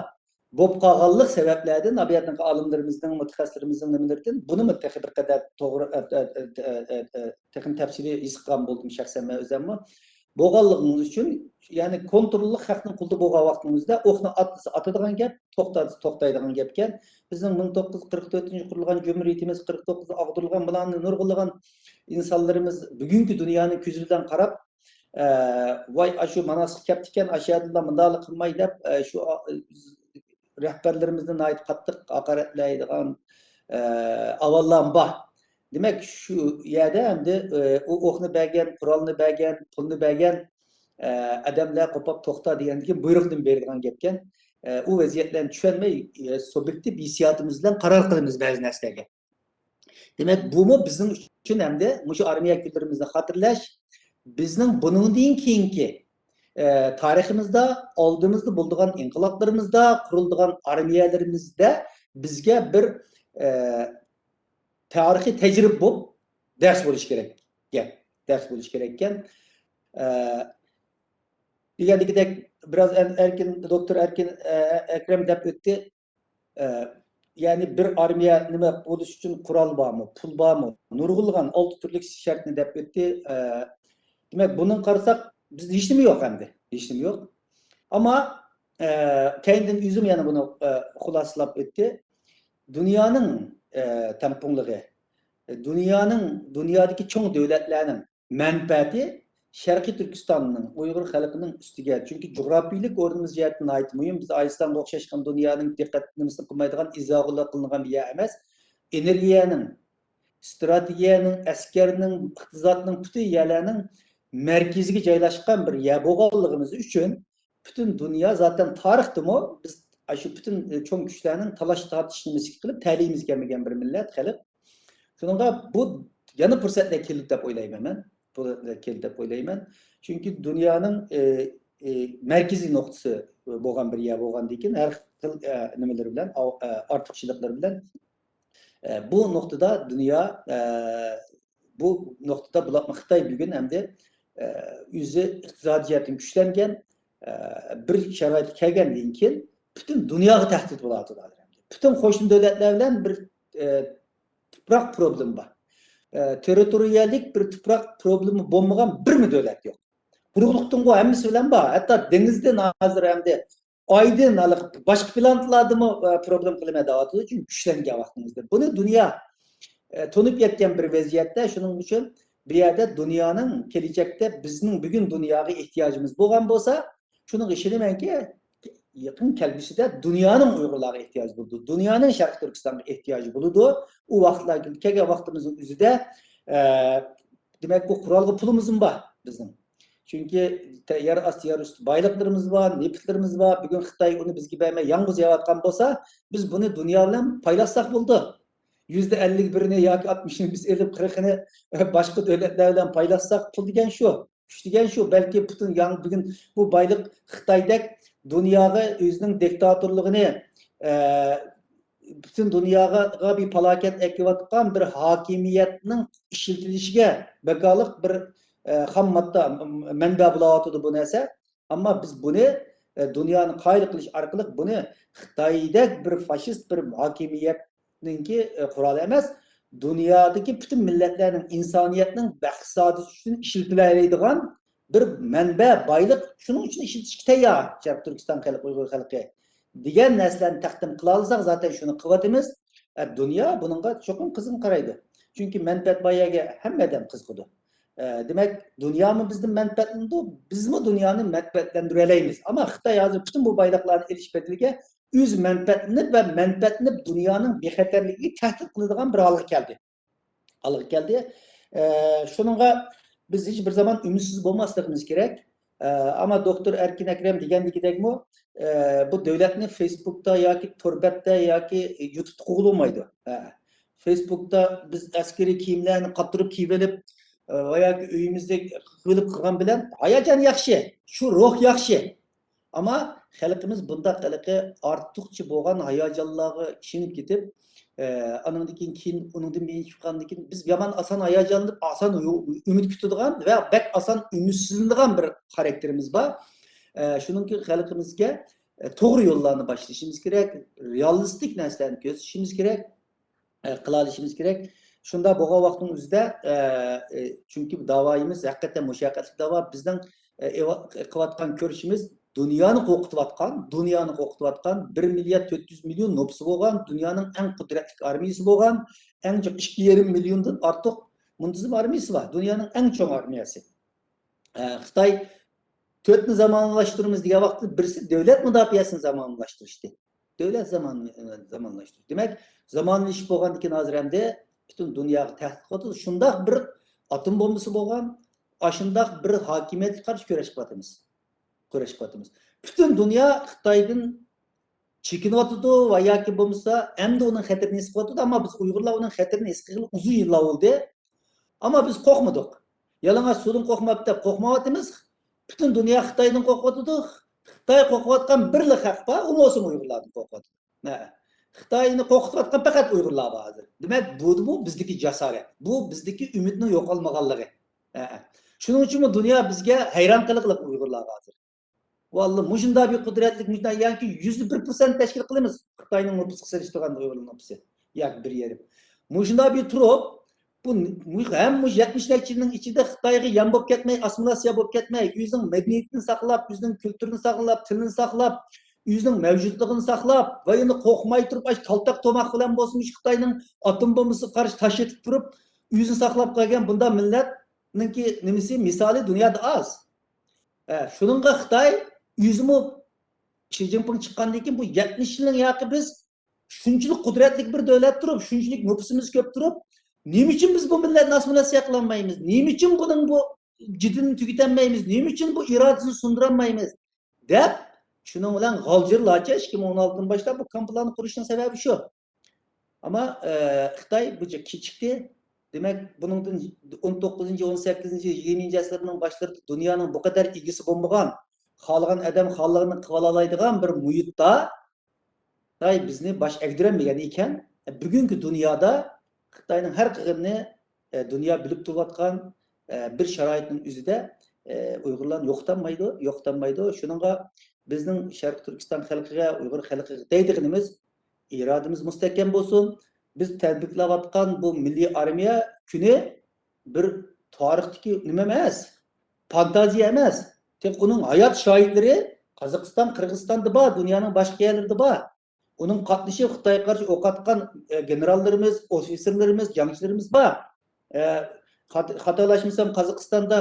بولۇپ قالغانلىق سەۋەبلەردىن، ئابىياتنىڭ ئالىملىرىمىزنىڭ، مۇتەخەسسىسلىرىمىزنىڭ نېمىلىرىدىن بۇنىمۇ تېخى بىر قەدەر توغرا، ئە، ئە، تېخىمۇ تەپسىلىي ھېس قىلغان بولدۇم شەخسەن مەن ئۆزۈممۇ. بولغانلىقىڭىز ئۈچۈن، يەنى كونتروللۇق خەقنىڭ قولىدا بولغان ۋاقتىڭىزدا ئوقنى ئاتلىسا ئاتىدىغان گەپ، توختاتسا توختايدىغان گەپكەن. بىزنىڭ مىڭ توققۇز يۈز قىرىق تۆتىنچى يىلى قۇرۇلغان جۇمھۇرىيىتىمىز، قىرىق توققۇزدا ئاغدۇرۇلغان، بۇلارنى نۇرغۇنلىغان ئىنسانلىرىمىز بۈگۈنكى دۇنيانىڭ كۆزى بىلەن قاراپ، ئە، ۋاي، ئاشۇ ماناسقا كەپتىكەن، ئاشۇ يەردىلا مۇنداقلا قىلماي دەپ، ئە، شۇ، ئا، رەھبەرلىرىمىزنى ناھايىتى قاتتىق ھاقارەتلەيدىغان، ئە، ئاۋازلارمۇ بار. دېمەك، شۇ يەردە ئەمدى، ئە، ئۇ ئوقنى بەرگەن، قورالنى بەرگەن، پۇلنى بەرگەن، ئە، ئادەملەر قوپاپ توختا دېگەندىن كېيىن بۇيرۇقنى بېرىدىغان گەپكەن. ئە، ئۇ ۋەزىيەتلەرنى چۈشەنمەي، ئە، سۇبيېكتىپ ھېسسىياتىمىز بىلەن قارار قىلىمىز بەزى نەرسىلەرگە. دېمەك، بۇمۇ بىزنىڭ ئۈچۈن ھەمدە مۇشۇ ئارمىيە كۈنلىرىمىزنى خاتىرىلەش، بىزنىڭ بۇنىڭدىن كېيىنكى، ئە، تارىخىمىزدا، ئالدىمىزدا بولىدىغان ئىنقىلابلىرىمىزدا، قۇرۇلىدىغان ئارمىيەلىرىمىزدە بىزگە بىر، ئە، تارىخىي تەجرىبە بولۇپ دەرس بولۇش كېرەك گەپ. دەرس بولۇش كېرەككەن. ئە، دېگەندىكىدەك، بىراز ئەر-، ئەركىن، دوكتور ئەركىن، ئە، ئەكرەم دەپ ئۆتتى. ئە، يەنى بىر ئارمىيە نېمە بولۇش ئۈچۈن قورال بارمۇ، پۇل بارمۇ، نۇرغۇنلىغان ئالتە تۈرلۈك شەرتنى دەپ ئۆتتى. ئە، دېمەك، بۇنىڭغا قارىساق، بىزدە ھېچنېمە يوق ئەمدى. ھېچنېمە يوق. ئەمما، ئە، كەينىدىن ئۆزۈم يەنە بۇنى، ئە، خۇلاسىلاپ ئۆتتى. دۇنيانىڭ، ئە، تەڭپۇڭلۇقى، دۇنيانىڭ، دۇنيادىكى چوڭ دۆلەتلەرنىڭ مەنپەئەتى شەرقىي تۈركىستاننىڭ، ئۇيغۇر خەلقىنىڭ ئۈستىگە، چۈنكى جۇغراپىيىلىك ئورنىمىز جەھەتتىن ناھايىتى مۇھىم. بىز ئايسلانغا ئوخشاشقان دۇنيانىڭ دىققەت نېمىسىنى قىلمايدىغان، ئىزاغۇللا قىلىنغان بىر يەر ئەمەس. ئېنېرگىيەنىڭ، ئىستراتېگىيەنىڭ، ئەسكەرنىڭ، ئىقتىسادنىڭ، پۈتۈن يەرلەرنىڭ مەركىزىگە جايلاشقان بىر يەر بولغانلىقىمىز ئۈچۈن، پۈتۈن دۇنيا زاتەن تارىختىمۇ بىز شۇ پۈتۈن چوڭ كۈچلەرنىڭ تالاش تارتىش نېمىسىگە قىلىپ، تەلىيىمىز كەلمىگەن بىر مىللەت، خەلق. شۇنىڭغا بۇ يەنە پۇرسەتلەر كېلىدۇ دەپ ئويلايمەن مەن. پۇرسەتلەر كېلىدۇ دەپ ئويلايمەن. چۈنكى دۇنيانىڭ، ئە، ئە، مەركىزىي نۇقتىسى بولغان بىر يەر بولغاندىن كېيىن، ھەر خىل، ئە، نېمىلىرى بىلەن، ئاۋ-، ئە، ئارتۇقچىلىقلىرى بىلەن، ئە، بۇ نۇقتىدا دۇنيا، ئە، بۇ نۇقتىدا بولۇپمۇ خىتاي بۈگۈن ئەمدى، ئە، ئۆزى ئىقتىسادىي جەھەتتىن كۈچلەنگەن، ئە، بىر شارائىتقا كەلگەندىن كېيىن پۈتۈن دۇنياغا تەھدىت بولۇۋاتىدۇ ھازىر. پۈتۈن قوشنا دۆلەتلەر بىلەن بىر، ئە، تۇپراق پروبلېما بار. ئە، تېررىتورىيەلىك بىر تۇپراق پروبلېما بولمىغان بىرمۇ دۆلەت يوق. قۇرۇقلۇقتىنغۇ ھەممىسى بىلەن بار. ھەتتا دېڭىزدىن ھازىر ئەمدى ئايدىن ھېلىقى باشقا پلانېتلاردىمۇ، ئە، پروبلېما قىلىمەن دەۋاتىدۇ، چۈنكى كۈچلەنگەن ۋاقتىمىزدا. بۇنى دۇنيا، ئە، تونۇپ يەتكەن بىر ۋەزىيەتتە، شۇنىڭ ئۈچۈن بۇ يەردە دۇنيانىڭ كېلىچەكتە بىزنىڭ بۈگۈن دۇنياغا ئېھتىياجىمىز بولغان بولسا، شۇنىڭغا ئىشىنىمەنكى، يېقىن كەلگۈسىدە دۇنيانىڭ ئۇيغۇرلارغا ئېھتىياجى بولىدۇ، دۇنيانىڭ شەرقىي تۈركىستانغا ئېھتىياجى بولىدۇ. ئۇ ۋاقىتلار كەلگەن ۋاقتىمىزنىڭ ئۆزىدە، ئە، دېمەك، بۇ قورالغا پۇلىمىزمۇ بار بىزنىڭ. چۈنكى تە-، يەر ئاستى، يەر ئۈستى بايلىقلىرىمىز بار، نېفىتلىرىمىز بار. بۈگۈن خىتاي ئۇنى بىزگە بەرمەي يالغۇز يەۋاتقان بولسا، بىز بۇنى دۇنيا بىلەن پايلاشساق بولىدۇ. يۈزدە ئەللىك بىرىنى ياكى ئاتمىشىنى بىز ئېلىپ، قىرىقىنى باشقا دۆلەتلەر بىلەن پايلاشساق، پۇل دېگەن شۇ، كۈچ دېگەن شۇ. بەلكى پۈتۈن ياڭ-، بۈگۈن بۇ بايلىق خىتايدەك دۇنياغا ئۆزىنىڭ دىكتاتورلۇقىنى، ئە، پۈتۈن دۇنياغا بىر پالاكەت ئەكېلىۋاتقان بىر ھاكىمىيەتنىڭ ئىشلىتىلىشىگە بەكالىق بىر، ئە، خام ماددا، م-، مەنبە بولاۋاتىدۇ بۇ نەرسە. ئەمما بىز بۇنى، ئە، دۇنيانى قايىل قىلىش ئارقىلىق بۇنى خىتايدەك بىر فاشىست بىر ھاكىمىيەتنىڭكى، ئە، قورالى ئەمەس، دۇنيادىكى پۈتۈن مىللەتلەرنىڭ، ئىنسانىيەتنىڭ بەخت-سائادىتى ئۈچۈن ئىشلىتىلەلەيدىغان بىر مەنبە، بايلىق، شۇنىڭ ئۈچۈن ئىشلىتىشكە تەييار شەرقىي تۈركىستان خەلقى، ئۇيغۇر خەلقى دېگەن نەرسىلەرنى تەقدىم قىلالىساق، زاتەن شۇنى قىلىۋاتىمىز. ئە، دۇنيا بۇنىڭغا چوقۇم قىزغىن قارايدۇ. چۈنكى مەنپەئەت بار يەرگە ھەممە ئادەم قىزىقىدۇ. ئە، دېمەك، دۇنيامۇ بىزدىن مەنپەئەتلىنىدۇ، بىزمۇ دۇنيانى مەنپەئەتلەندۈرەلەيمىز. ئەمما خىتاي ھازىر پۈتۈن بۇ بايلىقلارنى ئېلىش بەدىلىگە ئۆزى مەنپەئەتلىنىپ ۋە مەنپەئەتلىنىپ دۇنيانىڭ بىخەتەرلىكىگە تەھدىت قىلىدىغان بىر ھالغا كەلدى. ھالغا كەلدى. ئە، شۇنىڭغا بىز ھېچ بىر زامان ئۈمىدسىز بولماسلىقىمىز كېرەك. ئە، ئەمما دوكتور ئەركىن ئەكرەم دېگەندىكىدەكمۇ، ئە، بۇ دۆلەتنى فېيسبۇكتا ياكى تور بەتتە ياكى يۇتۇبتا قوغلىمايدۇ. ئە، فېيسبۇكتا بىز ئەسكىرىي كىيىملەرنى قاتۇرۇپ كىيىۋېلىپ، ئە، ۋە ياكى ئۆيىمىزدە قىلىپ قىلغان بىلەن ھاياجان ياخشى، شۇ روھ ياخشى. ئەمما خەلقىمىز بۇنداق ھېلىقى ئارتۇقچە بولغان ھاياجانلارغا ئىشىنىپ كېتىپ، ئە، ئانىڭدىن كېيىن، كېيىن، ئۇنىڭدىن كېيىن چىققاندىن كېيىن بىز يامان ئاسان ھاياجانلىنىپ، ئاسان ئۈ-، ئۈمىد كۈتىدىغان ۋە بەك ئاسان ئۈمىدسىزلىنىدىغان بىر خاراكتېرىمىز بار. ئە، شۇنىڭ ئۈچۈن خەلقىمىزگە، ئە، توغرا يوللارنى باشلىشىمىز كېرەك، رېئالىستىك نەرسىلەرنى كۆرسىتىشىمىز كېرەك. ئە، قىلالىشىمىز كېرەك. شۇنداق بولغان ۋاقىتنىڭ ئۆزىدە، ئە، ئە، چۈنكى داۋايىمىز ھەقىقەتەن مۇشەققەتلىك داۋا. بىزنىڭ، ئە، ئېۋا-، قىلىۋاتقان كۈرىشىمىز دۇنيانى قورقۇتۇۋاتقان، دۇنيانى قورقۇتۇۋاتقان، بىر مىليارد تۆت يۈز مىليون نوپۇسى بولغان، دۇنيانىڭ ئەڭ قۇدرەتلىك ئارمىيىسى بولغان، ئەڭ چوڭ ئىككى يېرىم مىليوندىن ئارتۇق مۇنتىزىم ئارمىيىسى بار. دۇنيانىڭ ئەڭ چوڭ ئارمىيەسى. ئە، خىتاي تۆتنى زامانىۋىلاشتۇرىمىز دېگەن ۋاقىتتا بىرسى دۆلەت مۇداپىئەسىنى زامانىۋىلاشتۇرۇشتى. دۆلەت زامان-، زامانىۋىلاشتۇرۇش. دېمەك، زامانىۋىلىشىپ بولغاندىن كېيىن ھازىر ئەمدى پۈتۈن دۇنياغا تەھدىت قىلىۋاتىدۇ. شۇنداق بىر ئاتوم بومبىسى بولغان، ئاشۇنداق بىر ھاكىمىيەتكە قارشى كۈرەش قىلىۋاتىمىز. كۈرەش قىلىۋاتىمىز. پۈتۈن دۇنيا خىتايدىن چېكىنىۋاتىدۇ ۋە ياكى بولمىسا ئەمدى ئۇنىڭ خەتىرىنى ھېس قىلىۋاتىدۇ. ئەمما بىز ئۇيغۇرلار ئۇنىڭ خەتىرىنى ھېس قىلغىلى ئۇزۇن يىللار بولدى. ئەمما بىز قورقمىدۇق. يالىڭاچ سۇدىن قورقماپتۇ دەپ قورقمايۋاتىمىز. پۈتۈن دۇنيا خىتايدىن قورقۇۋاتىدۇ. خىتاي قورقۇۋاتقان بىرلا خەق بار، ئۇ بولسىمۇ ئۇيغۇرلاردىن قورقۇۋاتىدۇ. ھە. خىتاينى قورقۇتۇۋاتقان پەقەت ئۇيغۇرلار بار ھازىر. دېمەك، بۇمۇ بىزدىكى جاسارەت. بۇ بىزدىكى ئۈمىدنىڭ يوقالمىغانلىقى. ھە. شۇنىڭ ئۈچۈنمۇ دۇنيا بىزگە ھەيران قېلىقلىق ئۇيغۇرلارغا ھازىر. ۋاللا، مۇشۇنداق بىر قۇدرەتلىك مۇشۇنداق، ياكى يۈزدە بىر پىرسەنت تەشكىل قىلىمىز خىتاينىڭ نوپۇسقا سېلىشتۇرغاندا ئۇيغۇرنىڭ نوپۇسى. ياكى بىر يېرىم. مۇشۇنداق بىر تۇرۇپ، بۇ، بۇ ھەم مۇشۇ يەتمىش نەچچە يىلنىڭ ئىچىدە خىتايغا يەم بولۇپ كەتمەي، ئاسسىمىلياتسىيە بولۇپ كەتمەي، ئۆزىنىڭ مەدەنىيىتىنى ساقلاپ، ئۆزىنىڭ كۈلتۈرىنى ساقلاپ، تىلىنى ساقلاپ، ئۆزىنىڭ مەۋجۇتلۇقىنى ساقلاپ ۋە يەنە قورقماي تۇرۇپ، ئاشۇ تالتاق توماق بىلەن بولسىمۇ، شۇ خىتاينىڭ ئاتوم بومبىسىغا قارشى تاش ئېتىپ تۇرۇپ، ئۆزىنى ساقلاپ قالغان بۇنداق مىللەتنىڭكى نېمىسى، مىسالى دۇنيادا ئاز. ھە، شۇنىڭغا خىتاي ئۆزىمۇ، شى جىنپىڭ چىققاندىن كېيىن بۇ يەتمىش يىلنىڭ ياقى بىز شۇنچىلىك قۇدرەتلىك بىر دۆلەت تۇرۇپ، شۇنچىلىك نوپۇسىمىز كۆپ تۇرۇپ، نېمە ئۈچۈن بىز بۇ مىللەتنى ئاسسىمىلياتسىيە قىلالمايمىز؟ نېمە ئۈچۈن بۇنىڭ بۇ جېدىلىنى تۈگىتەلمەيمىز؟ نېمە ئۈچۈن بۇ ئىرادىسىنى سۇندۇرالمايمىز؟ دەپ، شۇنىڭ بىلەن غالجىرلارچە ئىككى مىڭ ئون ئالتىدىن باشلاپ بۇ كامپلارنى قۇرۇشنىڭ سەۋەبى شۇ. ئەمما، ئە، خىتاي بۇ كېچىكتى. دېمەك، بۇنىڭدىن ئون توققۇزىنچى، ئون سەككىزىنچى، يىگىرمىنچى ئەسىرنىڭ باشلىرىدا دۇنيانىڭ بۇ قەدەر ئىگىسى بولمىغان، خالىغان ئادەم خالىغىنىنى قىلالايدىغان بىر مۇھىتتا خىتاي بىزنى باش ئەگدۈرەلمىگەن ئىكەن. بۈگۈنكى دۇنيادا خىتاينىڭ ھەر قېتىمنى، ئە، دۇنيا بىلىپ تۇرۇۋاتقان، ئە، بىر شارائىتنىڭ ئۆزىدە، ئە، ئۇيغۇرلارنى يوقىتالمايدۇ، يوقىتالمايدۇ. شۇنىڭغا بىزنىڭ شەرقىي تۈركىستان خەلقىگە، ئۇيغۇر خەلقىگە دەيدىغىنىمىز، ئىرادىمىز مۇستەھكەم بولسۇن. بىز تەبرىكلەۋاتقان بۇ مىللىي ئارمىيە كۈنى بىر تارىختىكى نېمە ئەمەس، فانتازىيە ئەمەس. تېخى ئۇنىڭ ھايات شاھىتلىرى قازاقىستان، قىرغىزىستاندا بار، دۇنيانىڭ باشقا يەرلىرىدە بار. ئۇنىڭ قاتنىشىپ خىتايغا قارشى ئوق ئاتقان، ئە، گېنېراللىرىمىز، ئوفىتسېرلىرىمىز، جەڭچىلىرىمىز بار. ئە، خات-، خاتالاشمىسام، قازاقىستاندا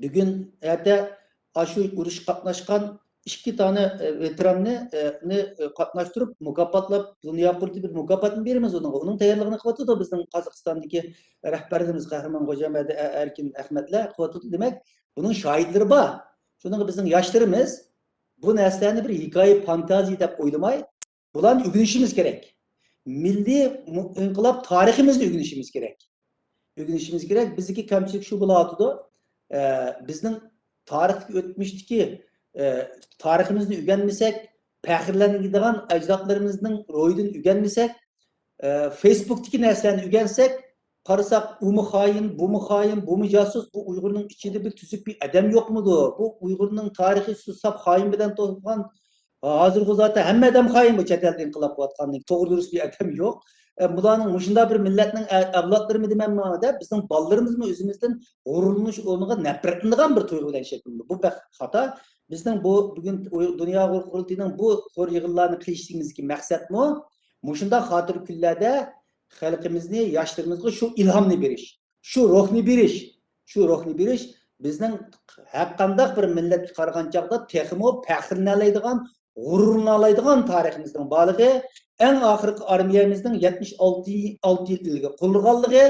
بۈگۈن، ئەتە ئاشۇ ئۇرۇشقا قاتناشقان ئىككى دانە، ئە، ۋېتېراننى، ئە، نى، ئە، قاتناشتۇرۇپ مۇكاپاتلاپ، دۇنيا قۇرۇلتىيى بىر مۇكاپاتنى بېرىمىز ئۇنىڭغا. ئۇنىڭ تەييارلىقىنى قىلىۋاتىدۇ بىزنىڭ قازاقىستاندىكى رەھبەرلىرىمىز قەھرىمان غوجامەردى، ئە-، ئەركىن ئەخمەتلەر قىلىۋاتىدۇ. دېمەك، بۇنىڭ شاھىتلىرى بار. شۇنىڭغا بىزنىڭ ياشلىرىمىز بۇ نەرسىلەرنى بىر ھېكايە، فانتازىيە دەپ ئويلىماي، بۇلارنى ئۆگىنىشىمىز كېرەك. مىللىي مۇ-، ئىنقىلاب تارىخىمىزنى ئۆگىنىشىمىز كېرەك. ئۆگىنىشىمىز كېرەك. بىزدىكى كەمچىلىك شۇ بولۇۋاتىدۇ. ئە، بىزنىڭ تارىختىكى، ئۆتمۈشتىكى، ئە، تارىخىمىزنى ئۆگەنمىسەك، پەخىرلەنگۈدەك ئەجدادلىرىمىزنىڭ روھىدىن ئۆگەنمىسەك، ئە، فېيسبۇكتىكى نەرسىلەرنى ئۆگەنسەك، قارىساق، ئۇمۇ خائىن، بۇمۇ خائىن، بۇمۇ جاسۇس، بۇ ئۇيغۇرنىڭ ئىچىدە بىر تۈزۈك بىر ئادەم يوقمىدۇ؟ بۇ ئۇيغۇرنىڭ تارىخى شۇ ساپ خائىن بىلەن تولغان. ھازىرغۇ زاتەن ھەممە ئادەم خائىن، بۇ چەت ئەلدە ئىنقىلاب قىلىۋاتقاندىن كېيىن توغرا دۇرۇس بىر ئادەم يوق. ئە، بۇلارنىڭ مۇشۇنداق بىر مىللەتنىڭ ئە-، ئەۋلادلىرىمۇ دېمەمما دەپ، بىزنىڭ بالىلىرىمىزمۇ ئۆزىمىزدىن غۇرۇرلىنىش ئورنىغا نەپرەتلىنىدىغان بىر تۇيغۇ بىلەن شەكىللىنىدۇ. بۇ بەك خاتا. بىزنىڭ بۇ بۈگۈن ئۇي-، دۇنيا ئۇيغۇر قۇرۇلتىيىنىڭ بۇ زور يىغىنلارنى قىلىشلىكىمىزدىكى مەقسەتمۇ مۇشۇنداق خاتىرە كۈنلەردە خەلقىمىزنى، ياشلىرىمىزغا شۇ ئىلھامنى بېرىش، شۇ روھنى بېرىش، شۇ روھنى بېرىش بىزنىڭ ھەرقانداق بىر مىللەتكە قارىغان چاغدا تېخىمۇ پەخىرلىنەلەيدىغان، غۇرۇرلىنالايدىغان تارىخىمىزنىڭ بارلىقى، ئەڭ ئاخىرقى ئارمىيەمىزنىڭ يەتمىش ئالتە، ئالتە يىل ئىلگىرى قۇرۇلغانلىقى،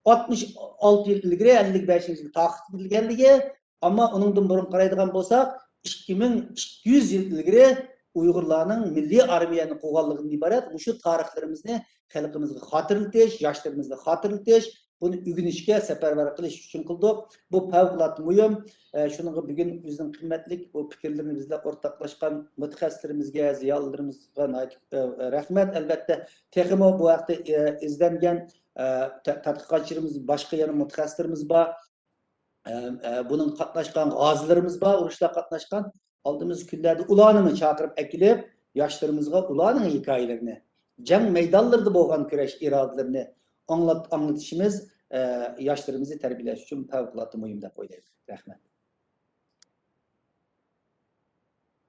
ئاتمىش ئالتە يىل ئىلگىرى، ئەللىك بەشىنچى يىلى تاقىتقا كەلگەنلىكى، ئەمما ئۇنىڭدىن بۇرۇن قارايدىغان بولساق، ئىككى مىڭ ئىككى يۈز يىل ئىلگىرى ئۇيغۇرلارنىڭ مىللىي ئارمىيەنى قۇرغانلىقىدىن ئىبارەت مۇشۇ تارىخلىرىمىزنى خەلقىمىزگە خاتىرىلىتىش، ياشلىرىمىزغا خاتىرىلىتىش، بۇنى ئۆگىنىشكە سەپەرۋەر قىلىش ئۈچۈن قىلدۇق. بۇ پەۋقۇلئاددە مۇھىم. ئە، شۇنىڭغا بۈگۈن ئۆزىنىڭ قىممەتلىك بۇ پىكىرلىرىنى بىز بىلەن ئورتاقلاشقان مۇتەخەسسىسلىرىمىزگە، زىيالىيلىرىمىزغا ناھايىتى، ئە، رەھمەت. ئەلۋەتتە، تېخىمۇ بۇ ھەقتە، ئە، ئىزدەنگەن، ئە، تە-، تەتقىقاتچىلىرىمىز، باشقا يەنە مۇتەخەسسىسلىرىمىز بار. ئە، ئە، بۇنىڭ قاتناشقان غازىلىرىمىز بار، ئۇرۇشلارغا قاتناشقان. ئالدىمىزدىكى كۈنلەردە ئۇلارنىمۇ چاقىرىپ ئەكېلىپ، ياشلىرىمىزغا ئۇلارنىڭ ھېكايىلىرىنى، جەڭ مەيدانلىرىدا بولغان كۈرەش ئىرادىلىرىنى ئاڭلات-، ئاڭلىتىشىمىز، ئە، ياشلىرىمىزنى تەربىيەلەش ئۈچۈن پەۋقۇلئاددە مۇھىم دەپ ئويلايمەن. رەھمەت.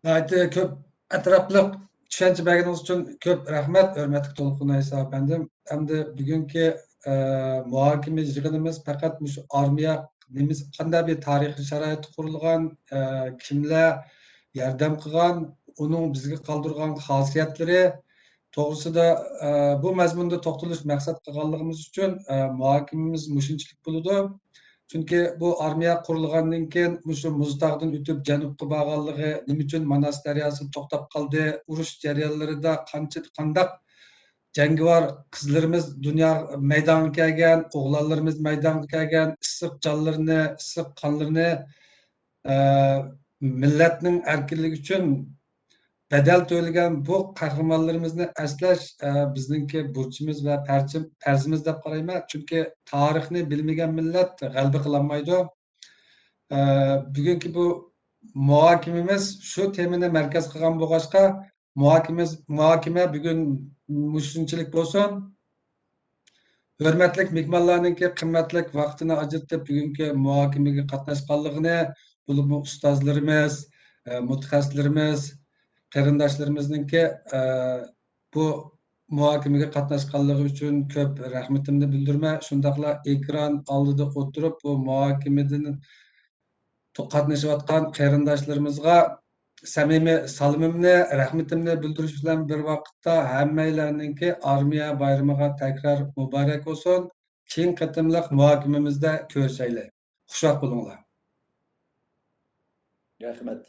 ناھايىتى كۆپ ئەتراپلىق چۈشەنچە بەرگىنىڭىز ئۈچۈن كۆپ رەھمەت، ھۆرمەتلىك دولقۇن ئەيسا ئەپەندىم. ئەمدى بۈگۈنكى، ئە، مۇھاكىمە يىغىنىمىز پەقەت مۇشۇ ئارمىيە نېمىسى، قانداق بىر تارىخىي شارائىتتا قۇرۇلغان، ئە، كىملەر ياردەم قىلغان، ئۇنىڭ بىزگە قالدۇرغان خاسىيەتلىرى توغرىسىدا، ئە، بۇ مەزمۇندا توختىلىش مەقسەت قىلغانلىقىمىز ئۈچۈن، ئە، مۇھاكىمىمىز مۇشۇنچىلىك بولىدۇ. چۈنكى بۇ ئارمىيە قۇرۇلغاندىن كېيىن مۇشۇ مۇزتاغدىن ئۆتۈپ جەنۇبقا بارغانلىقى، نېمە ئۈچۈن ماناس دەرياسىدا توختاپ قالدى، ئۇرۇش جەريانلىرىدا قانچە، قانداق جەڭگىۋار قىزلىرىمىز دۇنيا مەيدانغا كەلگەن، ئوغلانلىرىمىز مەيدانغا كەلگەن، ئىسسىق جانلىرىنى، ئىسسىق قانلىرىنى، ئە، مىللەتنىڭ ئەركىنلىكى ئۈچۈن بەدەل تۆلىگەن بۇ قەھرىمانلىرىمىزنى ئەسلەش، ئە، بىزنىڭكى بۇرچىمىز ۋە پەرچىم-، پەرزىمىز دەپ قارايمەن. چۈنكى تارىخنى بىلمىگەن مىللەت غەلىبە قىلالمايدۇ. ئە، بۈگۈنكى بۇ مۇھاكىمىمىز شۇ تېمىنى مەركەز قىلغان بولغاچقا، مۇھاكىمىمىز-، مۇھاكىمە بۈگۈن مۇشۇنچىلىك بولسۇن. ھۆرمەتلىك مېھمانلارنىڭكى قىممەتلىك ۋاقتىنى ئاجرىتىپ، بۈگۈنكى مۇھاكىمىگە قاتناشقانلىقىنى، بولۇپمۇ ئۇستازلىرىمىز، ئە، مۇتەخەسسىسلىرىمىز، قېرىنداشلىرىمىزنىڭكى، ئە، بۇ مۇھاكىمىگە قاتناشقانلىقى ئۈچۈن كۆپ رەھمىتىمنى بىلدۈرىمەن. شۇنداقلا ئېكران ئالدىدا ئولتۇرۇپ، بۇ مۇھاكىمىدىن قاتنىشىۋاتقان قېرىنداشلىرىمىزغا سەمىمىي سالىمىمنى، رەھمىتىمنى بىلدۈرۈش بىلەن بىر ۋاقىتتا، ھەممەيلەننىڭكى ئارمىيە بايرىمىغا تەكرار مۇبارەك بولسۇن. كېيىن قېتىملىق مۇھاكىمىمىزدە كۆرۈشەيلى. خۇشۋاقىت بولۇڭلار. رەھمەت.